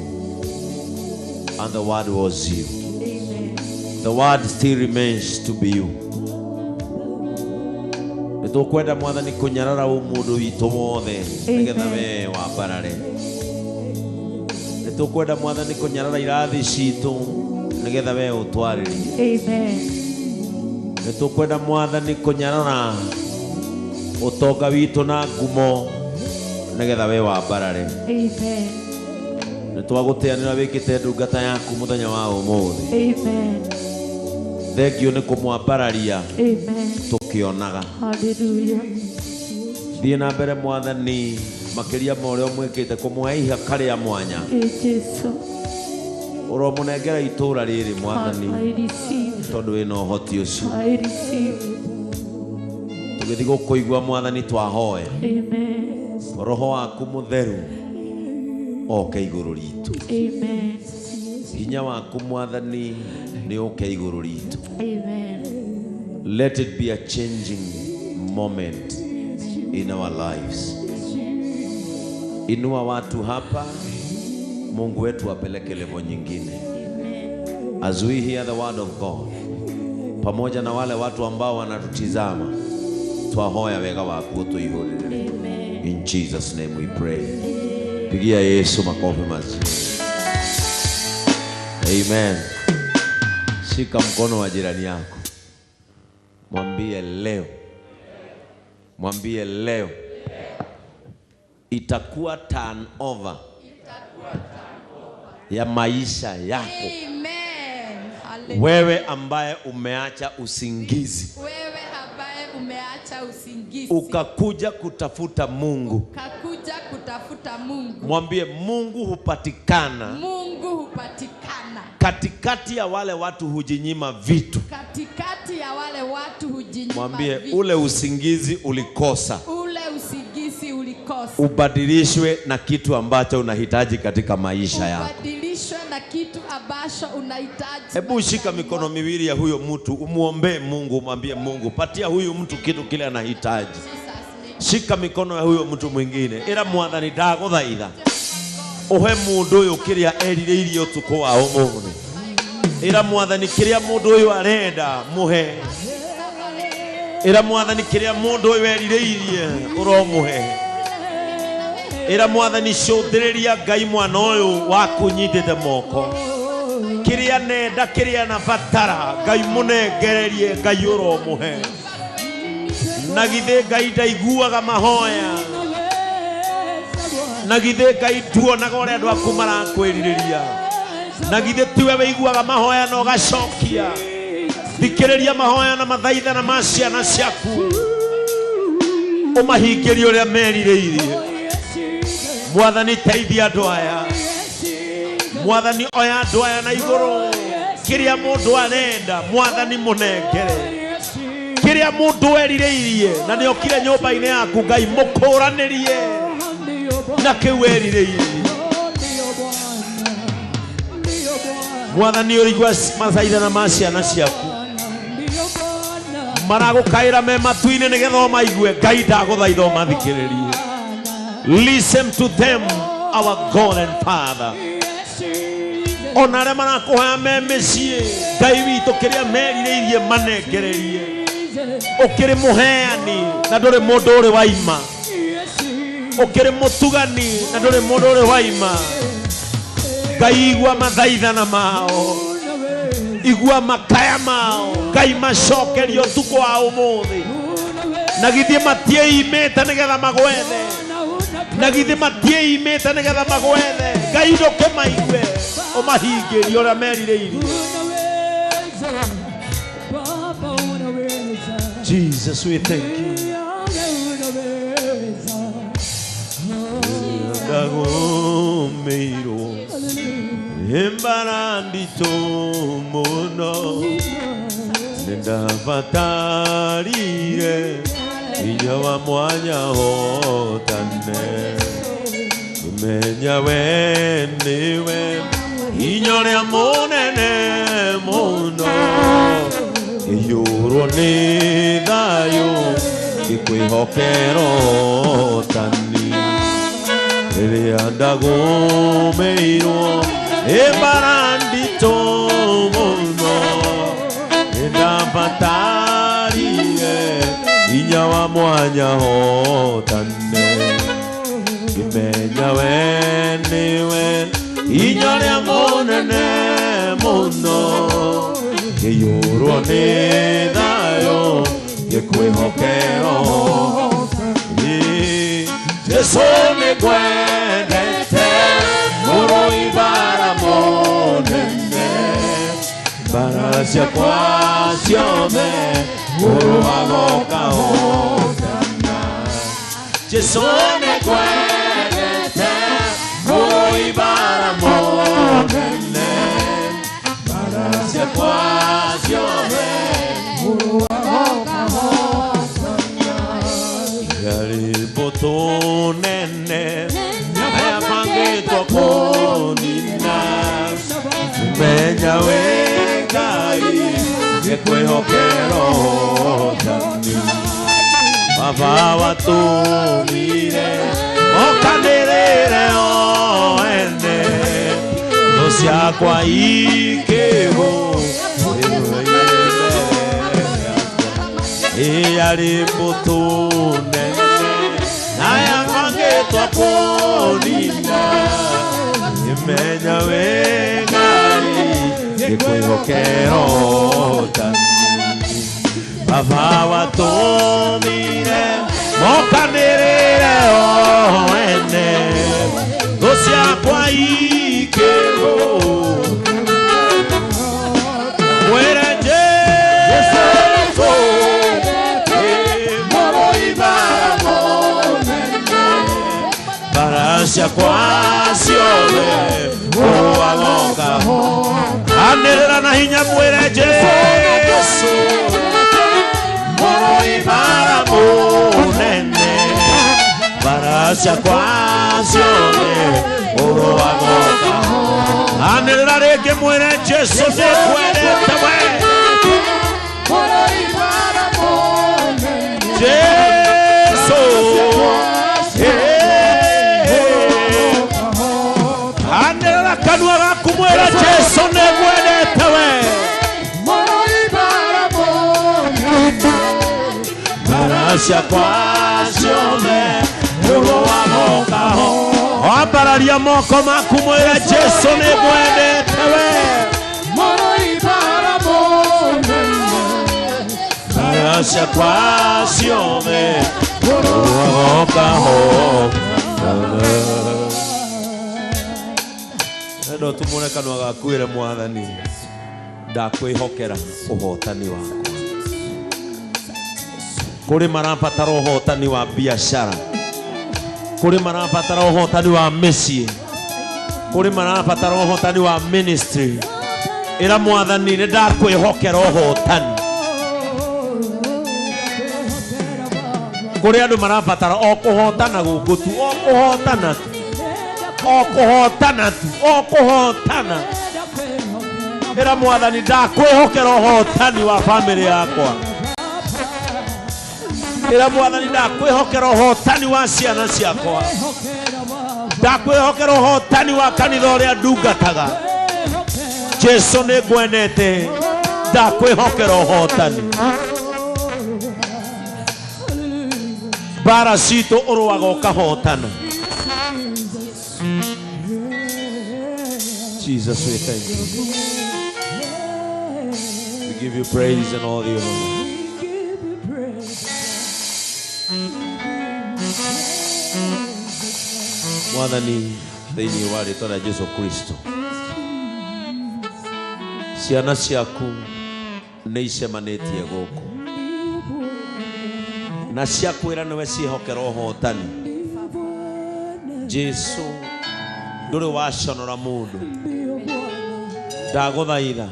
and the Word was you. The Word still remains to be you. Nĩtũkwenda Mwathani kũnyarara ũmũndũ witũ wothe nĩgetha we wambarare. Nĩtũkwenda Mwathani kũnyarara irathi citũ nĩgetha we ũtwarĩrie. Amen. Nĩtũkwenda Mwathani kũnyarara ũtonga witũ na ngumo nĩgetha we wambarare. Amen. Nĩtwagũteanĩra wĩkĩte ndungata yaku mũthenya wa ũmũthĩ. Amen. Thengio nĩ kũmwambararia Amen. tũkĩonaga. Hallelujah. Thiĩ na mbere Mwathani makĩria ma ũrĩa ũmwĩkĩte kũmũhe ihaka rĩa mwanya. Ee Jesu. Ũromũnengera itũũra rĩrĩ Mwathani I receive. tondũ wĩna ũhoti ũcio. I receive. Tũgĩthiĩ gũkũigua Mwathani twahoya. Amen. Roho waku mũtheru oke igũrũ ritũ. Amen. Hinya waku Mwathani nĩ ũke igũrũ ritũ. Amen. Let it be a changing moment in our lives. Inua watu hapa, Mungu wetu apeleke level nyingine. As we hear the word of God, pamoja na wale watu ambao wanatutizama, twahoya wega waku ũtũihũrĩre. In Jesus name we pray. Pigia Yesu makofi mazuri. Amen. Shika mkono wa jirani yako, mwambie leo, mwambie leo itakuwa turnover ya maisha yako. Amen. Hallelujah. Wewe ambaye umeacha usingizi Wewe ambaye umeacha usingizi ukakuja kutafuta Mungu, ukakuja kutafuta Mungu. mwambie Mungu hupatikana Mungu hupatikana katikati ya wale watu hujinyima vitu. katikati ya wale watu hujinyima Mwambie vitu. ule usingizi ulikosa Ule usingizi ulikosa ubadilishwe na kitu ambacho unahitaji katika maisha yako. ubadilishwe na kitu ambacho unahitaji. Hebu shika mikono miwili ya huyo mtu, umuombee Mungu, umwambie Mungu, patia huyu mtu kitu kile anahitaji. Shika mikono ya huyo mtu mwingine, ira Mwathani ndagũthaitha uhe mũndũ ũyũ kĩrĩa erirĩirie ũtukũ wa ũmũthĩ. Ira Mwathani kĩrĩa mũndũ ũyũ arenda mũhe. Ira Mwathani kĩrĩa mũndũ ũyũ erirĩirie ũromũhe. Ira Mwathani cũthĩrĩria Ngai mwana ũyũ waku nyitĩte moko, kĩrĩa nenda kĩrĩa nabatara Ngai mũnengererie, Ngai ũromũhe. Na githĩ Ngai ndaiguaga mahoya, na githĩ Ngai nduonaga ũrĩa andũ aku marakwĩrirĩria, na githĩ tiwe wĩiguaga mahoya na ũgacokia. Thikĩrĩria mahoya na mathaithana ma ciana ciaku, ũmahingĩrie ũrĩa merirĩirie. Mwathani teithia andũ aya, Mwathani oya andũ aya na igũrũ, kĩrĩa mũndũ arenda Mwathani mũnengere, kĩrĩa mũndũ erirĩirie na nĩokire nyũmba-inĩ yaku Ngai mũkũranĩrie na kĩu erirĩirie. Mwathani ũrĩigua mathaithana ma ciana ciaku maragũkaĩra me matu-inĩ nĩgetha ũmaigue. Ngai ndagũthaitha ũmathikĩrĩrie. Listen to them, our God and Father. Ona arĩa marakũhoya me mĩciĩ, Ngai witũ kĩrĩa merirĩirie manengererie. Ũkĩrĩ mũheani na ndũrĩ mũndũ ũrĩ waima, ũkĩrĩ mũtugani na ndũrĩ mũndũ ũrĩ waima. Ngai igua mathaithana mao, igua makaya mao, Ngai macokerie ũtukũ wa ũmũthĩ. Na githĩ matiĩimĩte nĩgetha magwethe. Na githĩ matiĩimĩte nĩgetha magwethe. Ngai ndũkĩmaigue ũmahingĩrie ũrĩa merirĩirie. Jesus, we thank you. Ndagũmĩirwo nĩ mbara nditũ mũno, nĩndabatarire hinya wa mwanya hotane. Kũmenya we nĩwe hinya ũrĩa mũnene mũno, iyũrwo nĩ thayũ ngĩkwĩhokera ũhotani. Rĩrĩa ndagũmĩirwo nĩ mbara nditũ mũno, nĩndabatarire hinya wa mwanya hotane. Ngĩmenya we nĩwe hinya ũrĩa mũnene mũno, ngĩiyũrwo nĩ thayũ ngĩkwĩhokera ũhotani. Jesu nĩngwendete mũrũi mbara mũnene, mbara ciakwa ciothe ũrũaga ũkahotana. Jesu nĩngwendete mũrũi mbara mũnene, mbara ciakwa ciothe ũrũaga ũkahotana. Yarĩ mbũtũ nene yabangĩtwo kũnina, menya we Ngai ngĩkwĩhokera ũhotani. Baba watũmire mokanĩrĩre o ene, thũ ciakwa ikĩgũ yarĩ mbũtũ nene na yabangĩtwo kũnina, ngĩmenya we Ngai ngĩkwĩhokera ũhotani. Baba watũmire mokanĩrĩre o ene, thũ ciakwa ikĩgũ. Mwĩre Jesũ mũrũi mbara mũnene, mbara ciakwa ciothe ũrũaga ũkahotana. Anĩrĩra na hinya mwĩre Jesũ mũrũi mbara mũnene, mbara ciakwa ciothe ũrũaga ũkahotana. Anĩrĩra rĩngĩ mwĩre Jesũ nĩngwendete we. Jesũ anĩrĩra kanua gaku mwĩre Jesũ nĩngwendete we. Mbara ciakwa ciothe ũrũaga ũkahotana. Ambararia moko maku mwĩre Jesũ nĩngwendete we. Mbara ciakwa ciothe ũrũaga ũkahotana. Enda ũtumũre kanua gaku wĩre Mwathani, ndakwĩhokera ũhotani wakwa. Kũrĩ marabatara ũhotani wa biacara, kũrĩ marabatara ũhotani wa mĩciĩ, kũrĩ marabatara ũhotani wa ministry. Ĩra Mwathani nĩ ndakwĩhokera ũhotani. Kũrĩ andũ marabatara o kũhotana gũkũ tu, o kũhotana tu, o kũhotana tu, o kũhotana. Ĩra Mwathani ndakwĩhokera ũhotani wa bamĩrĩ yakwa. Ĩra Mwathani ndakwĩhokera ũhotani wa ciana ciakwa. Ndakwĩhokera ũhotani wa kanitha ũrĩa ndungataga. Jesu nĩ ngwenete, ndakwĩhokera ũhotani. Mbara citũ ũrũaga ũkahotana. Jesus, we thank you. We give you praise and all the honor. Mwathani thĩinĩ wa rĩtwa rĩa Jesu Kristo, ciana ciaku nĩ icemanĩtie gũkũ na ciakwĩra nĩwe ciĩhokera ũhotani. Jesu ndũrĩ waconora mũndũ, ndagũthaitha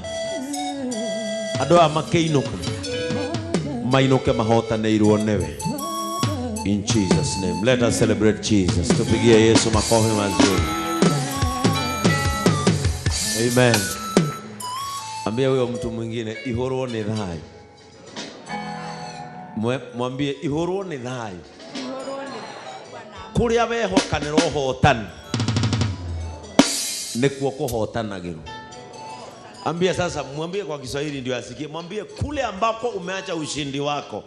andũ aya makĩinũka mainũke mahotanĩirwo nĩwe. In Jesus name, let us celebrate Jesus. Tupigie Yesu makofi mazuri. Amen. Ambia huyo mtu mwingine ihurwo ni thayo. Mwambie ihurwo ni thayo. Kuria wehokanĩra ũhotani nĩkuo kũhotanagĩrwo. Ambia sasa, mwambie kwa Kiswahili ndio asikie. Mwambie kule ambako umeacha ushindi wako,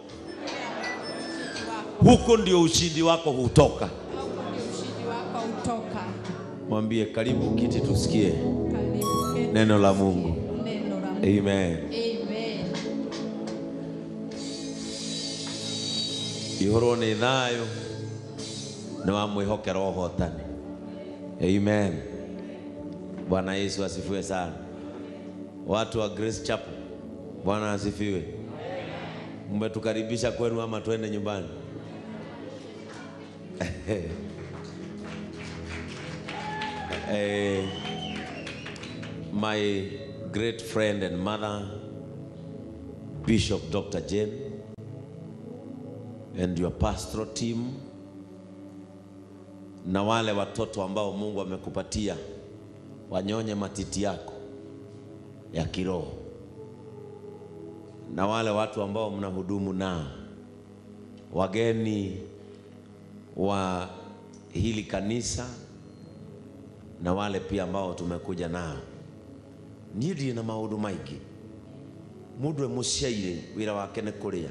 huko ndio ushindi wako hutoka. Mwambie karibu kiti tusikie neno la Mungu. Amen. Ihorwo ni thayo ni wa mwihokera ũhotani. Amen. Bwana Yesu asifiwe sana. Watu wa Grace Chapel, Bwana asifiwe. Mmetukaribisha kwenu ama twende nyumbani? My great friend and mother, Bishop Dr. Jane, and your pastoral team, na wale watoto ambao Mungu amekupatia wanyonye matiti yako ya kiroho, na wale watu ambao mnahudumu nao, wageni wa hili kanisa na wale pia ambao tumekuja nao. Niĩ ndirĩ na maũndũ maingĩ. Mũndũ emũciaire wĩra wake nĩ kũrĩa.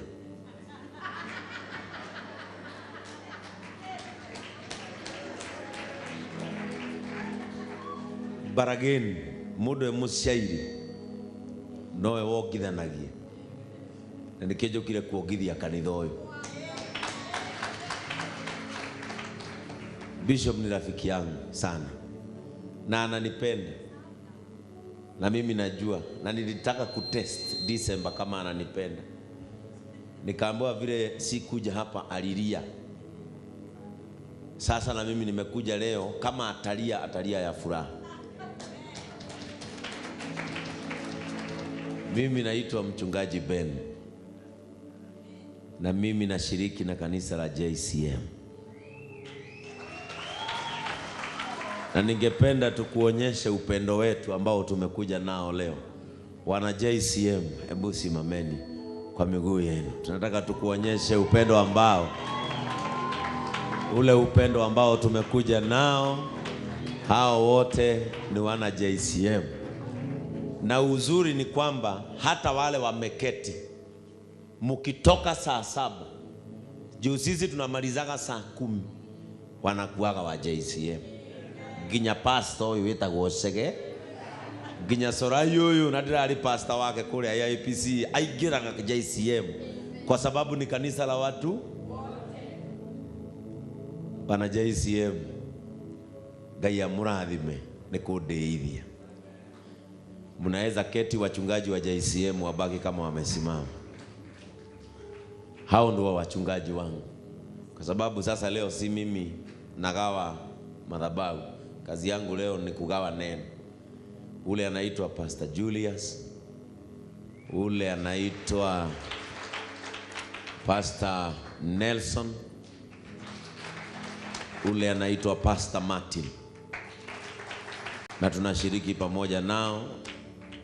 But again, mũndũ emũciaire nowe wongithanagia, na nĩkĩo njũkire kuongithia kanitha ũyũ. Bishop ni rafiki yangu sana na ananipenda, na mimi najua, na nilitaka kutest December kama ananipenda. Nikaambiwa vile sikuja hapa alilia. Sasa na mimi nimekuja leo, kama atalia, atalia ya furaha. Mimi naitwa Mchungaji Ben, na mimi nashiriki na kanisa la JCM. Na ningependa tukuonyeshe upendo wetu ambao tumekuja nao leo. Wana JCM, hebu simameni kwa miguu yenu. Tunataka tukuonyeshe upendo ambao, ule upendo ambao tumekuja nao. Hao wote ni wana JCM. Na uzuri ni kwamba hata wale wameketi, mukitoka saa 7, juu sisi tunamalizaga saa 10, wanakuaga wa JCM. Ginya pastor uyu witagwo Chege, ginya Sorai uyu na ndirari pastor wake kuria IPC, aingiraga JCM kwa sababu ni kanisa la watu wana JCM. Ngai amurathime ni kundeithia. Mnaweza keti, wachungaji wa JCM wabaki kama wamesimama. Hao ndio wachungaji wangu, kwa sababu sasa leo si mimi nagawa madhabahu. Kazi yangu leo ni kugawa neno. Ule anaitwa Pastor Julius, ule anaitwa Pastor Nelson, ule anaitwa Pastor Martin. Na tunashiriki pamoja nao,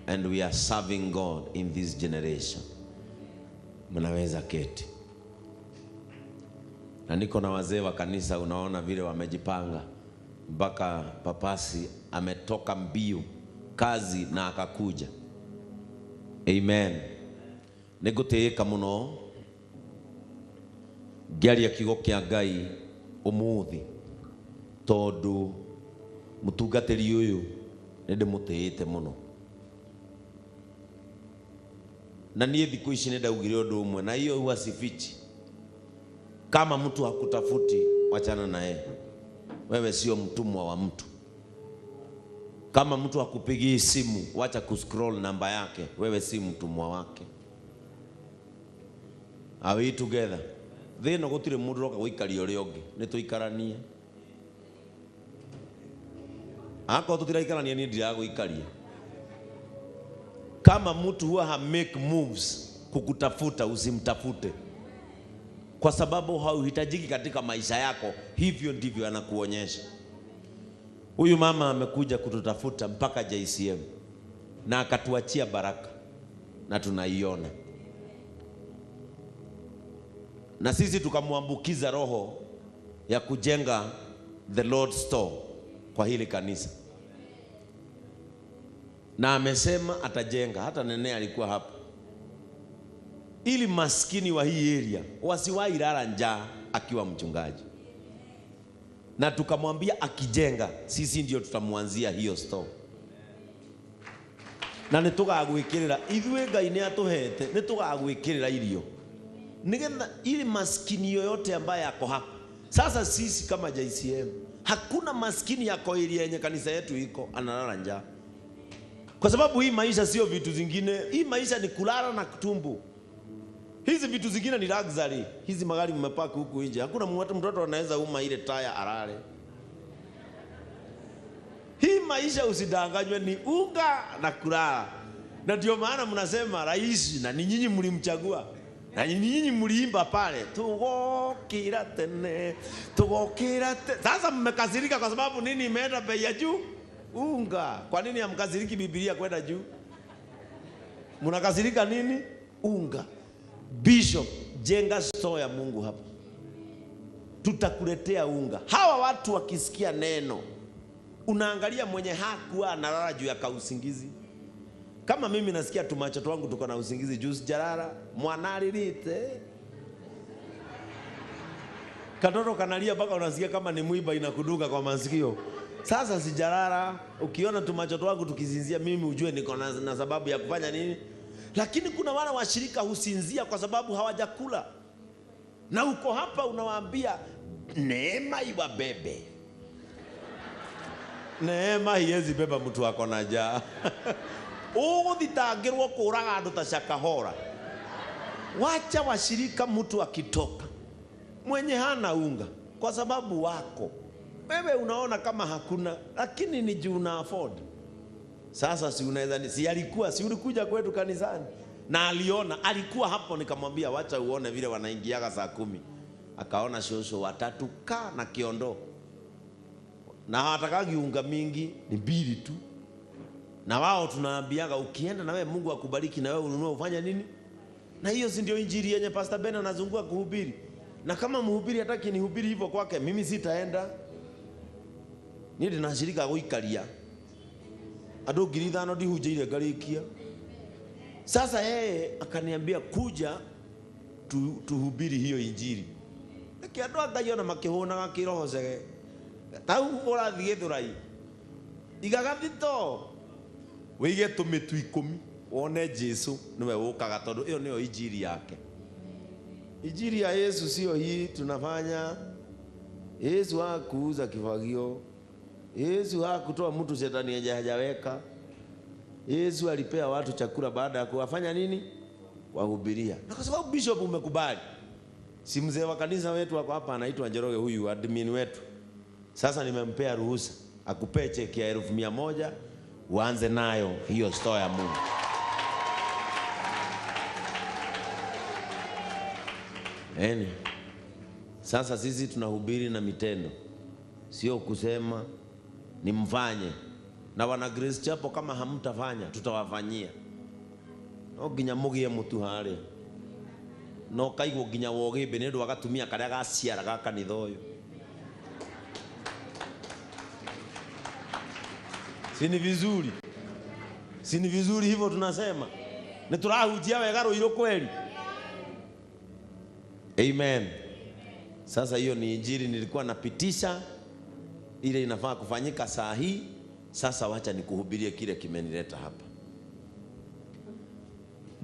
and we are serving God in this generation. Mnaweza keti. Na niko na wazee wa kanisa, unaona vile wamejipanga. Mpaka papasi ametoka mbio kazi na akakuja. Amen. Nĩngũtĩĩka mũno ngĩaria kiugo kĩa Ngai ũmũthĩ, tondũ mũtungatĩri ũyũ nĩndĩmũtĩĩte mũno. Na niĩ thikũ ici nĩndaugire ũndũ ũmwe, na hiyo huwa sifichi. Kama mtu hakutafuti, wachana na yeye. Wewe sio mtumwa wa mtu. Kama mtu hakupigii simu, wacha kuscroll namba yake. Wewe si mtumwa wake. Are we together? Thĩ ĩno gũtirĩ mũndũ ũroka gũikaria ũrĩa ũngĩ, nĩ tũikaranie. Akorwo tũtiraikarania niĩ ndiragũikaria. Kama mtu huwa ha make moves kukutafuta, usimtafute, kwa sababu hauhitajiki katika maisha yako. Hivyo ndivyo anakuonyesha. Huyu mama amekuja kututafuta mpaka JCM na akatuachia baraka na tunaiona, na sisi tukamwambukiza roho ya kujenga the Lord's store kwa hili kanisa, na amesema atajenga. Hata Nene alikuwa hapa, ili maskini wa hii area wasiwahi lala njaa akiwa mchungaji. Na tukamwambia akijenga, sisi ndio tutamwanzia hiyo store, na nitugagwikirira ithuĩ Ngai nĩ atũhete, nitugagwikirira irio nigetha ili maskini yoyote ambaye ako hapa. Sasa sisi kama JCM hakuna maskini yako area yenye kanisa yetu iko analala njaa, kwa sababu hii maisha sio vitu zingine. Hii maisha ni kulala na kutumbu. Hizi vitu zingine ni luxury. Hizi magari mmepaki huku nje, hakuna mtoto anaweza uma ile taya alale. Hii maisha usidanganywe, ni unga na kulala. Na ndio maana mnasema rais, na ni nyinyi mlimchagua, na ni nyinyi mliimba pale tugokira tene, tugokira tene. Sasa mmekasirika kwa sababu nini imeenda bei ya juu? Unga. Kwa nini hamkasiriki Biblia kwenda juu? Mnakasirika nini? Unga. Bishop, jenga store ya Mungu hapa, tutakuletea unga. Hawa watu wakisikia neno, unaangalia mwenye hakuwa analala juu ya kausingizi. Kama mimi nasikia tumacho twangu tuko na usingizi juu sijalala, mwanalilite katoto kanalia mpaka unasikia kama ni mwiba inakuduka kwa masikio. Sasa sijalala, ukiona tumacho twangu tukisinzia, mimi ujue niko na sababu ya kufanya nini. Lakini kuna wale washirika husinzia kwa sababu hawajakula. Na uko hapa unawaambia neema iwabebe. Neema haiwezi beba mtu ako na njaa. Uguthitangirwo kuraga andu ta Shakahora. Wacha washirika, mtu akitoka mwenye hana unga kwa sababu wako wewe unaona kama hakuna, lakini ni juu una afford. Sasa si unaweza, si alikuwa, si ulikuja kwetu kanisani na aliona, alikuwa hapo, nikamwambia wacha uone vile wanaingiaga saa 10. Akaona shosho watatu ka na kiondo, na hawatakagi unga mingi, ni 2 tu. Na wao tunaambiaga ukienda na wewe Mungu akubariki, na wewe ununue ufanye nini? Na hiyo si ndio injili yenye Pastor Ben anazungua kuhubiri. Na kama mhubiri hataki nihubiri hivyo kwake, mimi sitaenda. Niĩ ndinashirika guikaria andu 5,000 ndihunjĩire ngarikia. Sasa yeye akaniambia kuja tuhubiri hiyo injili. Niki andu a Ngai ona makĩhũnaga kĩroho cege. Tau ũrathiĩ Gĩthũrai, igaga thito wĩige tũmĩtu 10 wone Jesu nĩwe ũkaga, tondũ ĩyo nĩyo injili yake. Injili ya Yesu sio hii tunafanya. Yesu hakuuza kifagio. Yesu hakutoa mtu shetani hajaweka. Yesu alipea watu chakula baada ya kuwafanya nini? Wahubiria. Na kwa sababu bishop umekubali, si mzee wa kanisa wetu wako hapa anaitwa Njoroge, huyu admin wetu. Sasa nimempea ruhusa akupee cheki ya 100,000 uanze nayo hiyo store ya Mungu. Eni. Sasa sisi tunahubiri na mitendo, sio kusema ni mfanye. Na wana Grace Chapel kama hamtafanya tutawafanyia. No nginya mugie mutu haria, no kaigwo nginya wogimbe ni ndu agatumia karia gaciara ga kanitha uyu. Si ni vizuri? Si ni vizuri hivyo tunasema? Ni turahunjia wega Ruiru kweli? Amen. Sasa hiyo ni injili nilikuwa napitisha, ile inafaa kufanyika saa hii. Sasa wacha nikuhubirie kile kimenileta hapa.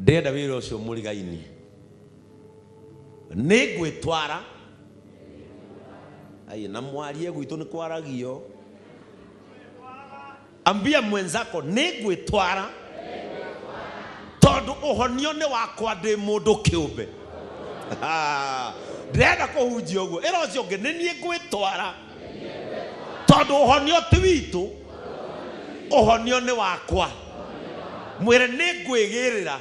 Ndĩrenda wĩra ũcio mũrigaini, nĩngwĩtwara Ai, na mwarie gwitũ nĩ kwaragio. Ambia mwenzako nĩ ngwĩtwara tondũ ũhonio nĩ wakwa ndĩ mũndũ kĩũmbe. Ndĩrenda kũhunjia ũguo. Ĩra ũcio ũngĩ nĩ niĩ ngwĩtwara tondũ ũhonio ti witũ, ũhonio nĩ wakwa. Mwĩre nĩ ngwĩgĩrĩra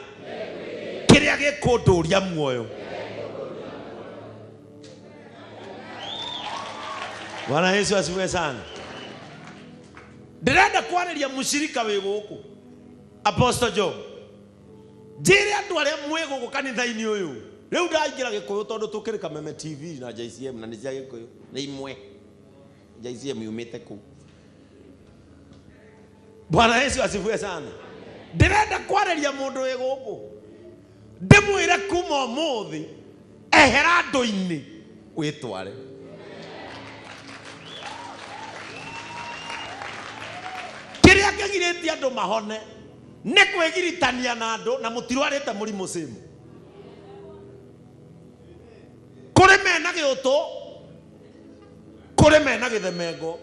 kĩrĩa gĩkũndũria muoyo. Bwana Yesu asifiwe sana. Ndĩrenda kwarĩria mũcirika wĩ gũkũ Apostle Job. Njĩre andũ arĩa mwĩ gũkũ kanitha-inĩ ũyũ. Rĩu ndaingĩra Gĩkũyũ tondũ tũkĩrĩ Kameme TV na JCM na nĩ cia Gĩkũyũ nĩ imwe. JCM yumĩte kũu. Bwana Yesu asifiwe sana. Ndĩrenda kwarĩria mũndũ wĩ gũkũ. Ndĩmwĩre kuma ũmũthĩ ehera andũ-inĩ wĩtware. Kĩrĩa kĩgirĩtie andũ mahone nĩ kwĩgiritania na andũ na mũtirwarĩte mũrimũ same. Kũrĩ mena gĩũtũ, kũrĩ mena gĩthemengo,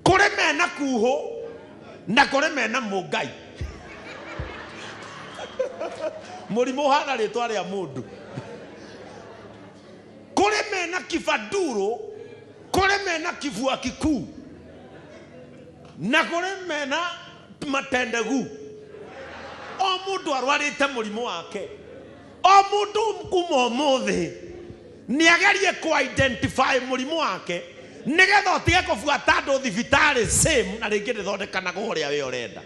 kũrĩ mena kuhũ na kũrĩ mena mũngai. Mũrimũ ũhana rĩtwa rĩa mũndũ. Kũrĩ mena kibanduro, kũrĩ mena kibua kikuu na kũrĩ mena matendegu. O mũndũ arwarĩte mũrimũ wake. O mũndũ kuma ũmũthĩ nĩ agerie kũ identify mũrimũ wake nĩgetha ũtige kũbuata andũ thibitarĩ same na rĩngĩ ndĩthondekanaga ũrĩa we ũrenda.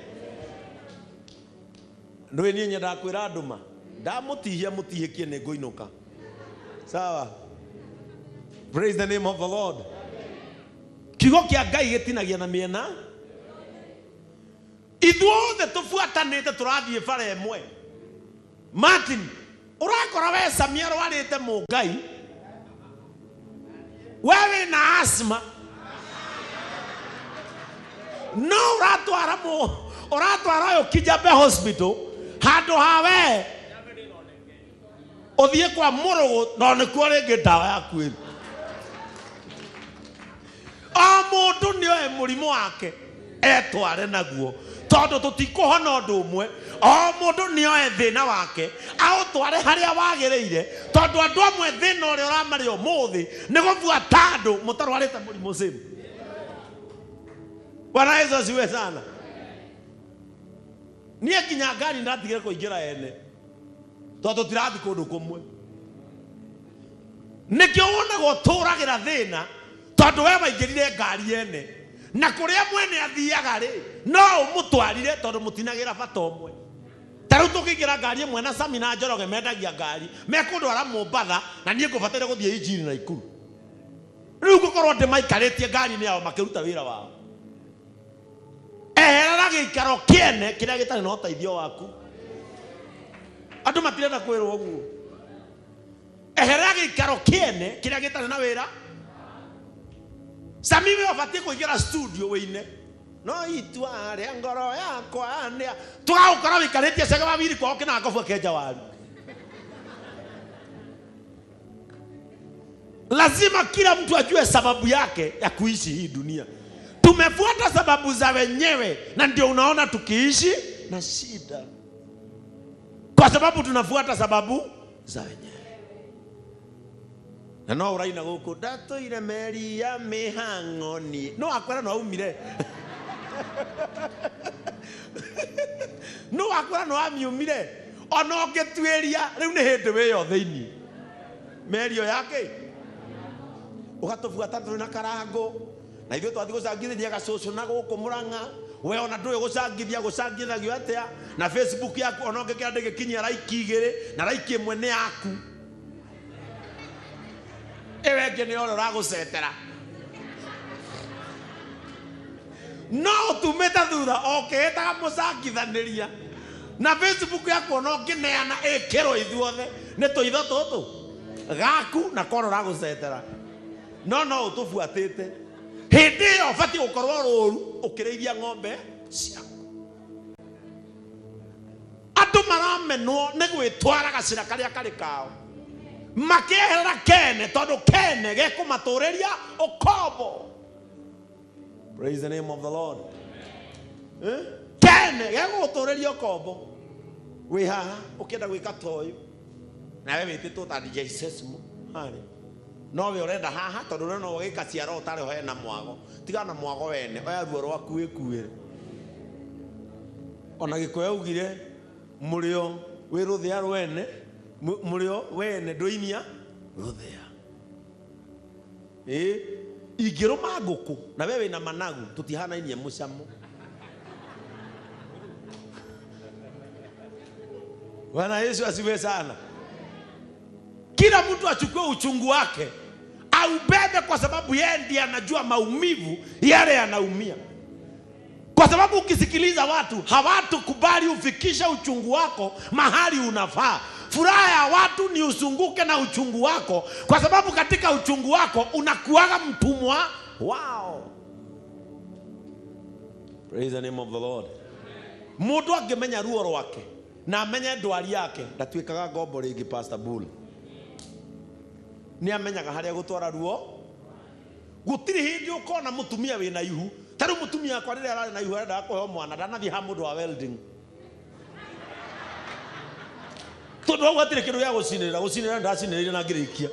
Ndũĩ niĩ nyendaga kwĩra andũ ma ndamũtihia mũtihĩkie nĩ ngũinũka. Sawa. Praise the name of the Lord. Kiugo kĩa Ngai gĩtinagia na mĩena. Ithuothe tũbuatanĩte tũrathiĩ bara ĩmwe. Martin, ũrakora we Samia arwarĩte mũngai, we wĩna asthma, no ũratwara ũyũ Kijabe Hospital handũ ha we ũthiĩ kwa mũrũgũ no nĩkuo rĩngĩ ndawa yaku ĩrĩ. O mũndũ nĩoe mũrimũ wake etware naguo tondũ tũtikũhona ũndũ ũmwe. O mũndũ nĩoe thĩna wake aũtware harĩa wagĩrĩire tondũ andũ amwe thĩna ũrĩa ũramarĩa ũmũthĩ nĩ gũbuata andũ mũtarwarĩte mũrimũ same. Bwana Yesu asifiwe sana. Niĩ nginya ngari ndatigire kũingĩra ene tondũ tũtirathiĩ kũndũ kũmwe. Nĩkĩo wonaga ũtũragĩra thĩna tondũ we waingĩrire ngari ene na kũrĩa mwene athiaga rĩ no ũmũtwarire tondũ mũtinagĩra bata ũmwe. Ta rĩu tũkĩingĩra ngari ĩmwe na Sami na Njoroge mendagia ngari mekũndwara Mombatha na niĩ ngũbataire gũthiĩ Injiri na Nakuru. Rĩu ngũkorwo ndĩmaikarĩtie ngari-inĩ yao makĩruta wĩra wao. Eherera gĩikaro kĩene kĩrĩa gĩtarĩ na ũteithio waku. Andũ matirenda kwĩrwo ũguo. Eherera gĩikaro kĩene kĩrĩa gĩtarĩ na wĩra. Sami we ũbatiĩ kũingĩra studio wĩine no itua rĩa ngoro yakwa nĩ tũgagũkora wĩikarĩtie cege wa wiri kwao kĩna ngobu akenja waru. Lazima kila mtu ajue sababu yake ya kuishi hii dunia. Tumefuata sababu za wenyewe na ndio unaona tukiishi na shida, kwa sababu tunafuata sababu za wenyewe. Na no ũraina gũkũ ndatũire meri ya mĩhang'o-ni no akwĩra no aumire no akwĩra no amiumire ona ũngĩtuĩria rĩu nĩ hĩndĩ wĩyo thĩinĩ meri ĩyo yake ũgatũbuata tũrĩ na karangũ na ithuĩ twathiĩ gũcangithĩria gacũcũ na gũkũ Mũrang'a we ona ndũĩ gũcangithia gũcangithagio atĩa na Facebook yaku ona ũngĩkĩra ndĩgĩkinyia like 2 na like 1 nĩ yaku ĩyo ĩngĩ nĩ ũrĩa ũragũcetera no ũtumĩte thutha ũkĩĩtaga mũcangithanĩria na Facebook yaku ona ũngĩneana ĩkĩrwo ithuothe nĩ tũitho tũtũ gaku na korwo ũragũcetera no no ũtũbuatĩte hĩndĩ ĩyo ũbatiĩ gũkorwo rũru ũkĩrĩithia ng'ombe ciaku. Andũ maramenwo nĩ gwĩtwara gacĩra karĩa karĩ kao. Makĩeherera kene tondũ kene gekũmatũrĩria ũkombo. Praise the name of the Lord. Eh? Kene gegũgũtũrĩria ũkombo. Wĩ haha ũkĩenda gwĩka ta ũyũ nawe wĩtĩtwo ta DJ Sesmo harĩ no we ũrenda haha tondũ ũrona ũgĩka ciara ũtarĩ ho hena mwago. Tigana na mwago wene, oya ruo rwaku wĩkuĩre. Ona Gĩkũyũ augire mũrĩo wĩ rũthĩa rwene, mũrĩo wene ndũinia rũthĩa. Ĩ ingĩrũma ngũkũ na we wĩna managu tũtihanainie mũcamo. Bwana Yesu asifiwe sana. Kila mtu achukue uchungu wake aubebe, kwa sababu yeye ndiye anajua maumivu yale yanaumia. Kwa sababu ukisikiliza watu hawatukubali ufikishe uchungu wako mahali unafaa. Furaha ya watu ni usunguke na uchungu wako, kwa sababu katika uchungu wako unakuwaga mtumwa wao. Praise the name of the Lord. Mundu angĩmenya ruo rwake na amenye ndwari yake ndatuĩkaga ngombo rĩngĩ. Pastor Bull nĩ amenyaga harĩa gũtwara ruo. Gũtirĩ hĩndĩ ũkona mũtumia wĩna ihu. Ta rĩu mũtumia wakwa rĩrĩa ararĩ na ihu arendaga kũheo mwana, ndanathiĩ ha mũndũ wa welding, tondũ hau hatirĩ kĩndũ gĩa gũcinĩrĩra. Gũcinĩrĩra ndacinĩrĩire na ngĩrĩkia.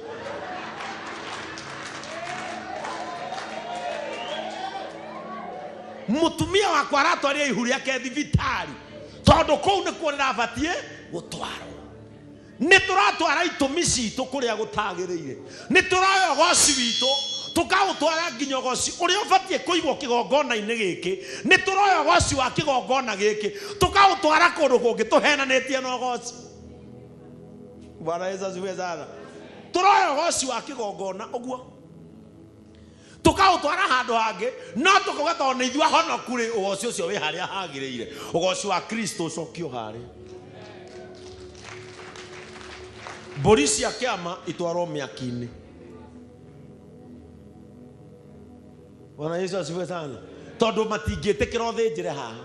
Mũtumia wakwa aratwarire ihu rĩake thibitarĩ tondũ kũu nĩkuo rĩrabatiĩ gũtwarwo. Nĩ tũratwara itũmi citũ kũrĩa gũtagĩrĩire. Nĩ tũroya ũgoci witũ tũkaũtwara nginya ũgoci ũrĩa ũbatiĩ kũigwo kĩgongona-inĩ gĩkĩ. Nĩ tũroya ũgoci wa kĩgongona gĩkĩ tũkaũtwara kũndũ kũngĩ tũhenanĩtie na ũgoci. Bwana Yesu asifiwe sana. Tũroya ũgoci wa kĩgongona ũguo tũkaũtwara handũ hangĩ, no tũkauga tondũ nĩ ithuĩ ahonoku rĩ, ũgoci ũcio wĩ harĩa hagĩrĩire. Ũgoci wa Kristo ũcokio harĩa. Mbũri cia kĩama itwarwo mĩaki-inĩ. Bwana Yesu asifiwe sana. Tondũ matingĩtĩkĩra ũthĩnjĩre haha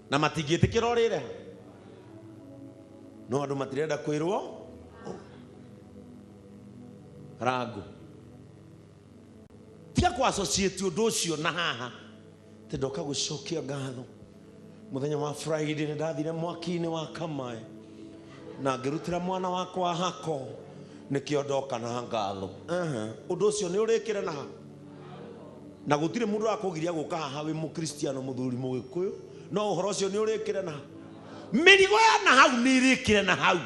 na matingĩtĩkĩra ũrĩre haha, no andũ matirenda kwĩrwo rango. Tiga kũ associate ũndũ ũcio na haha. Tĩ ndoka gũcokia ngatho. Mũthenya wa Friday nĩ ndathire mwaki-inĩ wa Kamae na ngĩrutĩra mwana wakwa hako, nĩkĩo ndoka na ngatho. Ũndũ ũcio nĩ ũrĩkĩre na haha. Na gũtirĩ mũndũ wakũgiria gũka haha wĩ mũkristiano mũthuri mũgĩkũyũ, no ũhoro ũcio nĩ ũrĩkĩre na haha. Mĩrigo ya na hau nĩ ĩrĩkĩre na hau,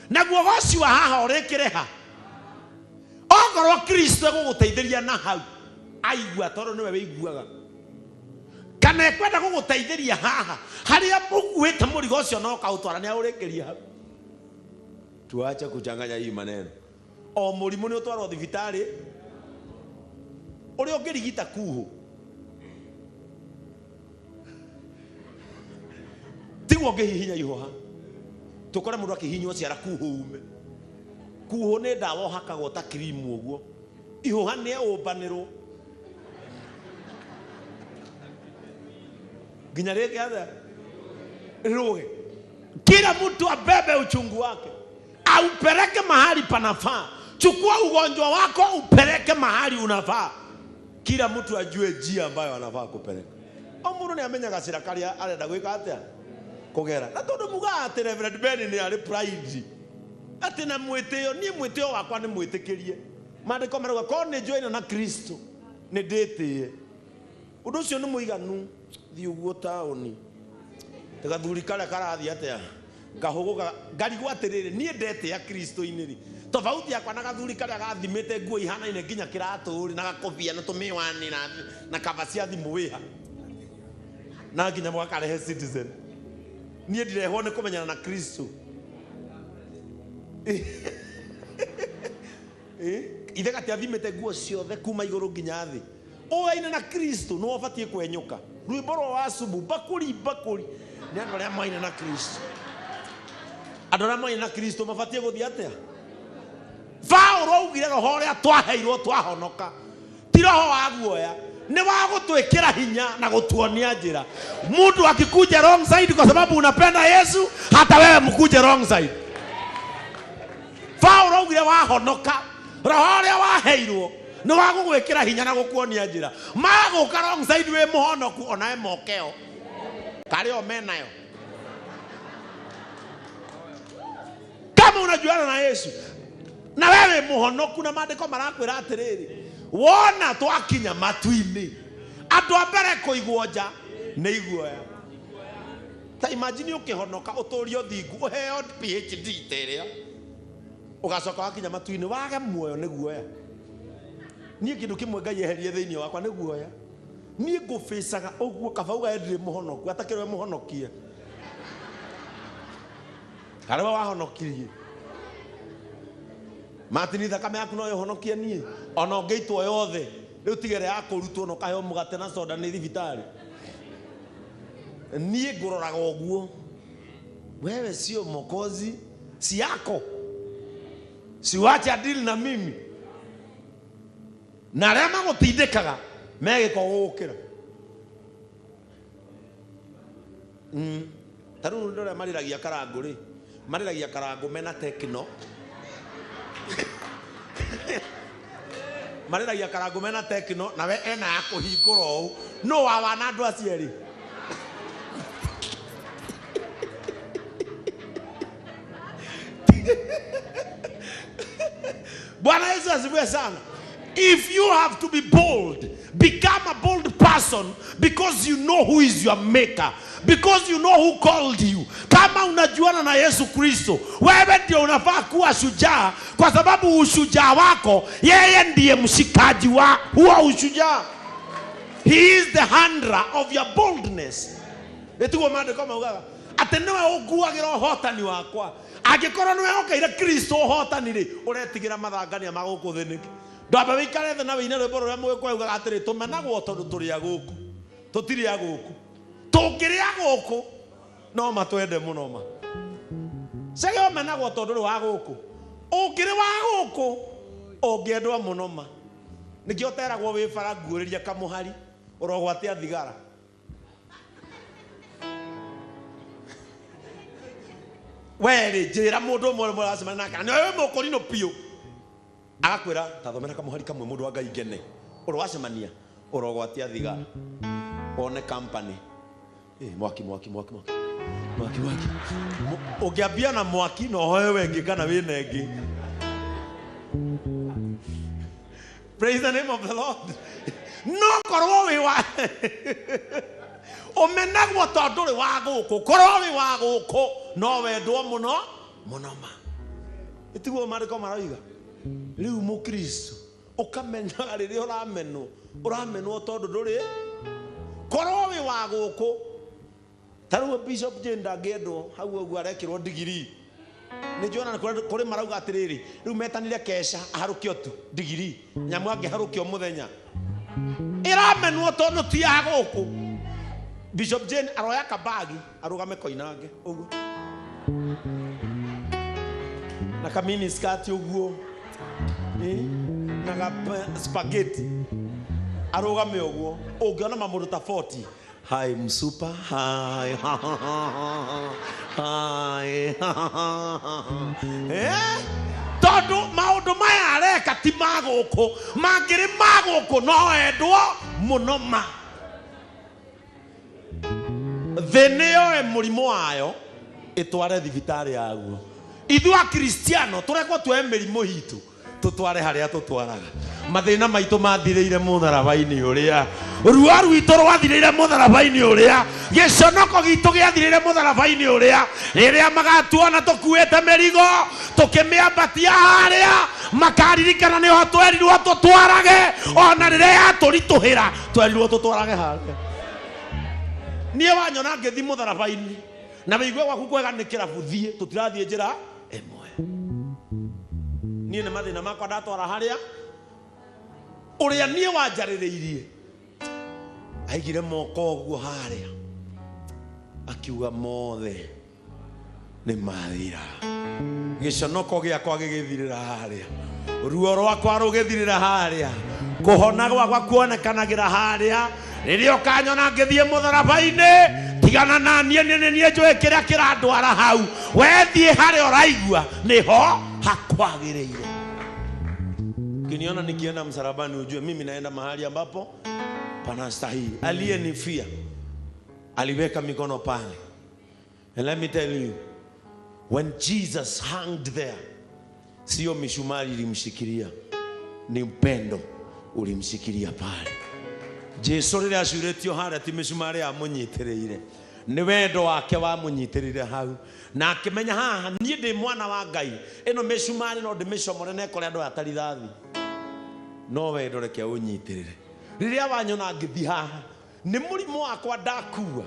naguo ũgoci wa haha ũrĩkĩre ha. Okorwo Kristo egũgũteithĩria na hau, aigua tondũ nĩwe wĩiguaga, kana ekwenda gũgũteithĩria haha harĩa ũkuĩte mũrigo ũcio na ũkaũtwara, nĩ aũrĩkĩria hau. Tuache kuchanganya hii maneno. O mũrimũ nĩ ũtwarwo thibitarĩ ũrĩa ũngĩrigita kuhũ tiguo ũngĩhihinya ihũha. Tũkore mũndũ akĩhihinywo ciara kuhũ ume. Kuhũ nĩ ndawa ũhakagwo ta kirimu ũguo. Ihũha nĩ ũmbanĩrwo nginya rĩke atĩa rĩrũge. Kila mtu abebe uchungu wake aupeleke mahali panafaa. Chukua ugonjwa wako upeleke mahali unafaa. Kila mtu ajue njia ambayo anafaa kupeleka. O mũndũ nĩ amenyaga cira karĩa arenda gwĩka atĩa kũgera. Na tondũ mugaga atĩ Reverend Ben nĩ arĩ pride, atĩ na mwĩtĩo, niĩ mwĩtĩo wakwa nĩ mwĩtĩkĩrie. Maandĩko marauga korwo nĩ njoine na Kristo nĩ ndĩtĩe. Ũndũ ũcio nĩ mũiganu. Thiĩ ũguo taũni gathuri karĩa karathiĩ atĩa ngahũgũka ngarigwo atĩrĩrĩ, niĩ ndetĩa Kristo-inĩ rĩ, tofauti yakwa na gathuri karĩa gathimĩte nguo ihanaine nginya kĩratũ rĩ, na gakobia na tũmĩwani na kaba cia thimũ wĩha na nginya mũgakarehe Citizen. Niĩ ndirehwo nĩ kũmenyana na Kristo. Ithe gatiathimĩte nguo ciothe kuma igũrũ nginya thĩ. Ũaine na Kristo nĩ ũbatiĩ kwenyũka. Rwĩmbo rwa wacubu bakũri bakũri nĩ andũ arĩa maine na Kristo. Andũ arĩa maine na Kristo mabatiĩ gũthiĩ atĩa? Paũlũ augire roho ũrĩa twaheirwo twahonoka ti roho wa guoya, nĩ wa gũtwĩkĩra hinya na gũtuonia njĩra. Mũndũ akikuja wrong side kwa sababu unapenda Yesu, hata wewe mkuje wrong side. Paulo augire wahonoka roho ũrĩa waheirwo nĩ wa gũgwĩkĩra hinya na gũkuonia njĩra. Magũka wrong side wĩ mũhonoku onawe mokeo karĩ o menayo. Kama unajuana na Yesu na wewe mũhonoku na maandĩko marakwĩra atĩrĩrĩ, wona twakinya matu-inĩ andũ a mbere kũigwo nja nĩ iguoya. Ta imagine ũkĩhonoka ũtũrie ũthingu ũheo PhD ta ĩrĩa ũgacoka wakinya matu-inĩ wage muoyo nĩ guoya. Niĩ kĩndũ kĩmwe Ngai eherie thĩinĩ wakwa nĩ guoya. Niĩ ngũbĩcaga ũguo kaba uga ndirĩ mũhonoku atakĩrĩ we mũhonokie karĩ we wahonokirie. Martin thakame yaku no ĩhonokie niĩ ona ũngĩitwo yothe rĩu tiga ĩrĩa ya kũrutwo na ũkaheo mũgate na soda nĩ thibitarĩ. Niĩ ngũroraga ũguo, wewe sio mokozi, si yako, siwache adili na mimi. Na arĩa magũtindĩkaga megĩko gũgũkĩra. Ta rĩu andũ arĩa marĩragia karangũ rĩ, marĩragia karangũ mena tekino. Marĩragia karangũ mena tekino nawe ena ya kũhingũra ũũ. Nũ wawa na andũ acio erĩ? Bwana Yesu asifiwe sana. If you have to be bold, become a bold person because you know who is your maker, because you know who called you. Kama unajuana na Yesu Kristo, wewe ndio unafaa kuwa shujaa, kwa sababu ushujaa wako, yeye ndiye mshikaji wa huo ushujaa. He is the handler of your boldness. Nĩtiguo maandĩko maugaga atĩ nĩwe ũnguagĩra ũhotani wakwa. Angĩkorwo nĩwe ũkaire Kristo ũhotani rĩ, ũretigĩra mathangania ma gũkũ thĩ nĩkĩ? Ndwamba wĩikare thĩ na wĩine rwĩmbo rũrĩa mũgĩkũyũ augaga atĩrĩ, tũmenagwo tondũ tũrĩ a gũkũ, tũtirĩ a gũkũ. Tũngĩrĩ a gũkũ no matwende mũno ma. Cege ũmenagwo tondũ ũrĩ wa gũkũ. Ũngĩrĩ wa gũkũ ũngĩendwo mũno ma. Nĩkĩo ũteragwo wĩ bara nguũrĩria kamũhari ũrogwatia thigara. Werĩ njĩra mũndũ ũmwe mũracemania nake na nĩwe wĩ mũkũrinũ biũ, agakwĩra ta thomera kamũhari kamwe mũndũ wa Ngai ngene. Ũrowacemania ũrogwatia thigara wone company. Mwaki mwaki mwaki mwaki mwaki mwaki. Ũngĩambia na mwaki no ũhoe wengĩ kana wĩna ĩngĩ. Praise the name of the Lord. No korwo wĩ wa ũmenagwo tondũ ũrĩ wa gũkũ, korwo wĩ wa gũkũ no wendwo mũno mũno ma. Ĩtiguo maandĩko maroiga. Rĩu mũkristo ũkamenyaga rĩrĩa ũramenwo, ũramenwo tondũ ndũrĩ korwo wĩ wa gũkũ. Ta rĩu Bishop Jane ndangĩendwo hau ũguo arekĩrwo ndigiri. Nĩ njuona kũrĩ marauga atĩrĩrĩ, rĩu metanire kesha aharũkio tu ndigiri, nyamũ angĩharũkio mũthenya. Ĩramenwo tondũ ti ya gũkũ. Bishop Jane aroya kabagi arũgame koinange ũguo na kamini skirt ũguo na ga spaghetti arũgame ũguo, ũngĩona mamũndũ ta 40. Hi msupa, hi hi. Tondũ maũndũ maya areka ti ma gũkũ, mangĩrĩ ma gũkũ no endwo mũno ma. Thĩ nĩyoe mũrimũ wayo ĩtware thibitarĩ yaguo. Ithuĩ Akristiano tũrekwo tuoe mĩrimũ itũ tũtware harĩa tũtwaraga. Mathĩna maitũ mathirĩire mũtharaba-inĩ ũrĩa, ruo rwitũ rwathirĩire mũtharaba-inĩ ũrĩa, gĩconoko gitũ gĩathirĩire mũtharaba-inĩ ũrĩa. Rĩrĩa magatuona tũkuĩte mĩrigo tũkĩmĩambatia harĩa, makaririkana nĩho twerirwo tũtwarage, ona rĩrĩa yatũritũhĩra twerirwo tũtwarage harĩa. Niĩ wanyona ngĩthiĩ mũtharaba-inĩ na wĩigue gwaku kwega nĩ kĩrabu, thiĩ, tũtirathiĩ njĩra ĩmwe. Niĩ nĩ mathĩna makwa ndatwara harĩa ũrĩa niĩ wanjarĩrĩirie aigire moko ũguo harĩa akiuga mothe nĩ mathira. Gĩconoko gĩakwa gĩgĩthirĩra harĩa, ruo rwakwa rũgĩthirĩra harĩa, kũhona gwakwa kuonekanagĩra harĩa. Rĩrĩa ũkanyona ngĩthiĩ mũtharaba-inĩ, tigana na niĩ, nĩ niĩ njũĩ kĩrĩa kĩrandwara hau. We thiĩ harĩa ũraigua nĩho Hakwagĩrĩire. Ukiniona nikienda msalabani ujue mimi naenda mahali ambapo panastahili. Aliyenifia aliweka mikono pale. And let me tell you, when Jesus hanged there, sio mishumari ilimshikilia, ni upendo ulimshikilia pale. Jesu rĩrĩa acurĩtio harĩa ti mĩcumarĩ amũnyitĩrĩire, nĩ wendo wake wamũnyitĩrĩire hau, na akĩmenya haha niĩ ndĩ mwana wa Ngai, ĩno mĩcumarĩ no ndĩmĩcomore na ĩkore andũ aya ta rithathi, no wendo reke ũnyitĩrĩre. Rĩrĩa wanyona ngĩthiĩ haha nĩ mũrimũ wakwa ndakua,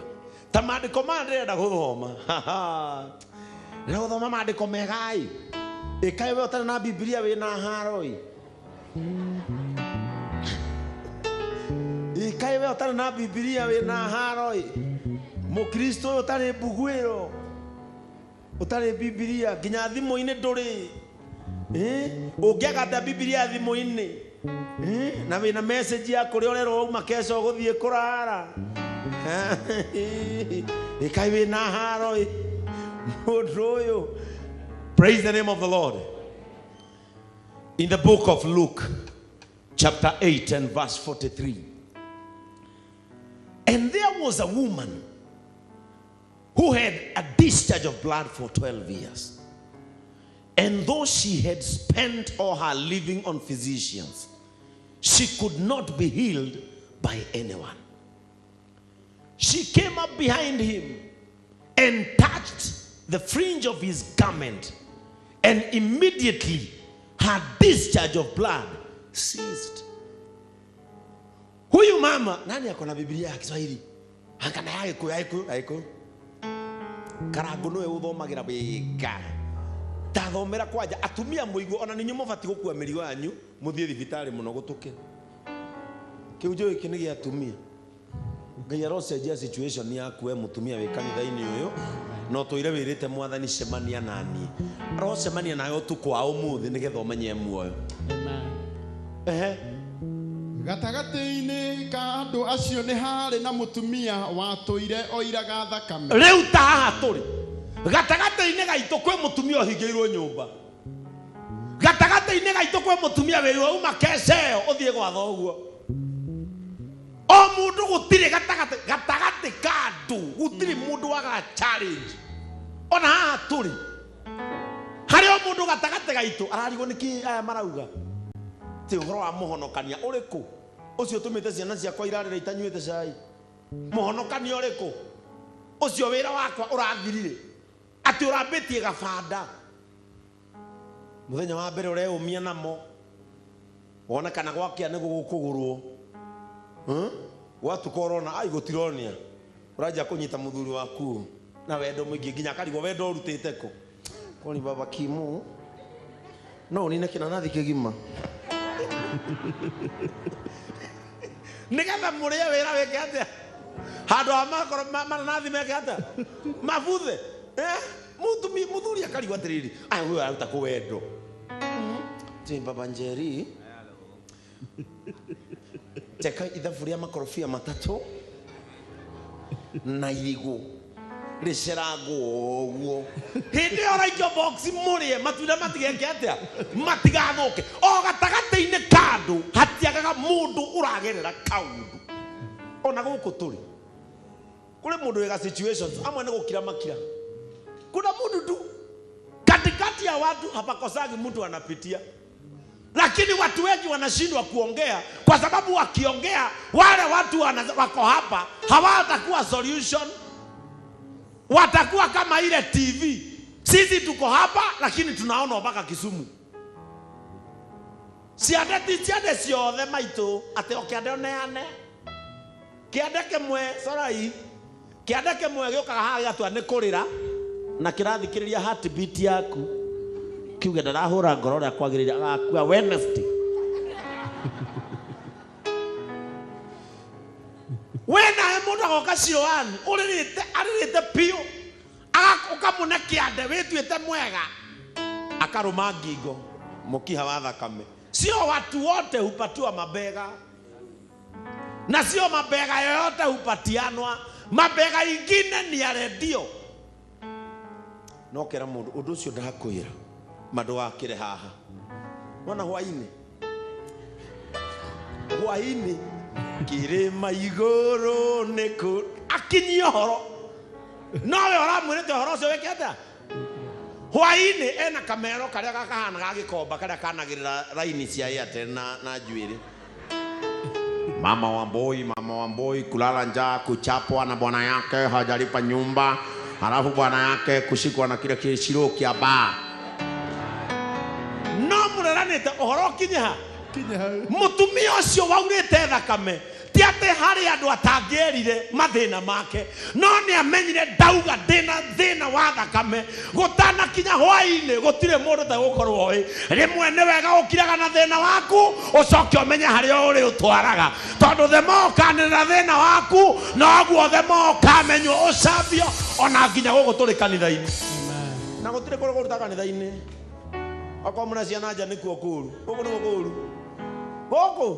ta maandĩko maya ndĩrenda gũthoma. Ndĩrenda gũthoma maandĩko mega-ĩ, ĩkaĩ we ũtarĩ na Bibilia wĩna haro-ĩ, ĩkaĩ we ũtarĩ na Bibilia wĩna haro-ĩ, mũkristo ũyũ ũtarĩ mbuguĩro, ũtarĩ Bibilia nginya thimũ-inĩ ndũrĩ. Ũngĩaga atĩa Bibilia thimũ-inĩ na wĩna message ya kũrĩa ũrerwo uma kesho ũgũthiĩ kũrara, ĩkaĩ wĩna haro-ĩ mũndũ ũyũ. Praise the name of the Lord. In the book of Luke, chapter 8 and verse 43. And there was a woman who had a discharge of blood for 12 years. And though she had spent all her living on physicians, she could not be healed by anyone. She came up behind him and touched the fringe of his garment, and immediately her discharge of blood ceased. Huyu mama, nani ako na Biblia ya Kiswahili? Hakana ya Gikuyu, ya Gikuyu, ya Gikuyu. Karangu niwe uthomagira wega. Tathomera kwanja atumia muigwo ona ninyu mubati gukua mĩrigo yanyu muthie thibitarĩ mũno gũtũke. Kĩu njũĩ gĩkĩ nĩ gĩa atumia. Ngai arocenjia situation yaku we mũtumia wĩ kanitha-inĩ ũyũ, no tũire wĩrĩte mwathani cemania naniĩ. Arocemania nawe ũtukũ wa ũmũthĩ nĩgetha ũmenye muoyo. Ehe. Gatagatĩ-inĩ ka andũ acio nĩ harĩ na mũtumia watũire oiraga thakame. Rĩu ta haha tũrĩ gatagatĩ-inĩ gaitũ kwĩ mũtumia ũhingĩirwo nyũmba, gatagatĩ-inĩ gaitũ kwĩ mũtumia wĩirwo uma keca ĩyo ũthiĩ gwa thoguo. O mũndũ gũtirĩ gatagatĩ gatagatĩ ka andũ gũtirĩ mũndũ wagaga challenge. Ona haha tũrĩ harĩ o mũndũ gatagatĩ gaitũ ararigwo nĩkĩ aya marauga ti ũhoro wa mũhonokania ũrĩkũ ũcio ũtũmĩte ciana ciakwa irarĩra itanyuĩte cai, mũhonokania ũrĩkũ ũcio wĩra wakwa ũrathirire atĩ ũrambĩtie gabanda mũthenya wa mbere ũreũmia namo wona kana gwakĩa nĩ gũgũkũgũrwo, gwatuka ũrona ai gũtironia, ũranjia kũnyita mũthuri waku na wendo mũingĩ nginya akarigwo wendo ũrutĩte kũ. Kwani baba Kimu no ũnine kĩnanathi kĩgima nĩgetha mũrĩe wĩra wĩke atĩa handũ ha makoro mananathi meke atĩa mabuthe. Mũthuri akarigwo atĩrĩrĩ, aya ũyũ araruta kũ wendo? Ti baba Njeri, teka ithabu rĩa makorobia matatũ na irigũ rĩcerangwo ũguo, hĩndĩ ĩyo ũraikio box mũrĩe matunda matigeke atĩa matigathũke. O gatagatĩ-inĩ ka andũ hatiagaga mũndũ ũragerera kaũndũ. Ona gũkũ tũrĩ kũrĩ mũndũ wĩga situations amwe nĩ gũkira makira. Kuna mũndũ tu katikati ya watu hapakosagi mtu anapitia, lakini watu wengi wanashindwa kuongea kwa sababu wakiongea wale watu wako hapa hawatakuwa solution, watakuwa kama ile TV. Sisi tuko hapa lakini tunaona mpaka Kisumu. Ciande ti ciande ciothe maitũ atĩ o kĩande ũneane kĩande kĩmwe corai kĩande kĩmwe gĩũkaga haha gĩgatua nĩ kũrĩra na kĩrathikĩrĩria heartbeat yaku kiuge ndarahũra ngoro ũrĩa kwagĩrĩire agakua Wednesday. We nawe mũndũ agoka Siloani ũrĩrĩte arĩrĩte biũ ũkamũne kĩande wĩtuĩte mwega akarũma ngingo mũkiha wa thakame. Sio watu wote hupatiwa mabega, na sio mabega yoyote hupatianwa. Mabega ingine ni ya redio. No kera mũndũ ũndũ ũcio ndakwĩra Ma ndũgakĩre haha. Wona hwainĩ, hwainĩ kĩrĩma igũrũ nĩ kũ akinyie ũhoro nowe ũramwĩrĩte ũhoro ũcio wĩke atĩa hwainĩ ena kamero karĩa gakahana ga gĩkomba karĩa kanagĩrĩra raini cia Airtel na njuĩrĩ. Mama wa Mboi, mama wa Mboi kulala njaa, kuchapwa na bwana yake, hajalipa nyumba, halafu bwana yake kushikwa na kile kishiro kia baa. No mũreranĩte ũhoro ũkinye ha? Mũtumia ũcio waurĩte thakame ti atĩ harĩ andũ atangĩerire mathĩna make, no nĩ amenyire ndauga ndĩna thĩna wa thakame gũtanakinya hwainĩ gũtirĩ mũndũ tegũkorwo oĩ. Rĩmwe nĩ wega ũkiraga na thĩna waku ũcoke ũmenye harĩa ũrĩ ũtwaraga, tondũ the more ũkanĩrĩra thĩna waku noguo the more ũkamenywo ũcambio ona nginya gũkũ tũrĩ kanitha-inĩ. Na gũtirĩ kũrĩ kũruta kanitha-inĩ okorwo mũna ciana nja nĩkuo kũũru, gũkũ nĩkuo kũũru gũkũ.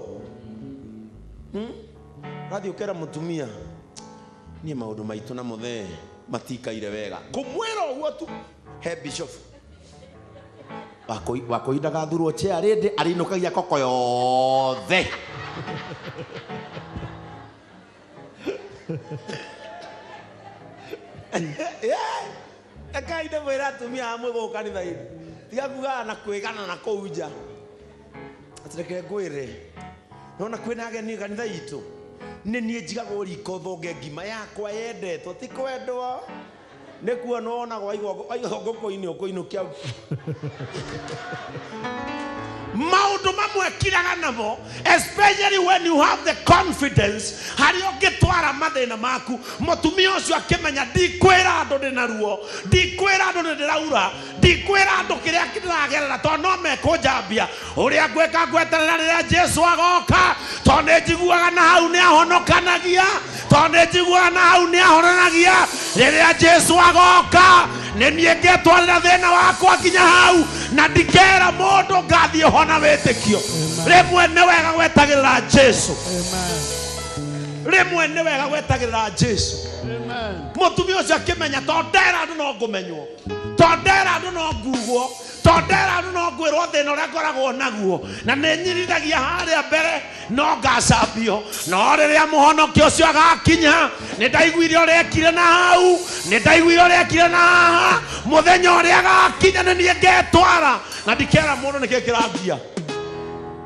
Rathiĩ ũkera mũtumia niĩ maũndũ maitũ na mũthee matikaire wega, kũmwĩra ũguo tu he bishop wakũindaga thurwo chair rĩndĩ arĩinũkagia koko yothe. Ekai ndĩmwĩre atumia amwe gũkũ kanitha-inĩ tiga kugaga na kwĩgana na kũu nja, atĩ reke ngwĩre nona kwĩna ageni kanitha itũ nĩ niĩ njigagwo riko thonge ngima yakwa yendetwo ti kwendwo nĩ kuona wonagwo waigwo ngũkũ-inĩ ũkũinũkia. Maũndũ mamwe kiraga namo, especially when you have the confidence harĩa ũngĩtwara mathĩna maku. Mũtumia ũcio akĩmenya ndikwĩra andũ ndĩna ruo, ndikwĩra andũ nĩ ndĩraura, ndikwĩra andũ kĩrĩa ndĩragerera tondũ no mekũnjambia. Ũrĩa ngwĩka ngweterera rĩrĩa Jesũ agoka, tondũ nĩ njiguaga na hau nĩ ahonokanagia, tondũ nĩ njiguaga na hau nĩ ahonanagia. Rĩrĩa Jesũ agoka nĩ niĩ ngetwarĩra thĩna wakwa nginya hau na ndikera mũndũ ngathiĩ hona wĩtĩkio. Rĩmwe nĩ wega gwetagĩrĩra Jesũ. Rĩmwe nĩ wega gwetagĩrĩra Jesũ. Mũtumia ũcio akĩmenya tondũ ndera andũ no ngũmenywo, tondũ ndera andũ no ngugwo, tondũ ndera andũ no ngwĩrwo thĩna ũrĩa ngoragwo naguo na nĩ nyirithagia harĩa mbere no ngacambio. No rĩrĩa mũhonokio ũcio agakinya nĩ ndaiguire ũrĩa ekire na hau, nĩ ndaiguire ũrĩa ekire na haha, mũthenya ũrĩa agakinya nĩ niĩ ngetwara na ndikera mũndũ nĩkĩ kĩrangia.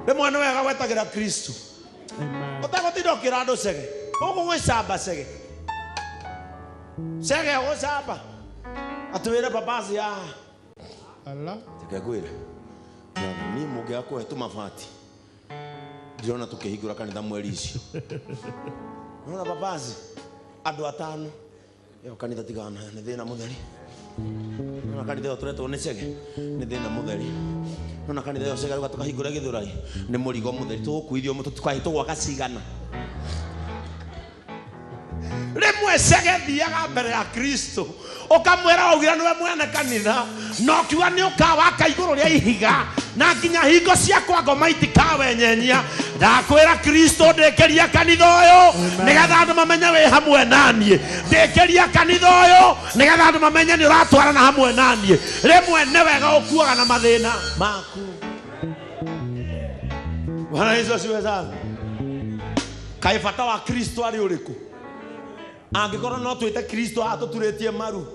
Rĩmwe nĩ wega gwetagĩra Kristo ũtegũtinda ũkĩra andũ cege gũkũ gwĩcamba cege cege gũcamba atwĩre babaci haha. Reke ngwĩre niĩ mũngĩaga kũhe tũmabati ndirona tũkĩhingũra kanitha mweri icio. Nona babaci andũ atano ĩyo kanitha tigana nĩ thĩna mũtheri. Nona kanitha ĩyo tũretwo nĩ cege nĩ thĩna mũtheri. Nona kanitha ĩyo cege rĩu tũkahingũra Gĩthũrai nĩ mũrigo mũtheri tũgũkuithio mũtũ tũkahĩtũgwa gacigana. Rĩmwe cege thiaga mbere ya Kristo ũkamwĩra waugire nĩwe mwene kanitha na ũkiuga nĩ ũkawaka igũrũ rĩa ihiga na nginya hingo ciakwa ngoma itikawenyenyia. Ndakwĩra Kristo ndĩkĩria kanitha ũyũ nĩgetha andũ mamenye wĩ hamwe naniĩ, ndĩkĩria kanitha ũyũ nĩgetha andũ mamenye nĩ ũratwarana hamwe naniĩ. Rĩmwe nĩ wega ũkuaga na mathĩna maku. Bwana Yesu asifiwe sana. Kaĩ bata wa Kristo arĩ ũrĩkũ? Angĩkorwo no twĩte Kristo haha tũturĩtie maru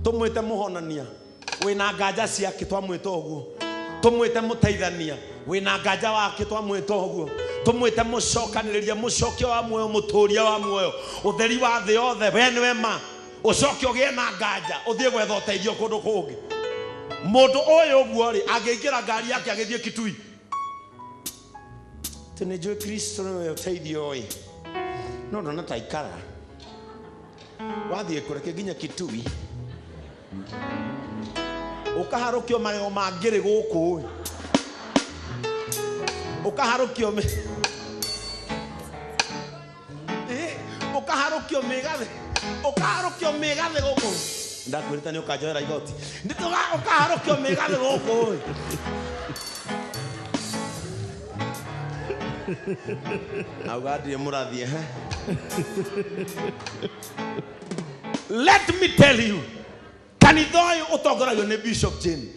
tũmwĩte mũhonania wĩna nganja ciake twamwĩta ũguo, tũmwĩte mũteithania wĩna nganja wake twamwĩta ũguo, tũmwĩte mũcokanĩrĩria mũcokia wa muoyo mũtũria wa muoyo ũtheri wa thĩ yothe we nĩwe ma, ũcoke ũgĩe na nganja ũthiĩ gwetha ũteithio kũndũ kũngĩ. Mũndũ ũyũ ũguo rĩ angĩingĩra ngari yake agĩthiĩ Kitui atĩ nĩ njũĩ Kristo nĩwe ũteithio ĩ, no ndona ta ikara wathiĩ kũreke nginya Kitui ũkaharũkio magego ma ngĩrĩ gũkũ ĩ, ũkaharũkio ũkaharũkio mĩgathĩ, ũkaharũkio mĩgathĩ gũkũ. Ndakwĩrĩte nĩ ũkanjoera igoti. Ũkaharũkio mĩgathĩ gũkũ ĩ. Auga ndirĩ mũrathiĩ he. Let me tell you, kanitha ũyũ ũtongoragio nĩ Bishop Jane.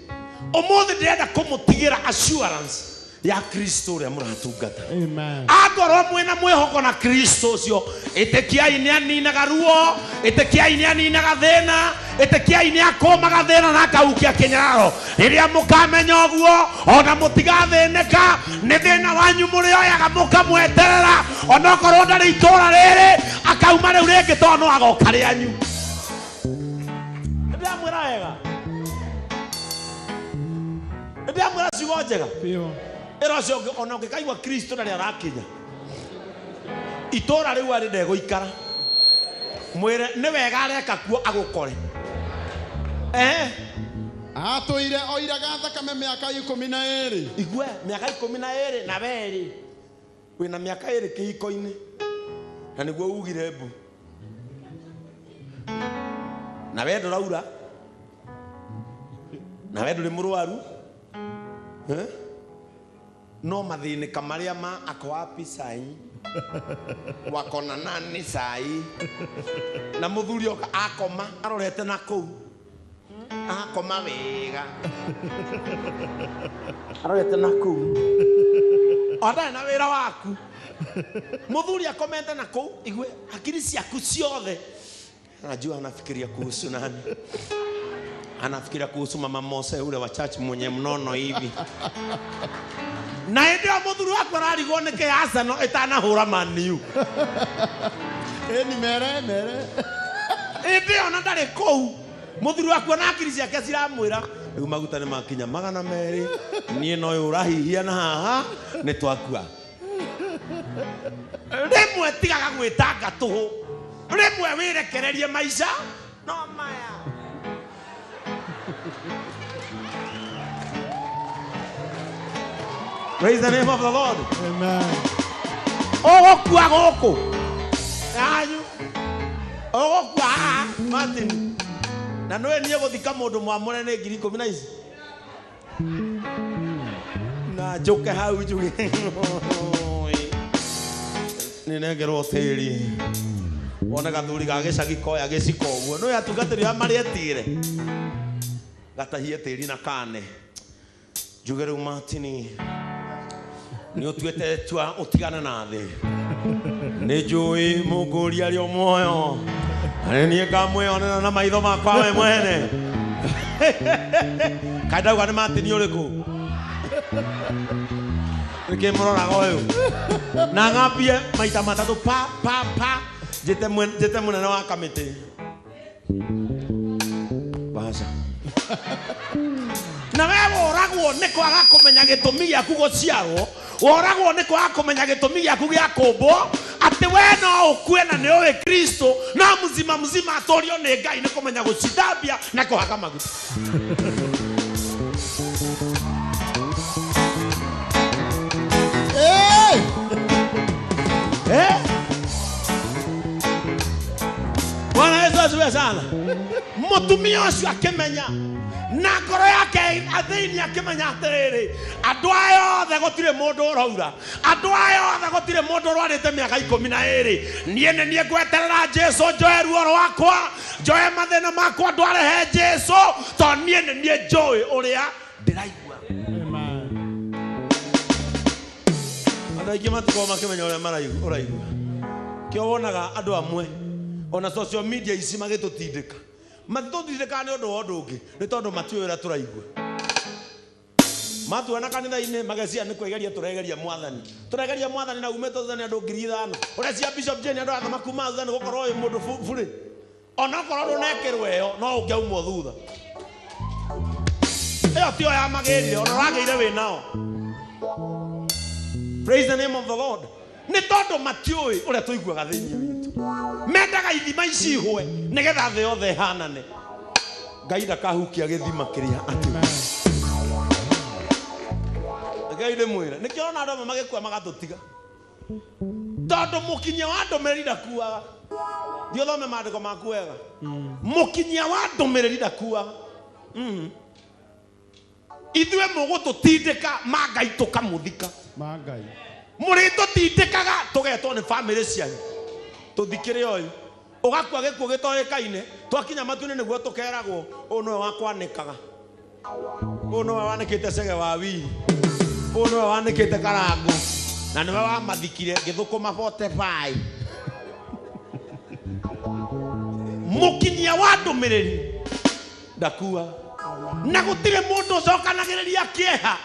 Umuthi ndirenda kumutigira assurance ya Kristo uria muratungata. Amen. Angorwo mwina mwihoko na Kristo ucio, itikiai ni aninaga ruo, itikiai ni aninaga thina, itikiai ni akomaga thina na akaukia kinyararo. Riria mukamenya uguo ona mutigathineka ni thina wanyu murioyaga mukamweterera, onokorwo ndari itura riri akauma riu ringi to no agoka rianyu. Ndiramwira wega, ndiramwira ciugo njega. Ĩra ũcio ũngĩ, ona ũngĩkaigua Kristo ndarĩ arakinya itũra rĩu arĩ ndegũikara, mwĩre nĩ wega areka kuo agũkore. Atũire oiraga thakame mĩaka 12. Igue mĩaka 12 na werĩ, wĩna mĩaka 2 kĩhiko-inĩ na nĩguo ugire mbu, na we ndũraura, na we ndũrĩ mũrwaru, no mathinĩka marĩa ma ako wapi sai wakona nani sai, na mũthuri oka akoma arorete na kũu, akoma wega arorete na kũu, ona na wĩra waku mũthuri akomete na kũu. Igue akili ciaku ciothe, anajua anafikiria kuhusu nani, anafikiria kuhusu mama Mose ule wa church mwenye mnono hivi. Na hĩndĩ ĩyo mũthuri waku ararigwo nĩkĩ Arsenal ĩtanahũra Man U. Ĩni mere mere. Hĩndĩ ĩyo na ndarĩ kũu, mũthuri waku ona akiri ciake ciramwĩra rĩu maguta nĩ makinya 200, niĩ no ũyũ ũrahihia na haha nĩ twakua. Rĩmwe tigaga gwĩtanga tũhũ, rĩmwe wĩrekererie maica no maya. Praise the name of the Lord. Amen. Ogokua gũkũ yanyu, ogokua haha Martin, na nĩwe niĩ gũthika mũndũ mwamũre nĩ 10,000 na ici, na njũke hau njuge nĩnengerwo tĩri, wone gathuri ga gĩcagi koya gĩciko ũguo, nĩwe atungatĩri arĩa marĩetire gatahie tĩri na kane, njuge rĩu Martin nĩ ũtuĩte tua ũtigane na thĩ, nĩ njũĩ mũngũri arĩ o muoyo, na nĩ niĩ ngamwĩonera na maitho makwa we mwene. Kaĩ ndauga nĩ Martin ũrĩkũ? Nĩkĩ mũroraga ũyũ? Na ng'ambie maita matatũ pa pa pa, njĩte mũnene wa kamĩtĩ. Baca. Na we woragwo nĩ kwaga kũmenya gĩtũmi gĩaku gũciarwo, woragwo nĩ kwaga kũmenya gĩtũmi gĩaku gĩa kũmbwo, atĩ we no ũkue na nĩ ũĩ Kristo, no mzima mzima atũrio nĩ Ngai nĩ kũmenya gũcithambia na kũhaka maguta. Bwana Yesu asifiwe sana. Mũtumia ũcio akĩmenya na ngoro yake athĩini akĩmenya atĩrĩrĩ, andũ aya othe gũtirĩ mũndũ ũraura, andũ aya othe gũtirĩ mũndũ ũrwarĩte mĩaka 12, niĩ nĩ niĩ ngweterera Jesu njoe ruo rwakwa, njoe mathĩna makwa ndware he Jesu, tondũ niĩ nĩ niĩ njũĩ ũrĩa ndĩraigua. Andũ aingĩ matikoragwo makĩmenya ũrĩa ũraigua. Kĩo wonaga andũ amwe ona social media ici magĩtũtindĩka, matitũtindĩkaga nĩ ũndũ wa ũndũ ũngĩ, nĩ tondũ matiũĩ ũrĩa tũraigua. Matuona kanitha-inĩ magecia nĩ kwĩgeria tũregeria mwathani, tũregeria mwathani na umĩte thutha nĩ andũ 5,000, ũrecia Bishop Jane andũ othe makuma thutha nĩ gũkorwo ũyũ mũndũ burĩ, onokorwo ndũnekĩrwo ĩyo no ũngĩaumwo thutha. Ĩyo tiyo ya magĩrire, ona ũragĩire wĩ nao. Praise the name of the Lord. Nĩ tondũ matiũĩ ũrĩa tũiguaga thĩinĩ witũ, mendaga ithima ici ihwe nĩgetha thĩ yothe ĩhanane. Ngai ndakahukia gĩthima kĩrĩa atĩ Ngai ndĩmwĩre, nĩkĩo ona andũ amwe magĩkua magatũtiga, tondũ mũkinyia wa ndũmĩrĩri ndakuaga. Thiĩ ũthome maandĩko maku wega. Mũkinyia wa ndũmĩrĩri ndakuaga. Ithuĩ mũgũtũtindĩka ma Ngai tũkamũthika, Ma Ngai mũrĩtũtindĩkaga tũgetwo nĩ bamĩrĩ cianyu tũthikĩre ũyũ, ũgakua gĩkuũ gĩtoĩkaine, twakinya matu-inĩ nĩguo tũkeragwo ũyũ nĩwe wakwanĩkaga. Ũyũ nĩwe wanĩkĩte cege wa wii. Ũyũ nĩwe wanĩkĩte karangu. Na nĩwe wamathikire ngĩthũkũma 45. Mũkinyia wa ndũmĩrĩri ndakua. Na gũtirĩ mũndũ ũcokanagĩrĩria kĩeha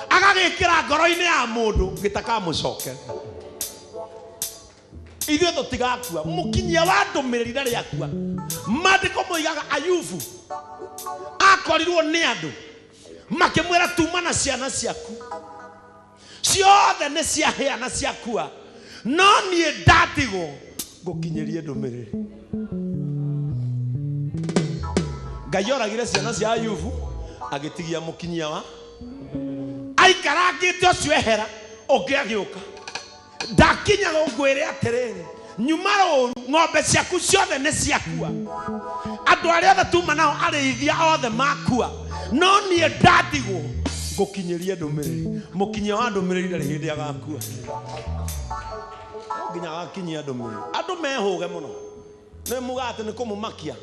agagĩkĩra ngoro-inĩ ya mũndũ gĩtakamũcokera. Ithuĩ tũtigakua. Mũkinyia wa ndũmĩrĩri ndarĩ akua. Maandĩko moigaga Ayubu akorirwo nĩ andũ makĩmwĩra tuma na ciana ciaku ciothe nĩ ciahĩa na ciakua, no niĩ ndatigwo ngũkinyĩrie ndũmĩrĩri. Ngai oragire ciana cia Ayubu agĩtigia mũkinyia wa aikarangĩte ũcio ehera ũngĩ agĩũka. Ndakinya ngwĩre atĩrĩrĩ, nyuma rũru ng'ombe ciaku ciothe nĩ ciakua, andũ arĩa othe tuma nao arĩithia othe makua, no niĩ ndatigwo ngũkinyĩrie ndũmĩrĩri. Mũkinyia wa ndũmĩrĩri ndarĩ hĩndĩ agakua, no nginya agakinyia ndũmĩrĩri. Andũ mehũge mũno nĩ muga atĩ nĩ kũmũmakia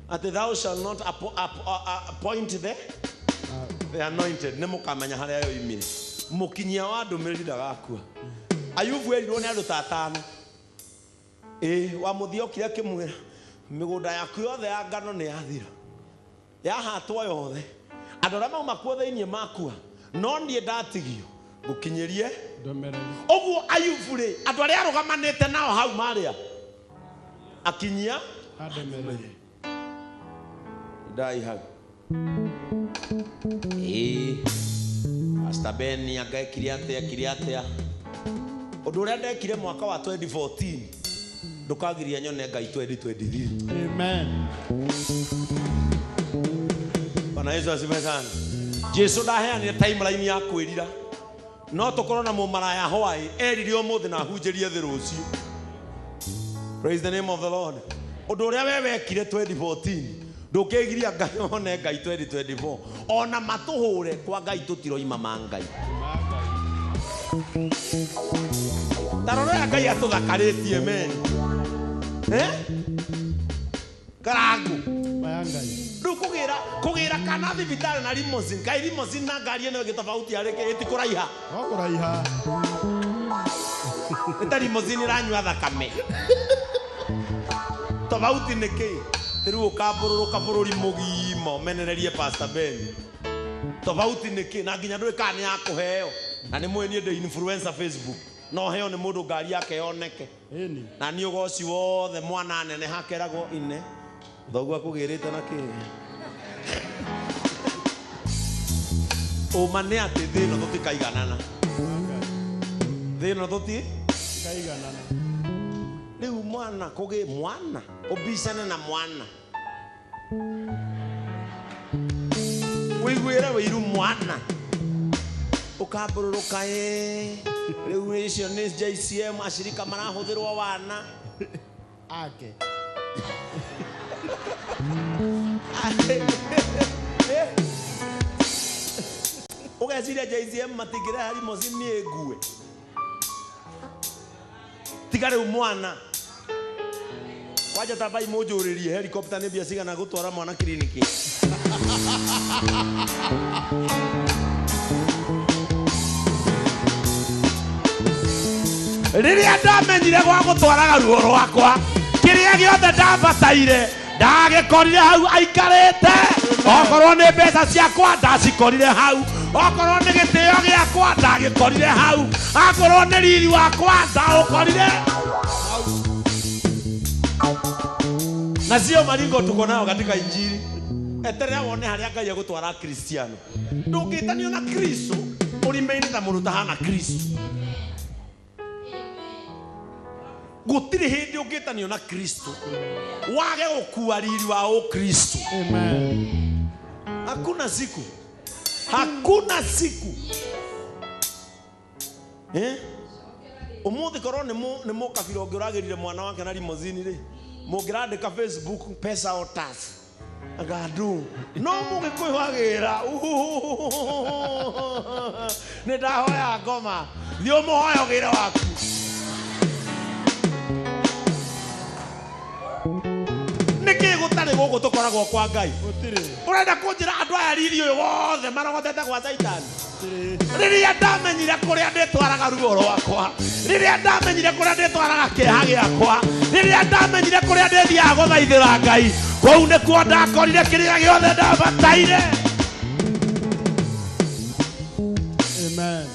atĩ thou shall not appoint the anointed. Nĩ mũkamenya harĩa yoimire. Mũkinyia wa ndũmĩrĩri ndagakua. Ayubu erirwo nĩ andũ ta atano. Wa mũthia okire akĩmwĩra mĩgũnda yaku yothe ya ngano nĩ yathira, yahatwo yothe, andũ arĩa mauma kuo thĩinĩ makua, no niĩ ndatigio ngũkinyĩrie ndũmĩrĩri. Ũguo Ayubu rĩ, andũ arĩa arũgamanĩte nao hau marĩa akinyia ndũmĩrĩri. Ndai hau. Pastor Ben anga ekire atĩa, ekire atĩa. Ũndũ ũrĩa ndekire mwaka wa 2014 ndũkagiria nyone Ngai 2023. Amen. Bwana Yesu asifiwe sana. Jesu ndaheanire timeline ya kwĩrira. No tũkorwo na mũmaraya hwaĩ erire ũmũthĩ na ahunjĩrie thĩ rũciũ. Praise the name of the Lord. Ũndũ ũrĩa we wekire 2014 ndũkĩgiria Ngai one Ngai 2024. Ona matũhũre kwa Ngai tũtiroima ma Ngai. Tarora Ngai atũthakarĩtie men. Karangu. Maya Ngai. Rĩu kũgĩra kana thibitarĩ na limousine, kai limousine na ngari ĩno ĩngĩ tofauti harĩ kĩ ĩti kũraiha. No kũraiha. Nĩ ta limousine ĩranyua thakame. Tofauti nĩ kĩ? Rĩu ũkambũrũrũka bũrũri mũgima ũmenererie Pastor Ben. Tofauti nĩ kĩ? Na nginya ndũĩ kana nĩ ya kũheo. Na nĩ mũĩ niĩ ndĩ influencer Facebook. No heo nĩ mũndũ ngari yake yoneke. Na niĩ ũgoci wothe mwana nene hakeragwo ine. Thoguo akũgĩrĩte na kĩ? Ũma nĩ atĩ thĩ ĩno tũtikaiganana. Thĩ ĩno tũtikaiganana. Rĩu mwana kũgĩ mwana ũbicane na mwana. Wĩiguĩre wĩiru mwana. Ũkambũrũrũka rĩu icio nĩ JCM acirika marahũthĩrwo wana ake. Ũgeciria JCM matingĩreha limousine niĩ ngue. Tiga rĩu mwana. Kwanja tambai mũnjũrĩrie helicopter nĩ mbia cigana gũtwara mwana kiriniki. Rĩrĩa ndamenyire gwa gũtwaraga ruo rwakwa, kĩrĩa gĩothe ndabataire ndagĩkorire hau aikarĩte. Okorwo nĩ mbeca ciakwa ndacikorire hau, okorwo nĩ gĩtĩo gĩakwa ndagĩkorire hau, akorwo nĩ riri wakwa ndaũkorire hau. Na sio maringo tuko nayo katika Injili. Eterera wone harĩa Ngai egũtwara Kristiano. Ndũngĩtanio na Kristo ũrime-inĩ ta mũndũ ũtahana Kristo. Gũtirĩ hĩndĩ ũngĩtanio na Kristo wage gũkua riri wa Ũkristo. Amen. Hakuna siku. Hakuna siku. Ũmũthĩ korwo nĩ mũkabira ũngĩ ũragĩrire mwana wake na limousine rĩ, mũngĩrandĩka Facebook pesa otas. Agandu. No mũgĩkũyũ agĩra. Nĩ ndahoya ngoma. Thiĩ ũmũhoe ũgĩre waku. Nĩkĩ gũtarĩ Gũkũ tũkoragwo kwa Ngai. Ũrenda kũnjĩra andũ aya riri ũyũ wothe marogotete gwa Caitani? Rĩrĩa ndamenyire kũrĩa ndĩtwaraga ruo rwakwa, rĩrĩa ndamenyire kũrĩa ndĩtwaraga kĩeha gĩakwa, rĩrĩa ndamenyire kũrĩa ndĩthiaga gũthaithĩra Ngai, kũu nĩkuo ndakorire kĩrĩa gĩothe ndabataire. Amen.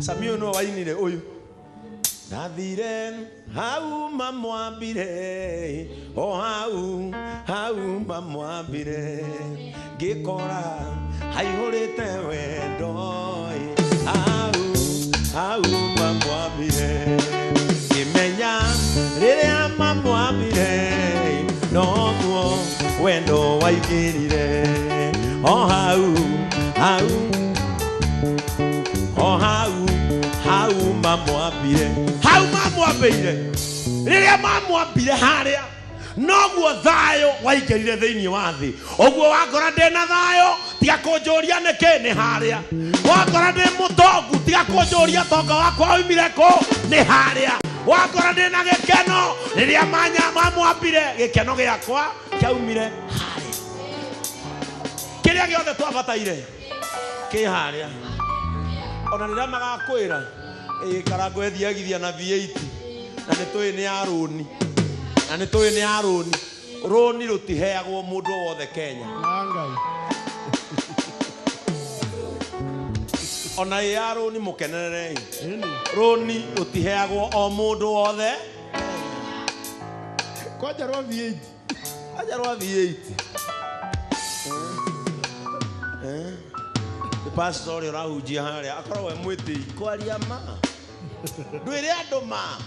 Sami ũyũ nĩwe wainire ũyũ. Ndathire hau mamwambire, o hau hau mamwambire, ngĩkora haihũrĩte wendo, hau hau mamwambire, ngĩmenya rĩrĩa mamwambire, noguo wendo waingĩrire, o hau hau o hau hau mamwambire, hau mamwambire, rĩrĩa mamwambire harĩa noguo thayũ waingĩrire thĩinĩ wa thĩ. Ũguo wakora ndĩna thayũ, tiga kũnjũria nĩkĩ, nĩ harĩa. Wakora ndĩ mũtongu, tiga kũnjũria tonga wakwa waumire kũ, nĩ harĩa. Wakora ndĩna gĩkeno, rĩrĩa mamwambire, gĩkeno gĩakwa kĩaumire harĩa. Kĩrĩa gĩothe twabataire kĩ harĩa. Ona rĩrĩa magakwĩra ĩkarango ĩthiagithia na V8 na nĩ tũĩ nĩ ya rũni, na nĩ tũĩ nĩ ya rũni. Rũni rũtiheagwo mũndũ o wothe Kenya. Ona ĩ ya rũni mũkenererei. Rũni rũtiheagwo o mũndũ wothe. Kwanja rwa V8. Kwanja rwa V8. Pastor ũrĩa ũrahunjia harĩa akoragwo e mwĩtĩi kwaria ma, ndwĩre andũ ma.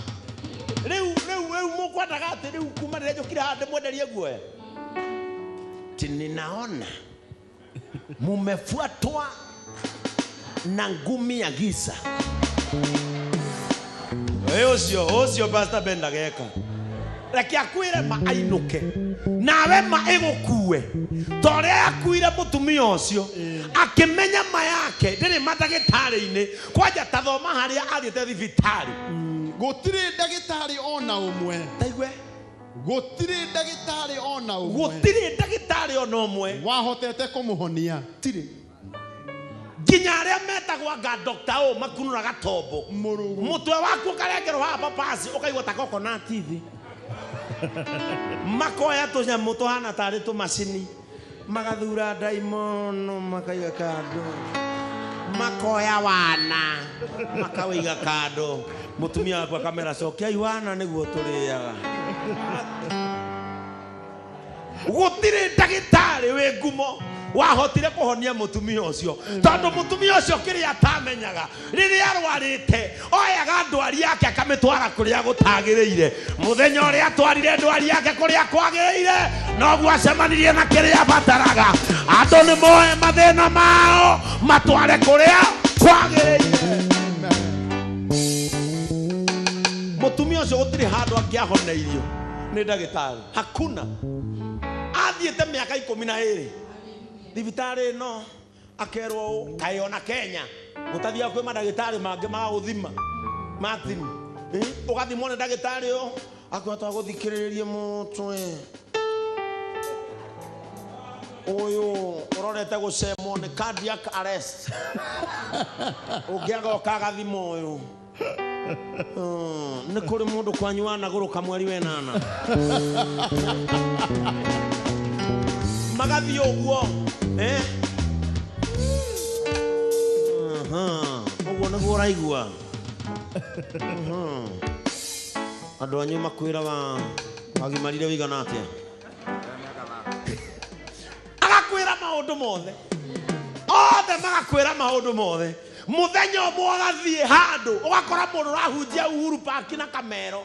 Rĩu rĩu rĩu mũkwendaga atĩ rĩu kuma rĩrĩa njũkire haha ndĩmwenderie guoya? Ti ninaona mumefuatwa na ngumi ya giza. Ũcio ũcio Pastor Ben ndageka. Reke akwĩre ma ainũke, nawe ma ĩgũkue ta ũrĩa yakuire mũtumia ũcio akĩmenya ma yake ndĩrĩ mandagĩtarĩ-inĩ. Kwanja ta thoma harĩa athiĩte thibitarĩ. Gũtirĩ ndagĩtarĩ ona ũmwe. Taigue. Gũtirĩ ndagĩtarĩ ona ũmwe. Gũtirĩ ndagĩtarĩ ona ũmwe wahotete kũmũhonia. Tirĩ. Nginya arĩa metagwo anga doctor ũ makunũraga tombo, mũtwe waku ũkarengerwo haha papasi ũkaigua ta coconut thĩ. Makoya tũnyamũ tũhana tarĩ tũmacini, magathura ndaimono makaiga kando, makoya wana makawĩiga kando. Mũtumia waku akamera cokiai wana nĩguo tũrĩaga. Gũtirĩ ndagĩtarĩ wĩ ngumo wahotire kũhonia mũtumia ũcio, tondũ mũtumia ũcio kĩrĩa atamenyaga rĩrĩa arwarĩte oyaga ndwari yake akamĩtwara kũrĩa gũtagĩrĩire. Mũthenya ũrĩa atwarire ndwari yake kũrĩa kwagĩrĩire, noguo acemanirie na kĩrĩa abataraga. Andũ nĩ moe mathĩna mao matware kũrĩa kwagĩrĩire. Mũtumia ũcio gũtirĩ handũ angĩahoneirio nĩ ndagĩtarĩ, hakuna. Athiĩte mĩaka 12 thibitarĩ ĩno akerwo ũũ, kaĩ ona Kenya gũtathiaga kwĩ mandagĩtarĩ mangĩ magagũthima Martin, ũgathimwo nĩ ndagĩtarĩ ũyũ akwĩra twagũthikĩrĩrie mũtwe ũyũ ũrorete gũcemwo nĩ cardiac arrest, ũngĩaga ũkagathima ũyũ. Nĩ kũrĩ mũndũ kwanyu wanagũrũka mweri wenana. Magathiĩ ũguo ũguo nĩguo ũraigua. Andũ anyu makwĩra wagimarire wĩigana atĩa? Agakwĩra maũndũ mothe, othe magakwĩra maũndũ mothe. Mũthenya ũmwe ũgathiĩ handũ ũgakora mũndũ ũrahunjia Uhuru Park na Kamero,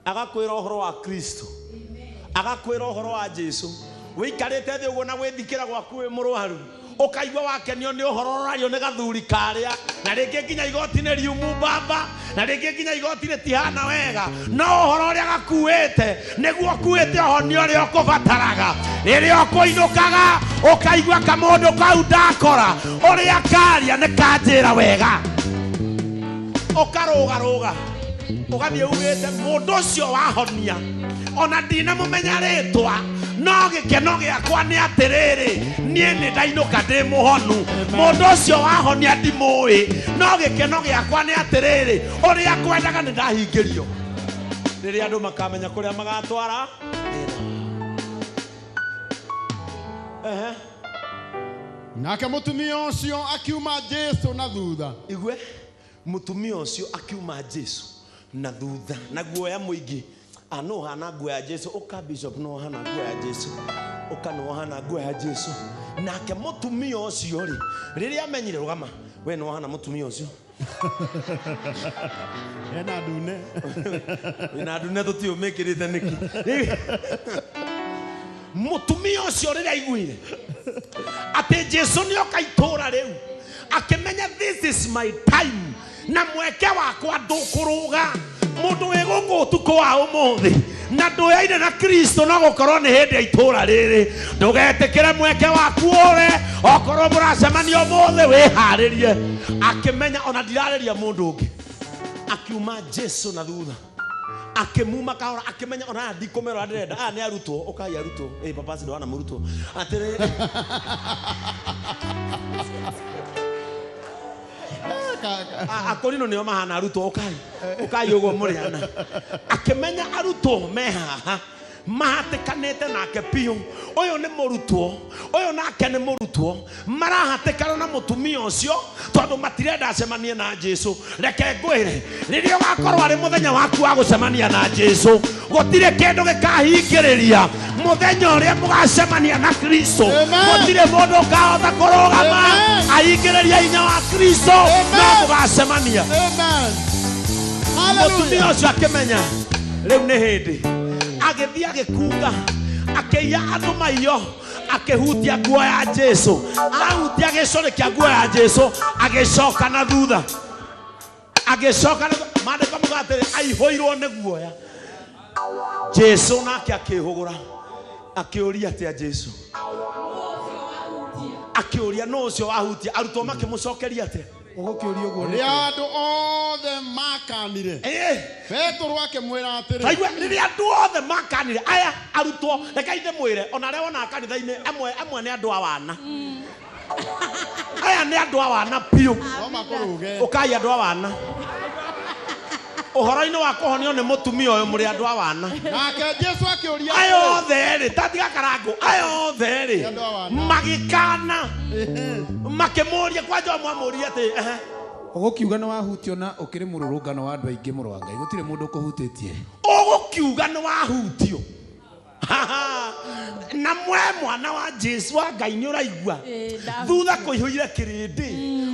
agakwĩra ũhoro wa Kristo, agakwĩra ũhoro wa Jesu. Wĩikarĩte thĩ ũguo na gwĩthikĩra gwaku wĩ mũrwaru, ũkaigua wakenio nĩ ũhoro ũrario nĩ gathuri karĩa, na rĩngĩ nginya igoti nĩ riumu mbamba, na rĩngĩ nginya igoti rĩtihana wega, no ũhoro ũrĩa gakuĩte nĩguo ũkuĩte ũhonio ũrĩa ũkũbataraga. Rĩrĩa ũkũinũkaga ũkaigua kamũndũ kau ndakora ũrĩa karia nĩ kanjĩra wega, ũkarũgarũga ũgathiĩ ugĩte mũndũ ũcio wahonia Ona ndinamũmenya rĩtwa, no gĩkeno gĩakwa nĩ atĩrĩrĩ, niĩ nĩ ndainũka ndĩ mũhonu. Mũndũ ũcio wahonia ndimũĩ, no gĩkeno gĩakwa nĩ atĩrĩrĩ, ũrĩa ngwendaga nĩ ndahingĩrio. Rĩrĩa andũ makamenya kũrĩa magatwara thĩna. Nake mũtumia ũcio akiuma Jesu na thutha. Igue, mũtumia ũcio akiuma Jesu na thutha na guoya mũingĩ. No hana nguo ya Jesu, ũka bishop no hana nguo ya Jesu, ũka no hana nguo ya Jesu. Nake mũtumia ũcio rĩ, rĩrĩa amenyire, rũgama we, no hana mũtumia ũcio ena ndune wĩna ndune tũtiũ mĩkĩrĩte nĩkĩ. Mũtumia ũcio rĩrĩa aiguire atĩ Jesu nĩoka itũũra rĩu, akĩmenya this is my time, na mweke wakwa ndũkũrũga. Mũndũ wĩ gũkũ ũtukũ wa ũmũthĩ na ndũyaine na Kristo, no gũkorwo nĩ hĩndĩ ya itũũra rĩrĩ, ndũgetĩkĩre mweke waku ũre. Okorwo mũracemania ũmũthĩ, wĩharĩrie. Akĩmenya ona ndirarĩria mũndũ ũngĩ, akiuma Jesu na thutha, akĩmuma kahora, akĩmenya ona aya ndikũmera ndĩrenda, aya nĩ arutwo, ũkai arutwo, ĩ papa ndwana mũrutwo atĩrĩrĩ. Akorino nĩo mahana arutwo, ũkai ũkai ũguo mũrĩ ana. Akĩmenya arutwo me haha mahatĩkanĩte nake biũ, ũyũ nĩ mũrutwo, ũyũ nake nĩ mũrutwo, marahatĩkana na mũtumia ũcio tondũ matirenda acemanie na Jesu. Reke ngwĩre, rĩrĩa ũgakorwo arĩ mũthenya waku wa gũcemania na Jesu, gũtirĩ kĩndũ gĩkahingĩrĩria mũthenya ũrĩa mũgacemania na Kristo. Gũtirĩ mũndũ ũkahota kũrũgama ahingĩrĩria hinya wa Kristo, no mũgacemania. Mũtumia ũcio akĩmenya rĩu nĩ hĩndĩ, agĩthiĩ agĩkunga, akĩiya andũ maiyo, akĩhutia nguo ya Jesu. Ahutia gĩcũrĩ kĩa nguo ya Jesu, agĩcoka na thutha, agĩcoka na maandĩko mauga atĩrĩ, aihũirwo nĩ guoya. Jesu nake akĩhũgũra, akĩũria atĩa Jesu? Akĩũria nũ ũcio wahutia? Arutwo makĩmũcokeria atĩa? Ũgũkĩũria ũguo nĩkĩ? Rĩrĩa andũ othe makanire, Petero akĩmwĩra atĩrĩ, Taigua, rĩrĩa andũ othe makanire, aya arutwo, reke ndĩmwĩre, ona arĩa wonaga kanitha-inĩ, amwe amwe nĩ andũ a wana. Aya nĩ andũ a wana biũ. No makũrũge. Ũkai andũ a wana. Ũhoro-inĩ wa kũhonio nĩ mũtumia ũyũ, mũrĩ andũ a wana. Nake Jesu akĩũria aya othe rĩ, tatiga karangũ, aya othe rĩ magĩkana, makĩmũria, kwanja ũmwe amũria atĩ ehe, Ũgũkiuga nĩ wahutio na ũkĩrĩ mũrũrũngano wa andũ aingĩ, mũrũ wa Ngai, gũtirĩ mũndũ ũkũhutĩtie. Ũgũkiuga nĩ wahutio na mwe mwana wa Jesu wa Ngai nĩ ũraigua thutha kũihũire kĩrĩndĩ,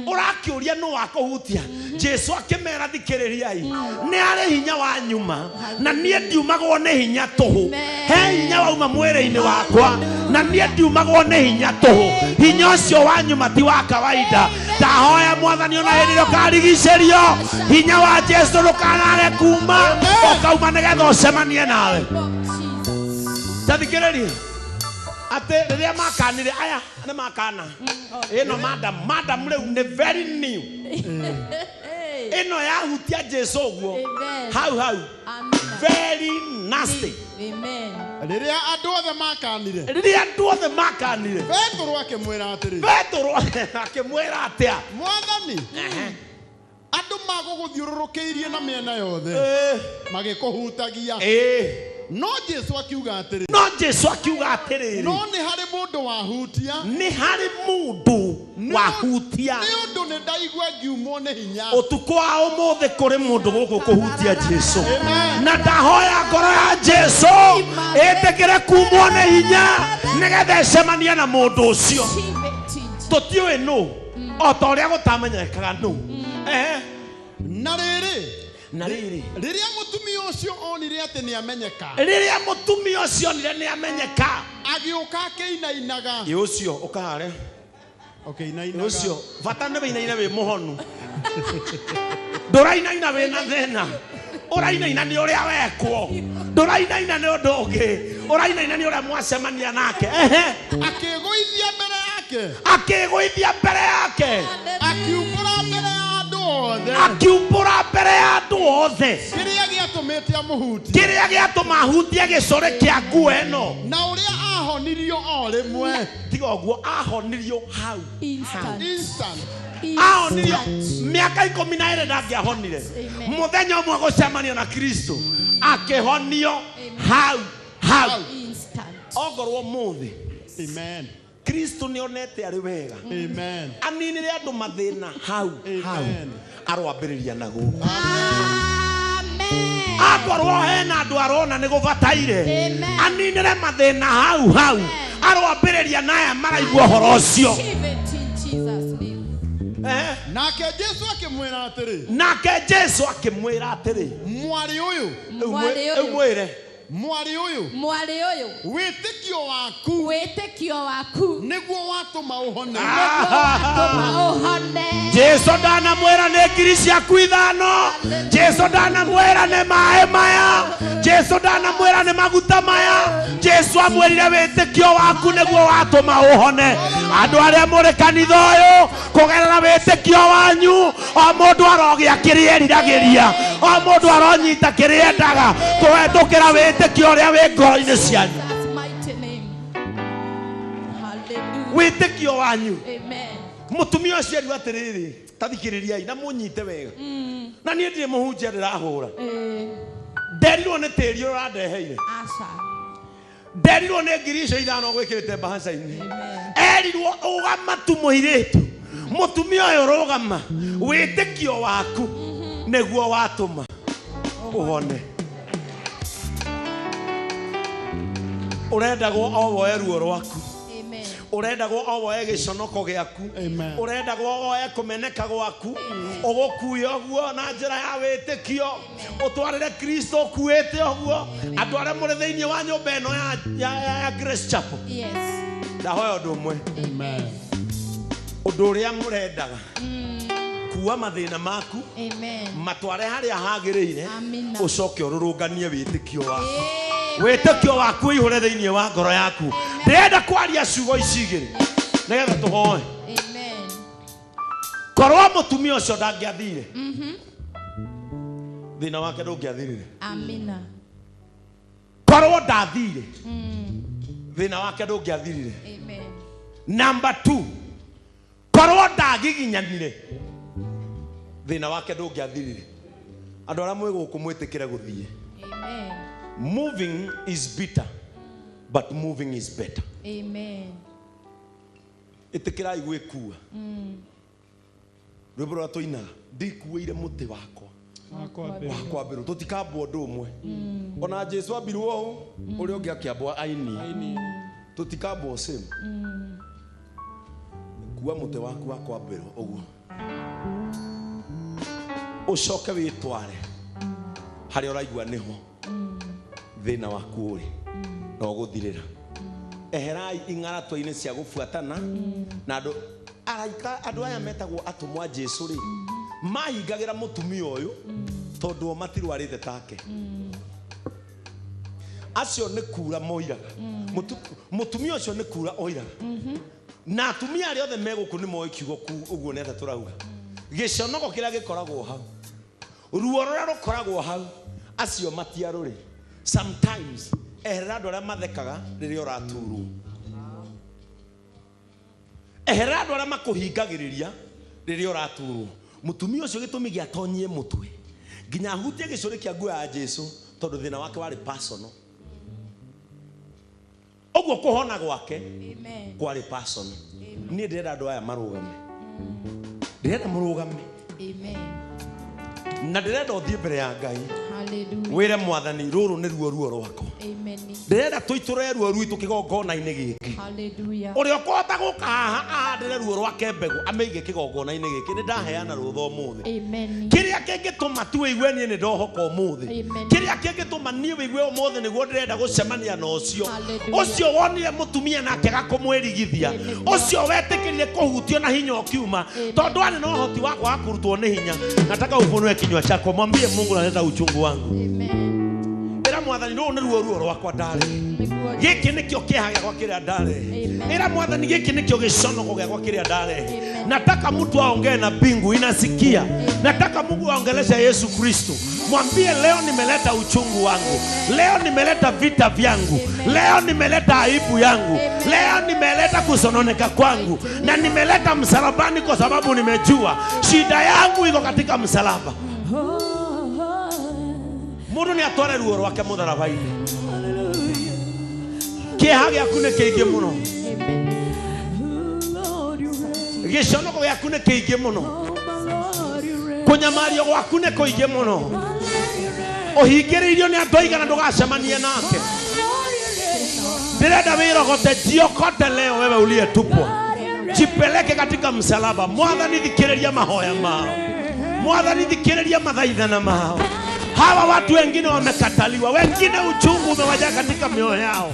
ũrakĩũria nũ wakũhutia. Jesu akĩmera, thikĩrĩriai, nĩ arĩ hinya wa nyuma, na niĩ ndiumagwo nĩ hinya tũhũ. He hinya wauma mwĩrĩ-inĩ wakwa, na niĩ ndiumagwo nĩ hinya tũhũ. Hinya ũcio wa nyuma ti wa kawaida. Ndahoya Mwathani ona hĩndĩ ĩrĩa ũkarigicĩrio, hinya wa Jesu ndũkanage kuma, ũkauma nĩgetha ũcemanie nawe. Tathikĩrĩria atĩ rĩrĩa makanire, aya nĩ makana ĩno, madam, madam rĩu nĩ very new, ĩno yahutia Jesu ũguo hau hau, very nasty. Rĩrĩa andũ othe makanire, rĩrĩa andũ othe makanire, Petero akĩmwĩra atĩrĩ, Petero akĩmwĩra atĩa? Mwathani, andũ magũgũthiũrũrũkĩirie na mĩena yothe magĩkũhutagia. No Jesu akiuga atĩrĩ, no Jesu akiuga atĩrĩrĩ, no nĩ harĩ mũndũ wahutia, nĩ harĩ mũndũ wahutia, nĩ ũndũ nĩ ndaigua ngiumwo nĩ hinya. Ũtukũ wa ũmũthĩ kũrĩ mũndũ gũkũ kũhutia Jesu, na ndahoya ngoro ya Jesu ĩtĩkĩre kumwo nĩ hinya nĩgetha ĩcemanie na mũndũ ũcio. Tũtiũĩ nũ, o ta ũrĩa gũtamenyekaga nũ. Na rĩrĩ, na rĩrĩ, rĩrĩa mũtumia ũcio onire atĩ nĩ amenyeka, rĩrĩa mũtumia ũcio onire nĩ amenyeka, agĩũka akĩinainaga. Ĩ ũcio ũkahare ũkĩinainaga, ũcio bata nĩ wĩinaine wĩ mũhonu, ndũrainaina wĩna thĩna, ũrainaina nĩ ũrĩa wekwo, ndũrainaina nĩ ũndũ ũngĩ, ũrainaina nĩ ũrĩa mwacemania nake. Akĩgũithia mbere yake, akĩgũithia mbere yake, akiumbũra mbere ya andũ othe. Akiumbũra mbere ya andũ othe. Kĩrĩa gĩatũmĩte amũhutie. Kĩrĩa gĩatũma ahutie gĩcore kĩa nguo ĩno. Na ũrĩa ahonirio o rĩmwe. Tiga ũguo, ahonirio hau. Instant. Instant. Ahonirio mĩaka 12 ndangĩahonire. Mũthenya ũmwe gũcemania na Kristo akĩhonio hau hau. Instant. Ongorwo mũthĩ. Amen. Kristo nĩonete arĩ wega. Amen. Aninire andũ mathĩna hau hau. Aroambĩrĩria na gũkũ. Amen. Akorwo hena andũ arona nĩ gũbataire. Amen. Aninire mathĩna hau hau. Aroambĩrĩria na aya maraigua ũhoro ũcio. Receive it in Jesus' name. Nake Jesu akĩmwĩra atĩrĩ. Nake Jesu akĩmwĩra atĩrĩ. Mwarĩ ũyũ. Mwarĩ ũyũ. Mwĩre. Mwarĩ ũyũ. Mwarĩ ũyũ. Wĩtĩkio waku. Wĩtĩkio waku. Nĩguo watũma ũhone. Watũma ũhone. Jesu ndanamwĩra nĩ ngiri ciaku 5. Jesu ndanamwĩra nĩ maĩ maya. Jesu ndanamwĩra nĩ maguta maya. Jesu amwĩrire wĩtĩkio waku nĩguo watũma ũhone. Andũ arĩa mũrĩ kanitha ũyũ kũgerera wĩtĩkio wanyu o mũndũ arogĩa kĩrĩa eriragĩria, o mũndũ aronyita kĩrĩa endaga kũhetũkĩra wĩtĩkio ũrĩa wĩ ngoro-inĩ cianyu. Jesus' mighty name. Hallelujah. Wĩtĩkio wanyu. Amen. Mũtumia ũcio erirwo atĩrĩrĩ, ta thikĩrĩriai na mũnyite wega. Na niĩ ndirĩ mũhunjia ndĩrahũra. Nderirwo nĩ tĩri ũrĩa ũrandeheire. Aca. Nderirwo nĩ ngiri icio 5 gwĩkĩrĩte mbahaca-inĩ. Erirwo ũgama tu mũirĩtu. Mũtumia ũyũ rũgama. Wĩtĩkio waku nĩguo watũma ũhone. Ũrendagwo o woe ruo rwaku. Amen. Ũrendagwo o woe gĩconoko gĩaku. Ũrendagwo woe kũmeneka gwaku. Ũgũkue ũguo na njĩra ya wĩtĩkio. Ũtwarĩre Kristo ũkuĩte ũguo. Andũ arĩa mũrĩ thĩinĩ wa nyũmba ĩno ya Grace Chapel. Yes. Ndahoya ũndũ ũmwe. Amen. Ũndũ ũrĩa mũrendaga. Kua mathĩna maku. Amen. Matware harĩa hagĩrĩire. Amina. Ũcoke ũrũrũnganie wĩtĩkio waku. Wĩtĩkio waku ũihũre thĩinĩ wa ngoro yaku. Ndĩrenda kwaria ciugo ici igĩrĩ nĩgetha tũhoe. Amen. Korwo mũtumia ũcio ndangĩathire, thĩna wake ndũngĩathirire. Amina. Korwo ndathire, thĩna wake ndũngĩathirire. Amen. Number 2, korwo ndagiginyanire, thĩna wake ndũngĩathirire. Andũ arĩa mwĩ gũkũ mwĩtĩkĩre gũthiĩ. Amen. Moving is bitter, but moving is better. Amen. Ĩtĩkĩrai gwĩkua. Rwĩmbo rũrĩa tũinaga, ndikuĩire mũtĩ wakwa wa kwambĩrwo. Tũtikambwo ũndũ ũmwe. Ona Jesu ambirwo ũũ, ũrĩa ũngĩ akĩambwo aini. Tũtikambwo same. Kua mũtĩ waku wa kwambĩrwo ũguo. Ũcoke wĩtware harĩa ũraigua nĩho thĩna waku ũrĩ na ũgũthirĩra. Eherai ing'aratwa-inĩ cia gũbuatana na andũ araika. Andũ aya metagwo atũmwo a Jesu rĩ, mahingagĩra mũtumia ũyũ tondũ o matirwarĩte take. Acio nĩ kura moiraga. Mũtumia ũcio nĩ kura oiraga. Na atumia arĩa othe me gũkũ nĩ moĩ kiugo ũguo nĩ atĩa tũrauga. Gĩconoko kĩrĩa gĩkoragwo hau, ruo rũrĩa rũkoragwo hau, acio matiarũrĩ. Sometimes eherera andũ arĩa mathekaga rĩrĩa ũraturwo. Eherera andũ arĩa makũhingagĩrĩria rĩrĩa ũraturwo. Mũtumia ũcio gĩtũmi gĩatonyie mũtwe nginya ahutie gĩcũrĩ kĩa nguo ya Jesu tondũ thĩna wake warĩ personal. Ũguo kũhona gwake Amen. kwarĩ personal. Niĩ ndĩrenda andũ aya marũgame. Ndĩrenda mũrũgame. Amen. Na ndĩrenda ũthiĩ mbere ya Ngai. Hallelujah. Wĩre mwathani rũrũ nĩruo ruo rwakwa. Amen. Ndĩrenda tũitũre ruo rwitũ kĩgongona-inĩ gĩkĩ. Hallelujah. Ũrĩa ũkũhota gũka haha ahandĩre ruo rwake mbegũ amĩige kĩgongona-inĩ gĩkĩ nĩ ndaheana rũtha ũmũthĩ. Amen. Kĩrĩa kĩngĩtũma tu wĩigue niĩ nĩ ndohoka ũmũthĩ. Amen. Kĩrĩa kĩngĩtũma niĩ wĩigue ũmũthĩ nĩguo ndĩrenda gũcemania na ũcio. Hallelujah. Ũcio wonire mũtumia nake agakũmwĩrigithia. Ũcio wetĩkĩrire kũhutio na hinya ũkiuma. Tondũ arĩ na ũhoti wa kwaga kũrutwo nĩ hinya. Nataka ufunue kinywa chako, mwambie Mungu naleta uchungu wangu. Amen. Ĩra mwathani rũrũ nĩruo ruo rwakwa ndarehe. Gĩkĩ nĩkĩo kĩeha gĩakwa kĩrĩa ndarehe. Ĩra mwathani gĩkĩ nĩkĩo gĩconoko gĩakwa kĩrĩa ndarehe. Nataka mtu aongee na mbingu inasikia. Nataka Mungu aongeleshe Yesu Kristo. Mwambie leo nimeleta uchungu wangu. Leo nimeleta vita vyangu. Leo nimeleta aibu yangu. Leo nimeleta kusononeka kwangu. Na nimeleta msalabani kwa sababu nimejua shida yangu iko katika msalaba. Mundu ni atware ruo rwake mutharaba-inĩ. Kĩeha gĩaku nĩ kĩingĩ mũno. Gĩconoko gĩaku nĩ kĩingĩ mũno. Kũnyamario gwaku nĩ kũingĩ mũno. Ũhingĩrĩirio nĩ andũ aigana ndũgacemanie nake. Ndĩrenda wĩrogote, jiokote leo wewe uliyetupwa. Jipeleke katika msalaba. Mwathani thikĩrĩria mahoya mao. Mwathani thikĩrĩria mathaithana mao. Hawa watu wengine wamekataliwa, wengine uchungu umewajaa katika mioyo yao.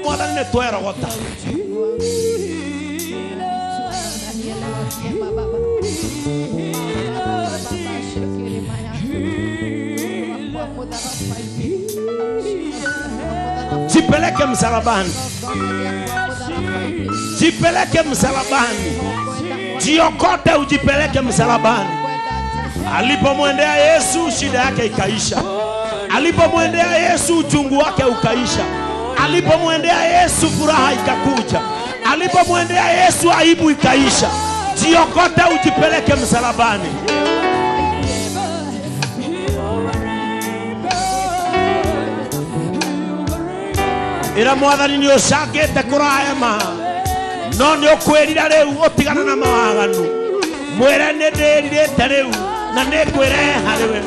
Mwathani nĩ twerogota. Jipeleke msalabani. Jipeleke msalabani. Jiokote ujipeleke msalabani. Alipomwendea Yesu shida yake ikaisha. Alipomwendea Yesu uchungu wake ukaisha. Alipomwendea Yesu furaha ikakuja. Alipomwendea Yesu aibu ikaisha. Jiokote ujipeleke msalabani. Ĩra mwathani nĩ ũcangĩte kũraya ma no nĩ ũkwĩrira rĩu ũtigana na mawaganu. Mwĩre nĩ ndĩrirĩte rĩu na nĩ ngwĩrehe harĩ we.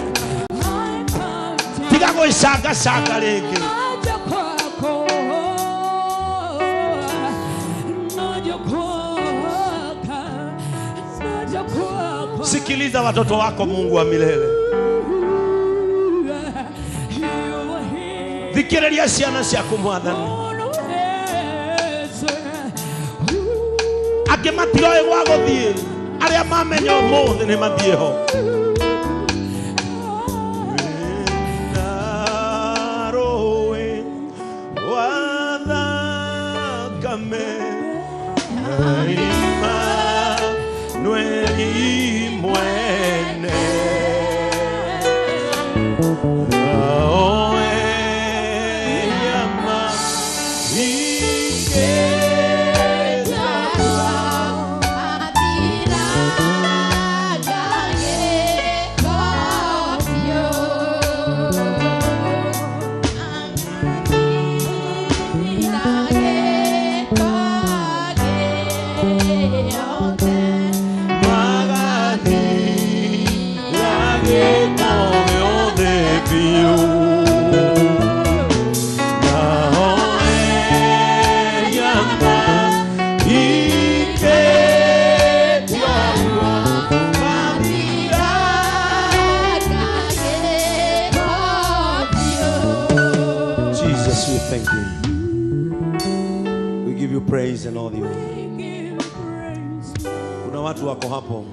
Tiga gwĩcangacanga rĩngĩ. Sikiliza watoto wako Mungu wa milele. Thikĩrĩria ciana ciaku mwathani. Angĩ matiroĩ gwa gũthiĩ, arĩa mamenya ũmũthĩ nĩ mathiĩ ho. Wĩna rũĩ rwa thakame Immanueli mwene. Jesus, we thank you. We give you praise and all the honor. Kuna watu wako hapo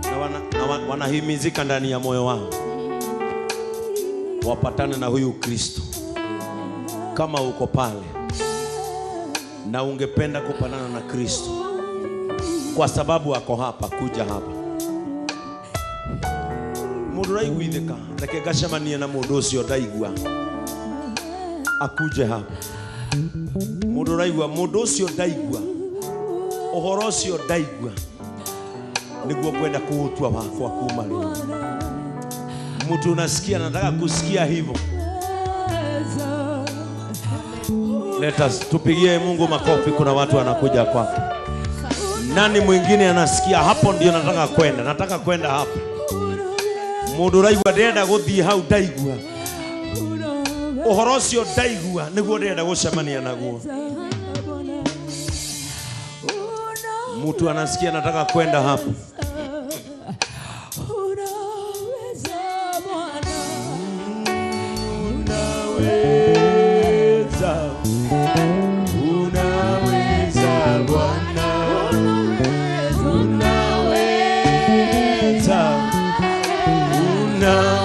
na wanahimizika ndani ya moyo wao wapatane na huyu Kristo. Kama uko pale na ungependa kupatana na Kristo, kwa sababu ako hapa, kuja hapa. Mundu raiguithika, reke ngacemanie na mundu ucio ndaigua akuje hapa. Mundu raigua mundu ucio ndaigua, uhoro ucio ndaigua niguo kwenda kuutua wakwa kuma leo. Mtu unasikia, nataka kusikia hivyo. Let us tupigie Mungu makofi. Kuna watu wanakuja kwake. Nani mwingine anasikia hapo? Ndio nataka kwenda, nataka kwenda hapo. Mundu raigua ndenda guthii hau ndaigua uhoro ucio ndaigua niguo ndenda gucemania naguo. Mtu anasikia nataka kwenda hapo. Unaweza, unaweza Bwana, unaweza, unaweza.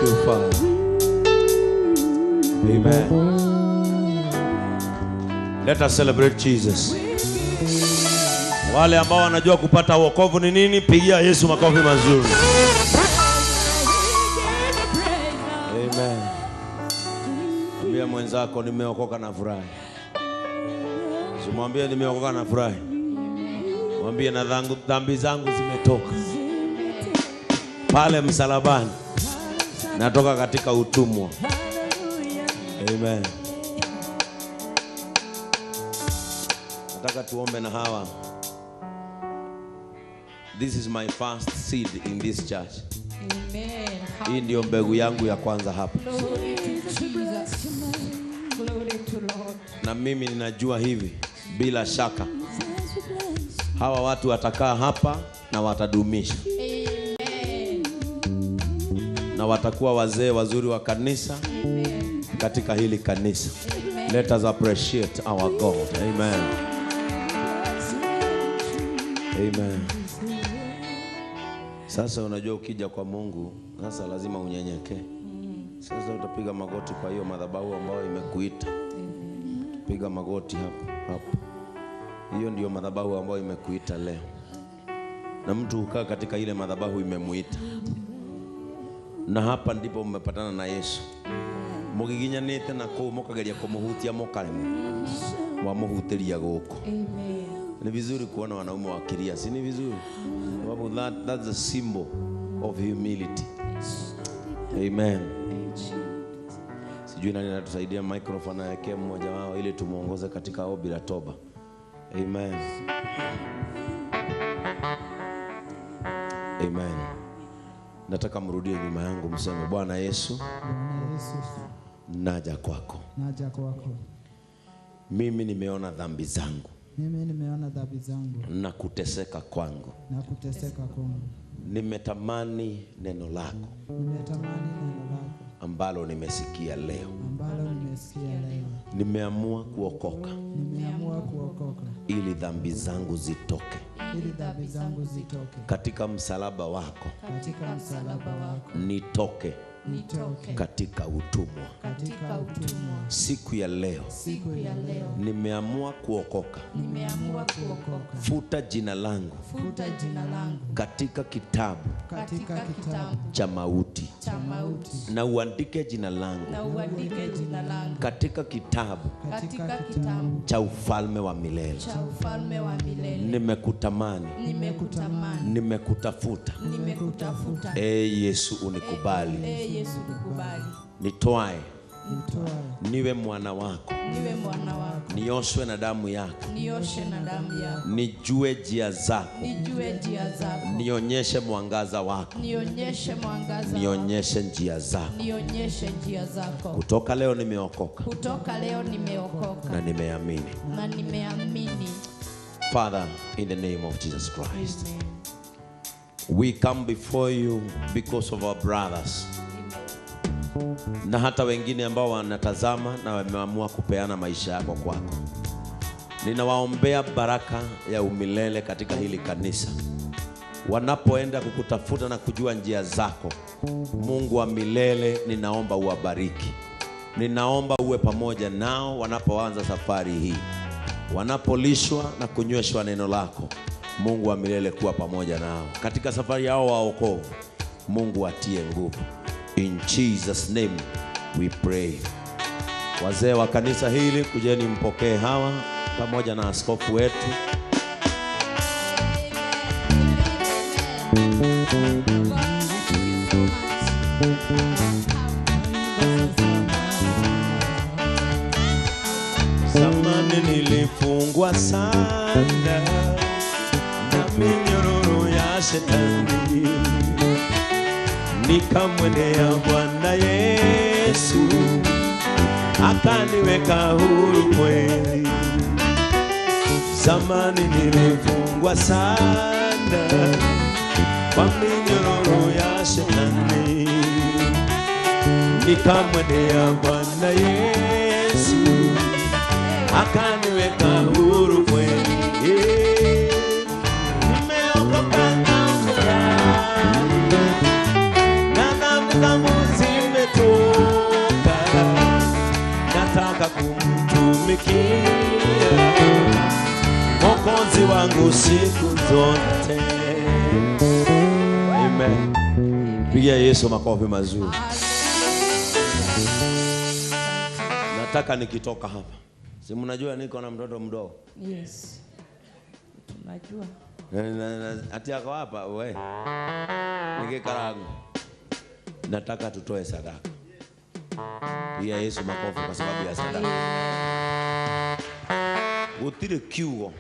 you, Father. Amen. Let us celebrate Jesus. Wale ambao wanajua kupata wokovu ni nini, pigia Yesu makofi mazuri. Amen. Ambia mwenzako nimeokoka na furahi. Simwambie nimeokoka na furahi. Mwambie na dhambi zangu zimetoka. Pale msalabani natoka katika utumwa. Amen. Nataka tuombe na hawa. This is my first seed in this church. Amen. Hii ndio mbegu yangu ya kwanza hapa. Glory to Jesus. Glory to Lord. Na mimi ninajua hivi bila shaka hawa watu watakaa hapa na watadumisha. Amen. Na watakuwa wazee wazuri wa kanisa. Amen. Katika hili kanisa. Amen. Let us appreciate our God. Amen. Amen. Sasa unajua ukija kwa Mungu, sasa lazima unyenyekee. Sasa utapiga magoti kwa hiyo madhabahu ambayo imekuita. Piga magoti hapo hapo. Hiyo ndiyo madhabahu ambayo imekuita leo. Na mtu hukaa katika ile madhabahu imemuita. Na hapa ndipo mmepatana na Yesu. Mugiginyanite na kuu mukageria kumuhutia mukaremwo. Mwamuhutiria guku. Amen. Ni vizuri kuona wanaume wakilia, si ni vizuri? Sababu that's a symbol of humility. Amen. Sijui nani anatusaidia microphone awekee mmoja wao ili tumuongoze katika ombi la toba. Amen. Amen. Nataka mrudie nyuma yangu mseme, Bwana Yesu, Bwana Yesu, naja kwako. Naja kwako. Mimi nimeona dhambi zangu. Mimi nimeona dhambi zangu. Na kuteseka kwangu. Na kuteseka kwangu. Nimetamani neno lako. Nimetamani neno lako. Ambalo nimesikia leo. Ambalo nimesikia leo. Nimeamua kuokoka. Nimeamua kuokoka. Ili dhambi zangu zitoke. Ili dhambi zangu zitoke. Katika msalaba wako. Katika msalaba wako. Nitoke. Nitoke. Katika utumwa. Katika utumwa. Siku ya leo. Siku ya leo. Nimeamua kuokoka. Nimeamua kuokoka. Futa jina langu. Futa jina langu. Katika kitabu. Katika kitabu cha mauti. Cha mauti. Na uandike jina langu. Na uandike jina langu. Katika kitabu. Katika kitabu cha ufalme wa milele. Cha ufalme wa milele. Nimekutamani. Nimekutamani. Nimekutafuta. Nimekutafuta. Ee Yesu unikubali. Ee Yesu nikubali. Nitoae. Niwe mwana wako. Niwe mwana wako. Nioshwe na damu yako. Nioshe na damu yako. Nijue njia zako. Nijue njia zako. Nionyeshe mwangaza wako. Nionyeshe mwangaza wako. Nionyeshe njia zako. Nionyeshe njia zako. Kutoka leo nimeokoka. Kutoka leo nimeokoka. Na nimeamini. Na nimeamini. Father, in the name of Jesus Christ. Amen. We come before you because of our brothers. Na hata wengine ambao wanatazama na wameamua kupeana maisha yako kwako. Ninawaombea baraka ya umilele katika hili kanisa. Wanapoenda kukutafuta na kujua njia zako, Mungu wa milele, ninaomba uwabariki. Ninaomba uwe pamoja nao wanapoanza safari hii. Wanapolishwa na kunyweshwa neno lako, Mungu wa milele kuwa pamoja nao. Katika safari yao wa wokovu, Mungu atie nguvu. In Jesus name we pray. Wazee wa kanisa hili, kujeni mpokee hawa pamoja na askofu wetu. Zamani nilifungwa sana na minyororo ya shetani, nikamwendea Bwana Yesu akaniweka huru kweli. Zamani nilifungwa sana kwa minyororo ya shetani, nikamwendea Bwana Yesu akaniweka huru kweli. Nimeokoka na furahi, na dhambi zangu langu siku zote. Amen. Pigia Yesu makofi mazuri. Nataka nikitoka hapa, si mnajua niko na mtoto mdogo. Yes. Tunajua. Ati ako hapa we nikikarangu. Nataka tutoe sadaka. Pigia Yesu makofi kwa sababu ya sadaka. Gutire kiugo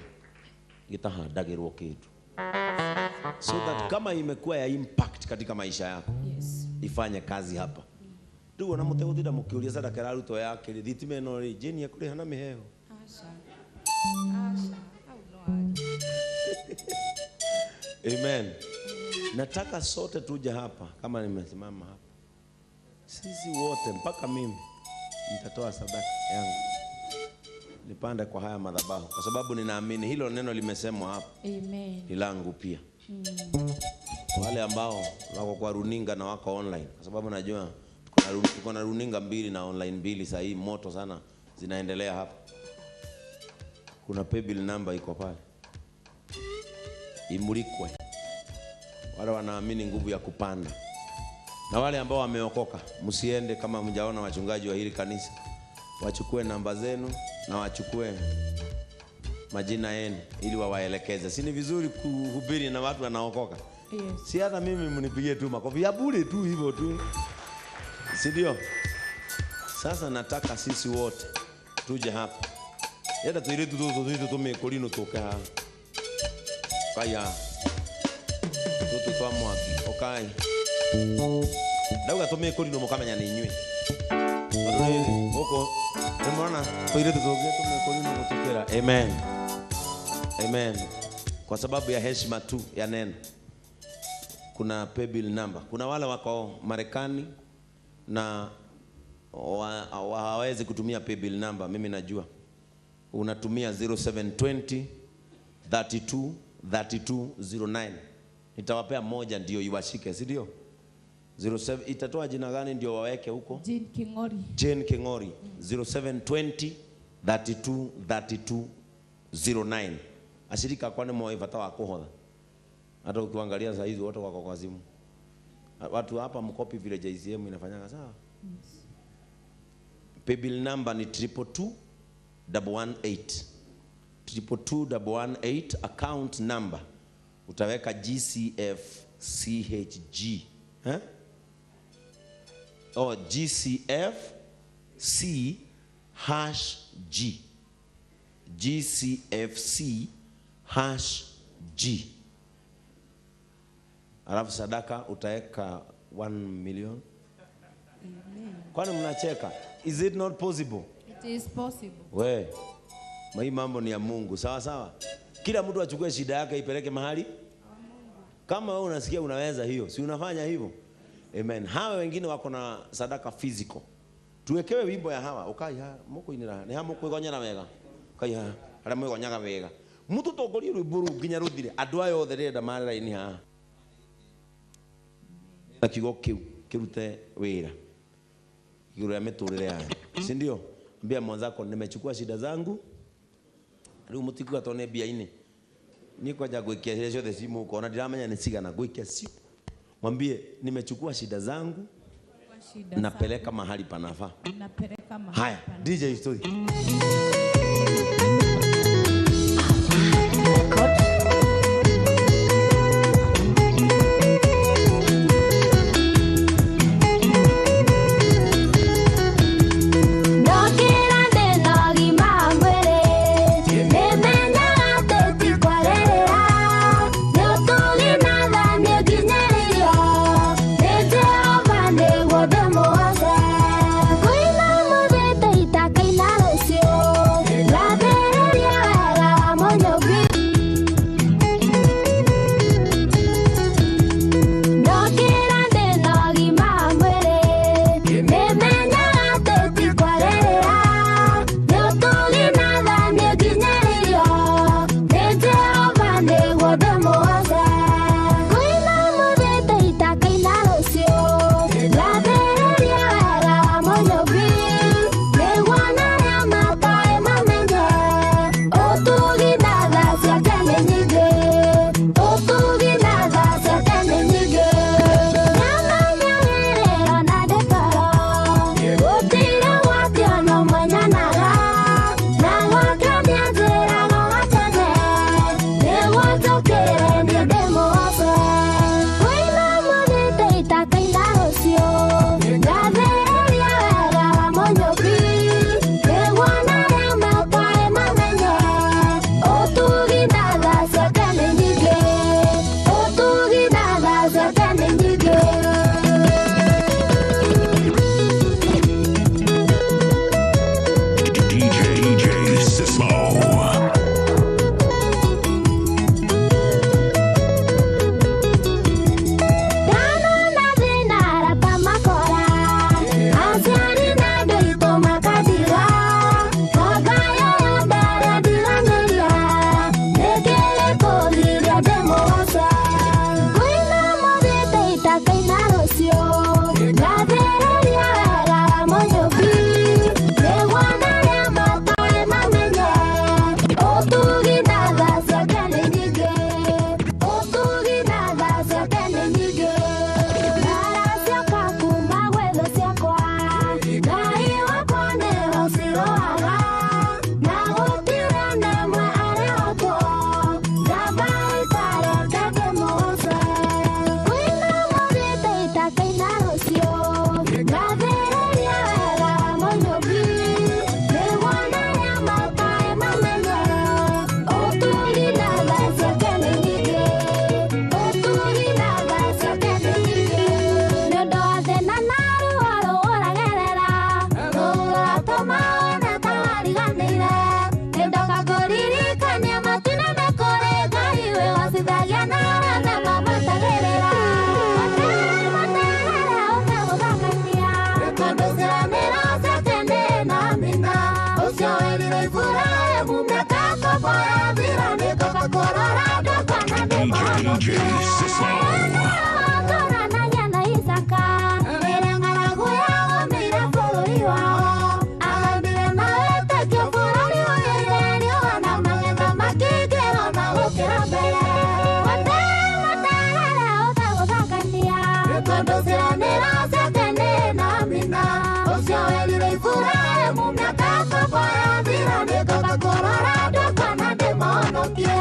gitahandagirwo kindu, so that kama imekuwa ya impact katika maisha yako, Yes. ifanye kazi hapa. Riu ona mutegutinda mukiuria sadaka irarutwo ya kiri thitima ino ri Jane ekuriha na miheo. Asha. Asha. Au no aje. Amen. Nataka sote tuje hapa kama nimesimama hapa, sisi wote mpaka mimi nitatoa sadaka yangu nipande kwa haya madhabahu, kwa sababu ninaamini hilo neno limesemwa hapa Amen. ni langu pia. Wale ambao wako kwa runinga na wako online, kwa sababu najua tuko na runinga mbili na online mbili saa hii moto sana zinaendelea hapa. Kuna paybill number iko pale, imulikwe. Wale wanaamini nguvu ya kupanda na wale ambao wameokoka, msiende kama mjaona wachungaji wa hili kanisa, wachukue namba zenu na wachukue majina yenu ili wawaelekeze. Si ni vizuri kuhubiri na watu wanaokoka? Yes. Si hata mimi mnipigie tu makofi ya bure tu hivyo tu, si ndio? Sasa nataka sisi wote tuje hapa yenda tuiritu tutu tuitu tumikurino tuke haha kai haha tutu twa mwaki ukai ndauga tumikurino mukamenya ni inyuĩ tondũ rĩrĩ gũkũ nĩmwona tũirĩtu tũngĩ tũmĩkũrino gũtũkĩra. Amen. Amen. Kwa sababu ya heshima tu ya neno, kuna paybill number. Kuna wale wako Marekani na hawawezi kutumia paybill number. Mimi najua unatumia 0720 32 32 09. Nitawapea moja ndio iwashike, si ndio? 07 itatoa jina gani ndio waweke huko? Jane Kingori. Jane Kingori 0720 32 32 09. Ashirika kwa nĩ moĩ bata wa kũhotha. Hata ukiangalia saa hizi wote wako kwa simu. Watu hapa mkopi vile JCM inafanyaga sawa. Yes. Paybill number ni 222 118. 222 118 account number. Utaweka GCFCHG. Eh? Oh, GCFC hash G. GCFC hash G. Alafu sadaka utaweka 1 million. Kwani mnacheka? Is it not possible? It is possible. We, hii mambo ni ya Mungu, sawa sawa. Kila mtu achukue shida yake ipeleke mahali. Kama wewe unasikia unaweza hiyo, si unafanya hivyo? Amen. Hawa wengine wako na sadaka physical. Tuwekewe wimbo ya hawa, ukai ha, mukuinira, ni ha mukwigonyera wega. Ukai ha, aria mwigonyaga wega. Mututongorie rwimbo rũu nginya rũthire. Andũ aya othe rĩrenda mare raini haha. Na kiugo kĩu kĩrute wĩra igũrũ rĩa mĩtũrĩre yanyu, si ndio? Ambia mwenzako nimechukua shida zangu. Rĩu mũtikuga tondũ nĩ mbia-inĩ. Niĩ kwanja ngũikia ciria ciothe ci mũhuko, ona ndiramenya nĩ cigana, ngũikia ci. Mwambie nimechukua shida zangu, Shida napeleka mahali panafaa. zangu, napeleka mahali. Haya, DJ story. Ndokĩra ndĩna ũgima wa mwĩrĩ, nĩmenyaga atĩ ti kwarĩrĩra. Nĩ ũtugi na tha nĩnginyĩrĩirio, nĩ Jehova nĩguo ndĩmũgoce. Ngũina ũmũthĩ ta itakaina rũciũ, kũrora ndũkona DJ Sismo. Ngoranagia na Isaka rĩrĩa ng'aragu yagũmĩire bũrũri wao ahandire na wĩtĩkio bũrũri ũyũire riũa na magetha makĩingĩra na gũkĩra mbere gũtirĩ mũtaarara ũtagũthakania tondũ ciranĩro ciake nĩ na mina ũcio werire Iburahĩmu mĩaka yakwa yathira nĩ ngomba kũrora ndũkona ndĩmũhonokie.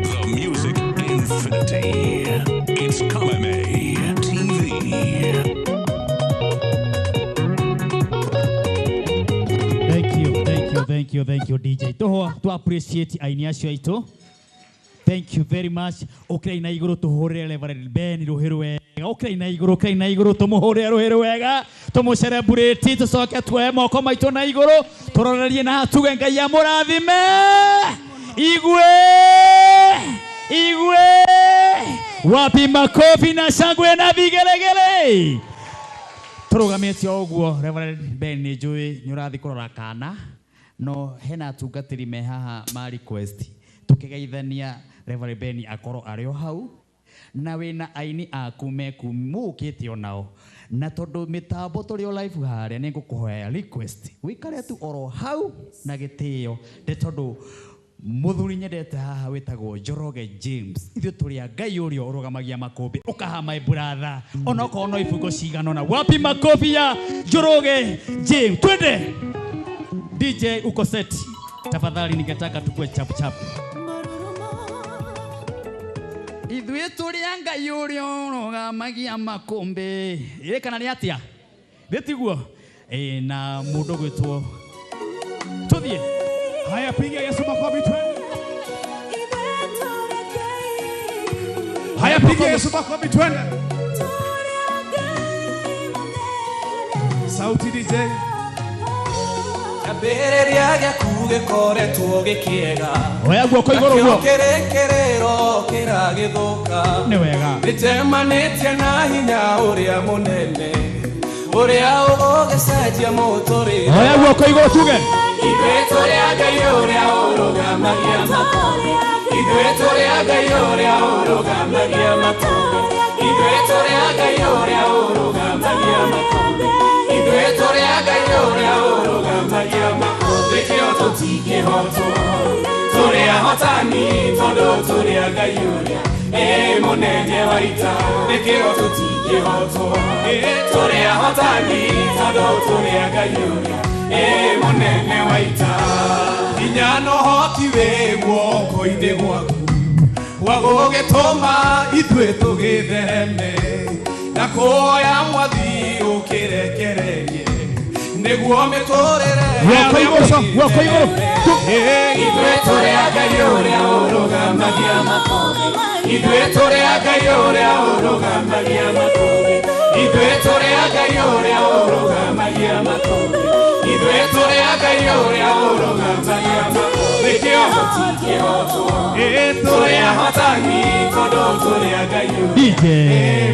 The Music Infinity. It's Kameme TV. Thank you, thank you, thank you, thank you, DJ. Toho to appreciate aini acio aitũ. Thank you very much. Ũkĩrai na igũrũ tũhũrĩre Reverend Ben rũhĩ rwega. Ũkĩrai na igũrũ, ũkĩrai na igũrũ tũmũhũrĩre rũhĩ rwega. Tũmũ-celebrate tũcoke tuoe moko maitũ na igũrũ tũrorerie na tuge Ngai amũrathime. Igwe! Igwe! Wapi makofi na shangwe na vigelegele? Tũrũgamĩte o ũguo Reverend Ben nĩ njũĩ nĩ ũrathiĩ kũrora kana no hena atungatĩri me haha ma request tũkĩgeithania Reverend Ben akorwo arĩ o hau na wĩna aini aku meku mũkĩte onao na tondũ mĩtambo tũrĩ o live harĩa nĩ ngũkũhoya request wĩikare tu oro hau na gĩtĩo nĩ tondũ mũthuri nyendete haha wĩtagwo Njoroge James ithuĩ tũrĩ a Ngai ũrĩa ũrũgamagia makũmbĩ ũkaha my brother onokorwo no ibungo cigana ũna wapi makobi ya Njoroge James twende DJ uko set tafadhali ningetaka tukue chap chap ithuĩ tũrĩ a Ngai ũrĩa ũrũgamagia makũmbĩ ĩ kana nĩ atĩa thĩ tiguo ĩ na mũndũ gwĩtwo tũthiĩ. Haya, piga Yesu makofi twende. Haya, piga Yesu makofi twende. Sauti DJ. Kĩambĩrĩria gĩaku gĩkoretwo gĩkĩega. Oya guoko igũrũ guo. Nakĩo kĩrĩkĩrĩro kĩragĩthũka. Nĩ wega. Nĩnjemanĩtie na hinya ũrĩa mũnene ũrĩa ũgũgĩcenjia mũtũrĩre. Oya guoko igũrũ tuge. Ithuĩ tũrĩ a Ngai ũrĩa ũrũgamagia makũmbĩ. Ithuĩ tũrĩ a Ngai ũrĩa ũrũgamagia makũmbĩ. Ithuĩ tũrĩ a Ngai ũrĩa ũrũgamagia makũmbĩ. Ithuĩ tũrĩ a Ngai ũrĩa ũrũgamagia makũmbĩ. Kĩo tũtingĩhotwo. Tũrĩ ahotani tondũ tũrĩ a Ngai ũrĩa ĩ mũnene wa ita. Nĩkĩo tũtingĩhotwo. Tũrĩ ahotani tondũ tũrĩ a Ngai ũrĩa ĩ mũnene wa ita. Hinya na ũhoti wĩ guoko-inĩ gwaku wa gũgĩtũma ithuĩ tũgĩthereme na kuoya mwathi ũkĩrekererie nĩguo mĩtũrĩre Guoko igũrũ, guoko igũrũ. Ithuĩ tũrĩ a Ngai ũrĩa ũrũgamagia makũmbĩ. Ithuĩ tũrĩ a Ngai ũrĩa ũrũgamagia makũmbĩ. Ithuĩ tũrĩ a Ngai ũrĩa ũrũgamagia makũmbĩ. Ithuĩ tũrĩ a Ngai ũrĩa ũrũgamagia makũmbĩ. Nĩkĩo tũtingĩhotwo. Tũrĩ ahotani tondũ tũrĩ a Ngai ũrĩa DJ.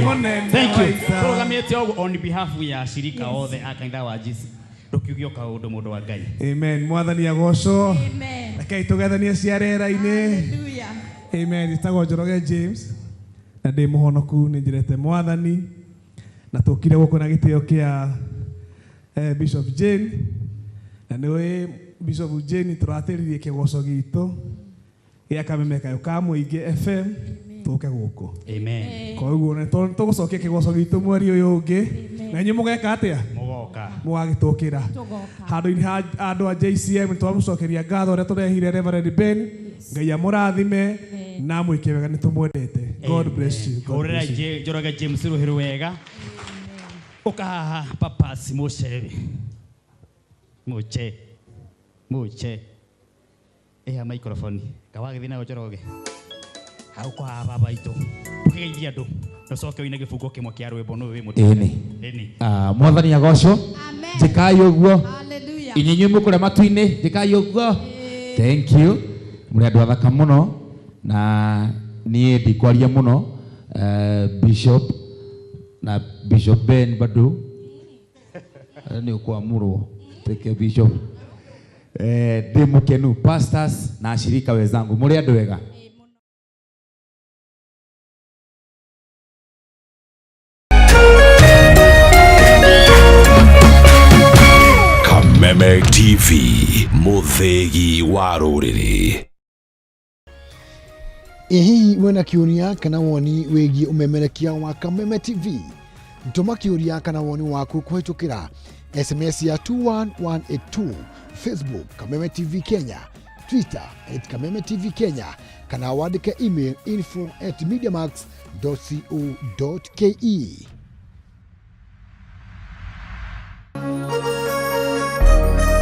Mũnene Thank wa you. ita. Tũrũgamĩte ũguo on behalf ya shirika othe a kanitha wa Jesu ndũkiuge o kaũndũ mũndũ wa Ngai. Amen. Mwathani agocwo. Rekei tũgethanie cia rĩera-inĩ. Amen. Njĩtagwo Njoroge James na ndĩ mũhonoku nĩ njĩrete Mwathani na tũkire gũkũ na gĩtĩo kĩa Bishop Jane na nĩũĩ Bishop Jane tũratĩririe kĩgoco gitũ gĩa Kameme Kayũ ka Mũingĩ FM tũke gũkũ. Amen. Koguo nĩ tũgũcokia kĩgoco gitũ mweri ũyũ ũngĩ na inyuĩ mũgeka atĩa? Mũgoka. Mũgagĩtũkĩra handũ-inĩ ha andũ a JCM nĩ twamũcokeria ngatho ũrĩa tũrehire Reverend Ben Ngai amũrathime na amwĩke wega nĩ tũmwendete. God bless you. God Hũrĩra bless you. Njoroge James rũhĩ rwega ũka haha papas mũce mũche mũche ĩha microphone kawagĩthiĩ nayo Njoroge hau kwa haha baba itũ tũkĩgeithia andũ ũcoke ũine gĩbungo kĩmwe kĩa rwĩmbo nũyũ wĩ mũtwe. Ĩni. Ĩni. Mwathani agocwo njĩkai ũguo inyuĩ mũkũrĩa matu-inĩ njĩkai ũguo thank you mũrĩ andũ athaka mũno na niĩ ndikwaria mũno Bishop na Bishop Ben bado nĩ ũkwamũrwo tuĩke Bishop Ndĩ mũkenu pastors na ashirika wenzangu, mũrĩ andũ ega. Kameme TV, mũthĩgi wa rũrĩrĩ. Ĩ hihi wĩna kĩũria kana woni wĩgiĩ ũmemerekia wa Kameme TV? Tũma kĩũria kana woni waku kũhĩtũkĩra SMS ya 21182, Facebook Kameme TV Kenya, Twitter at Kameme TV Kenya, kana wandĩke email info at mediamax.co.ke.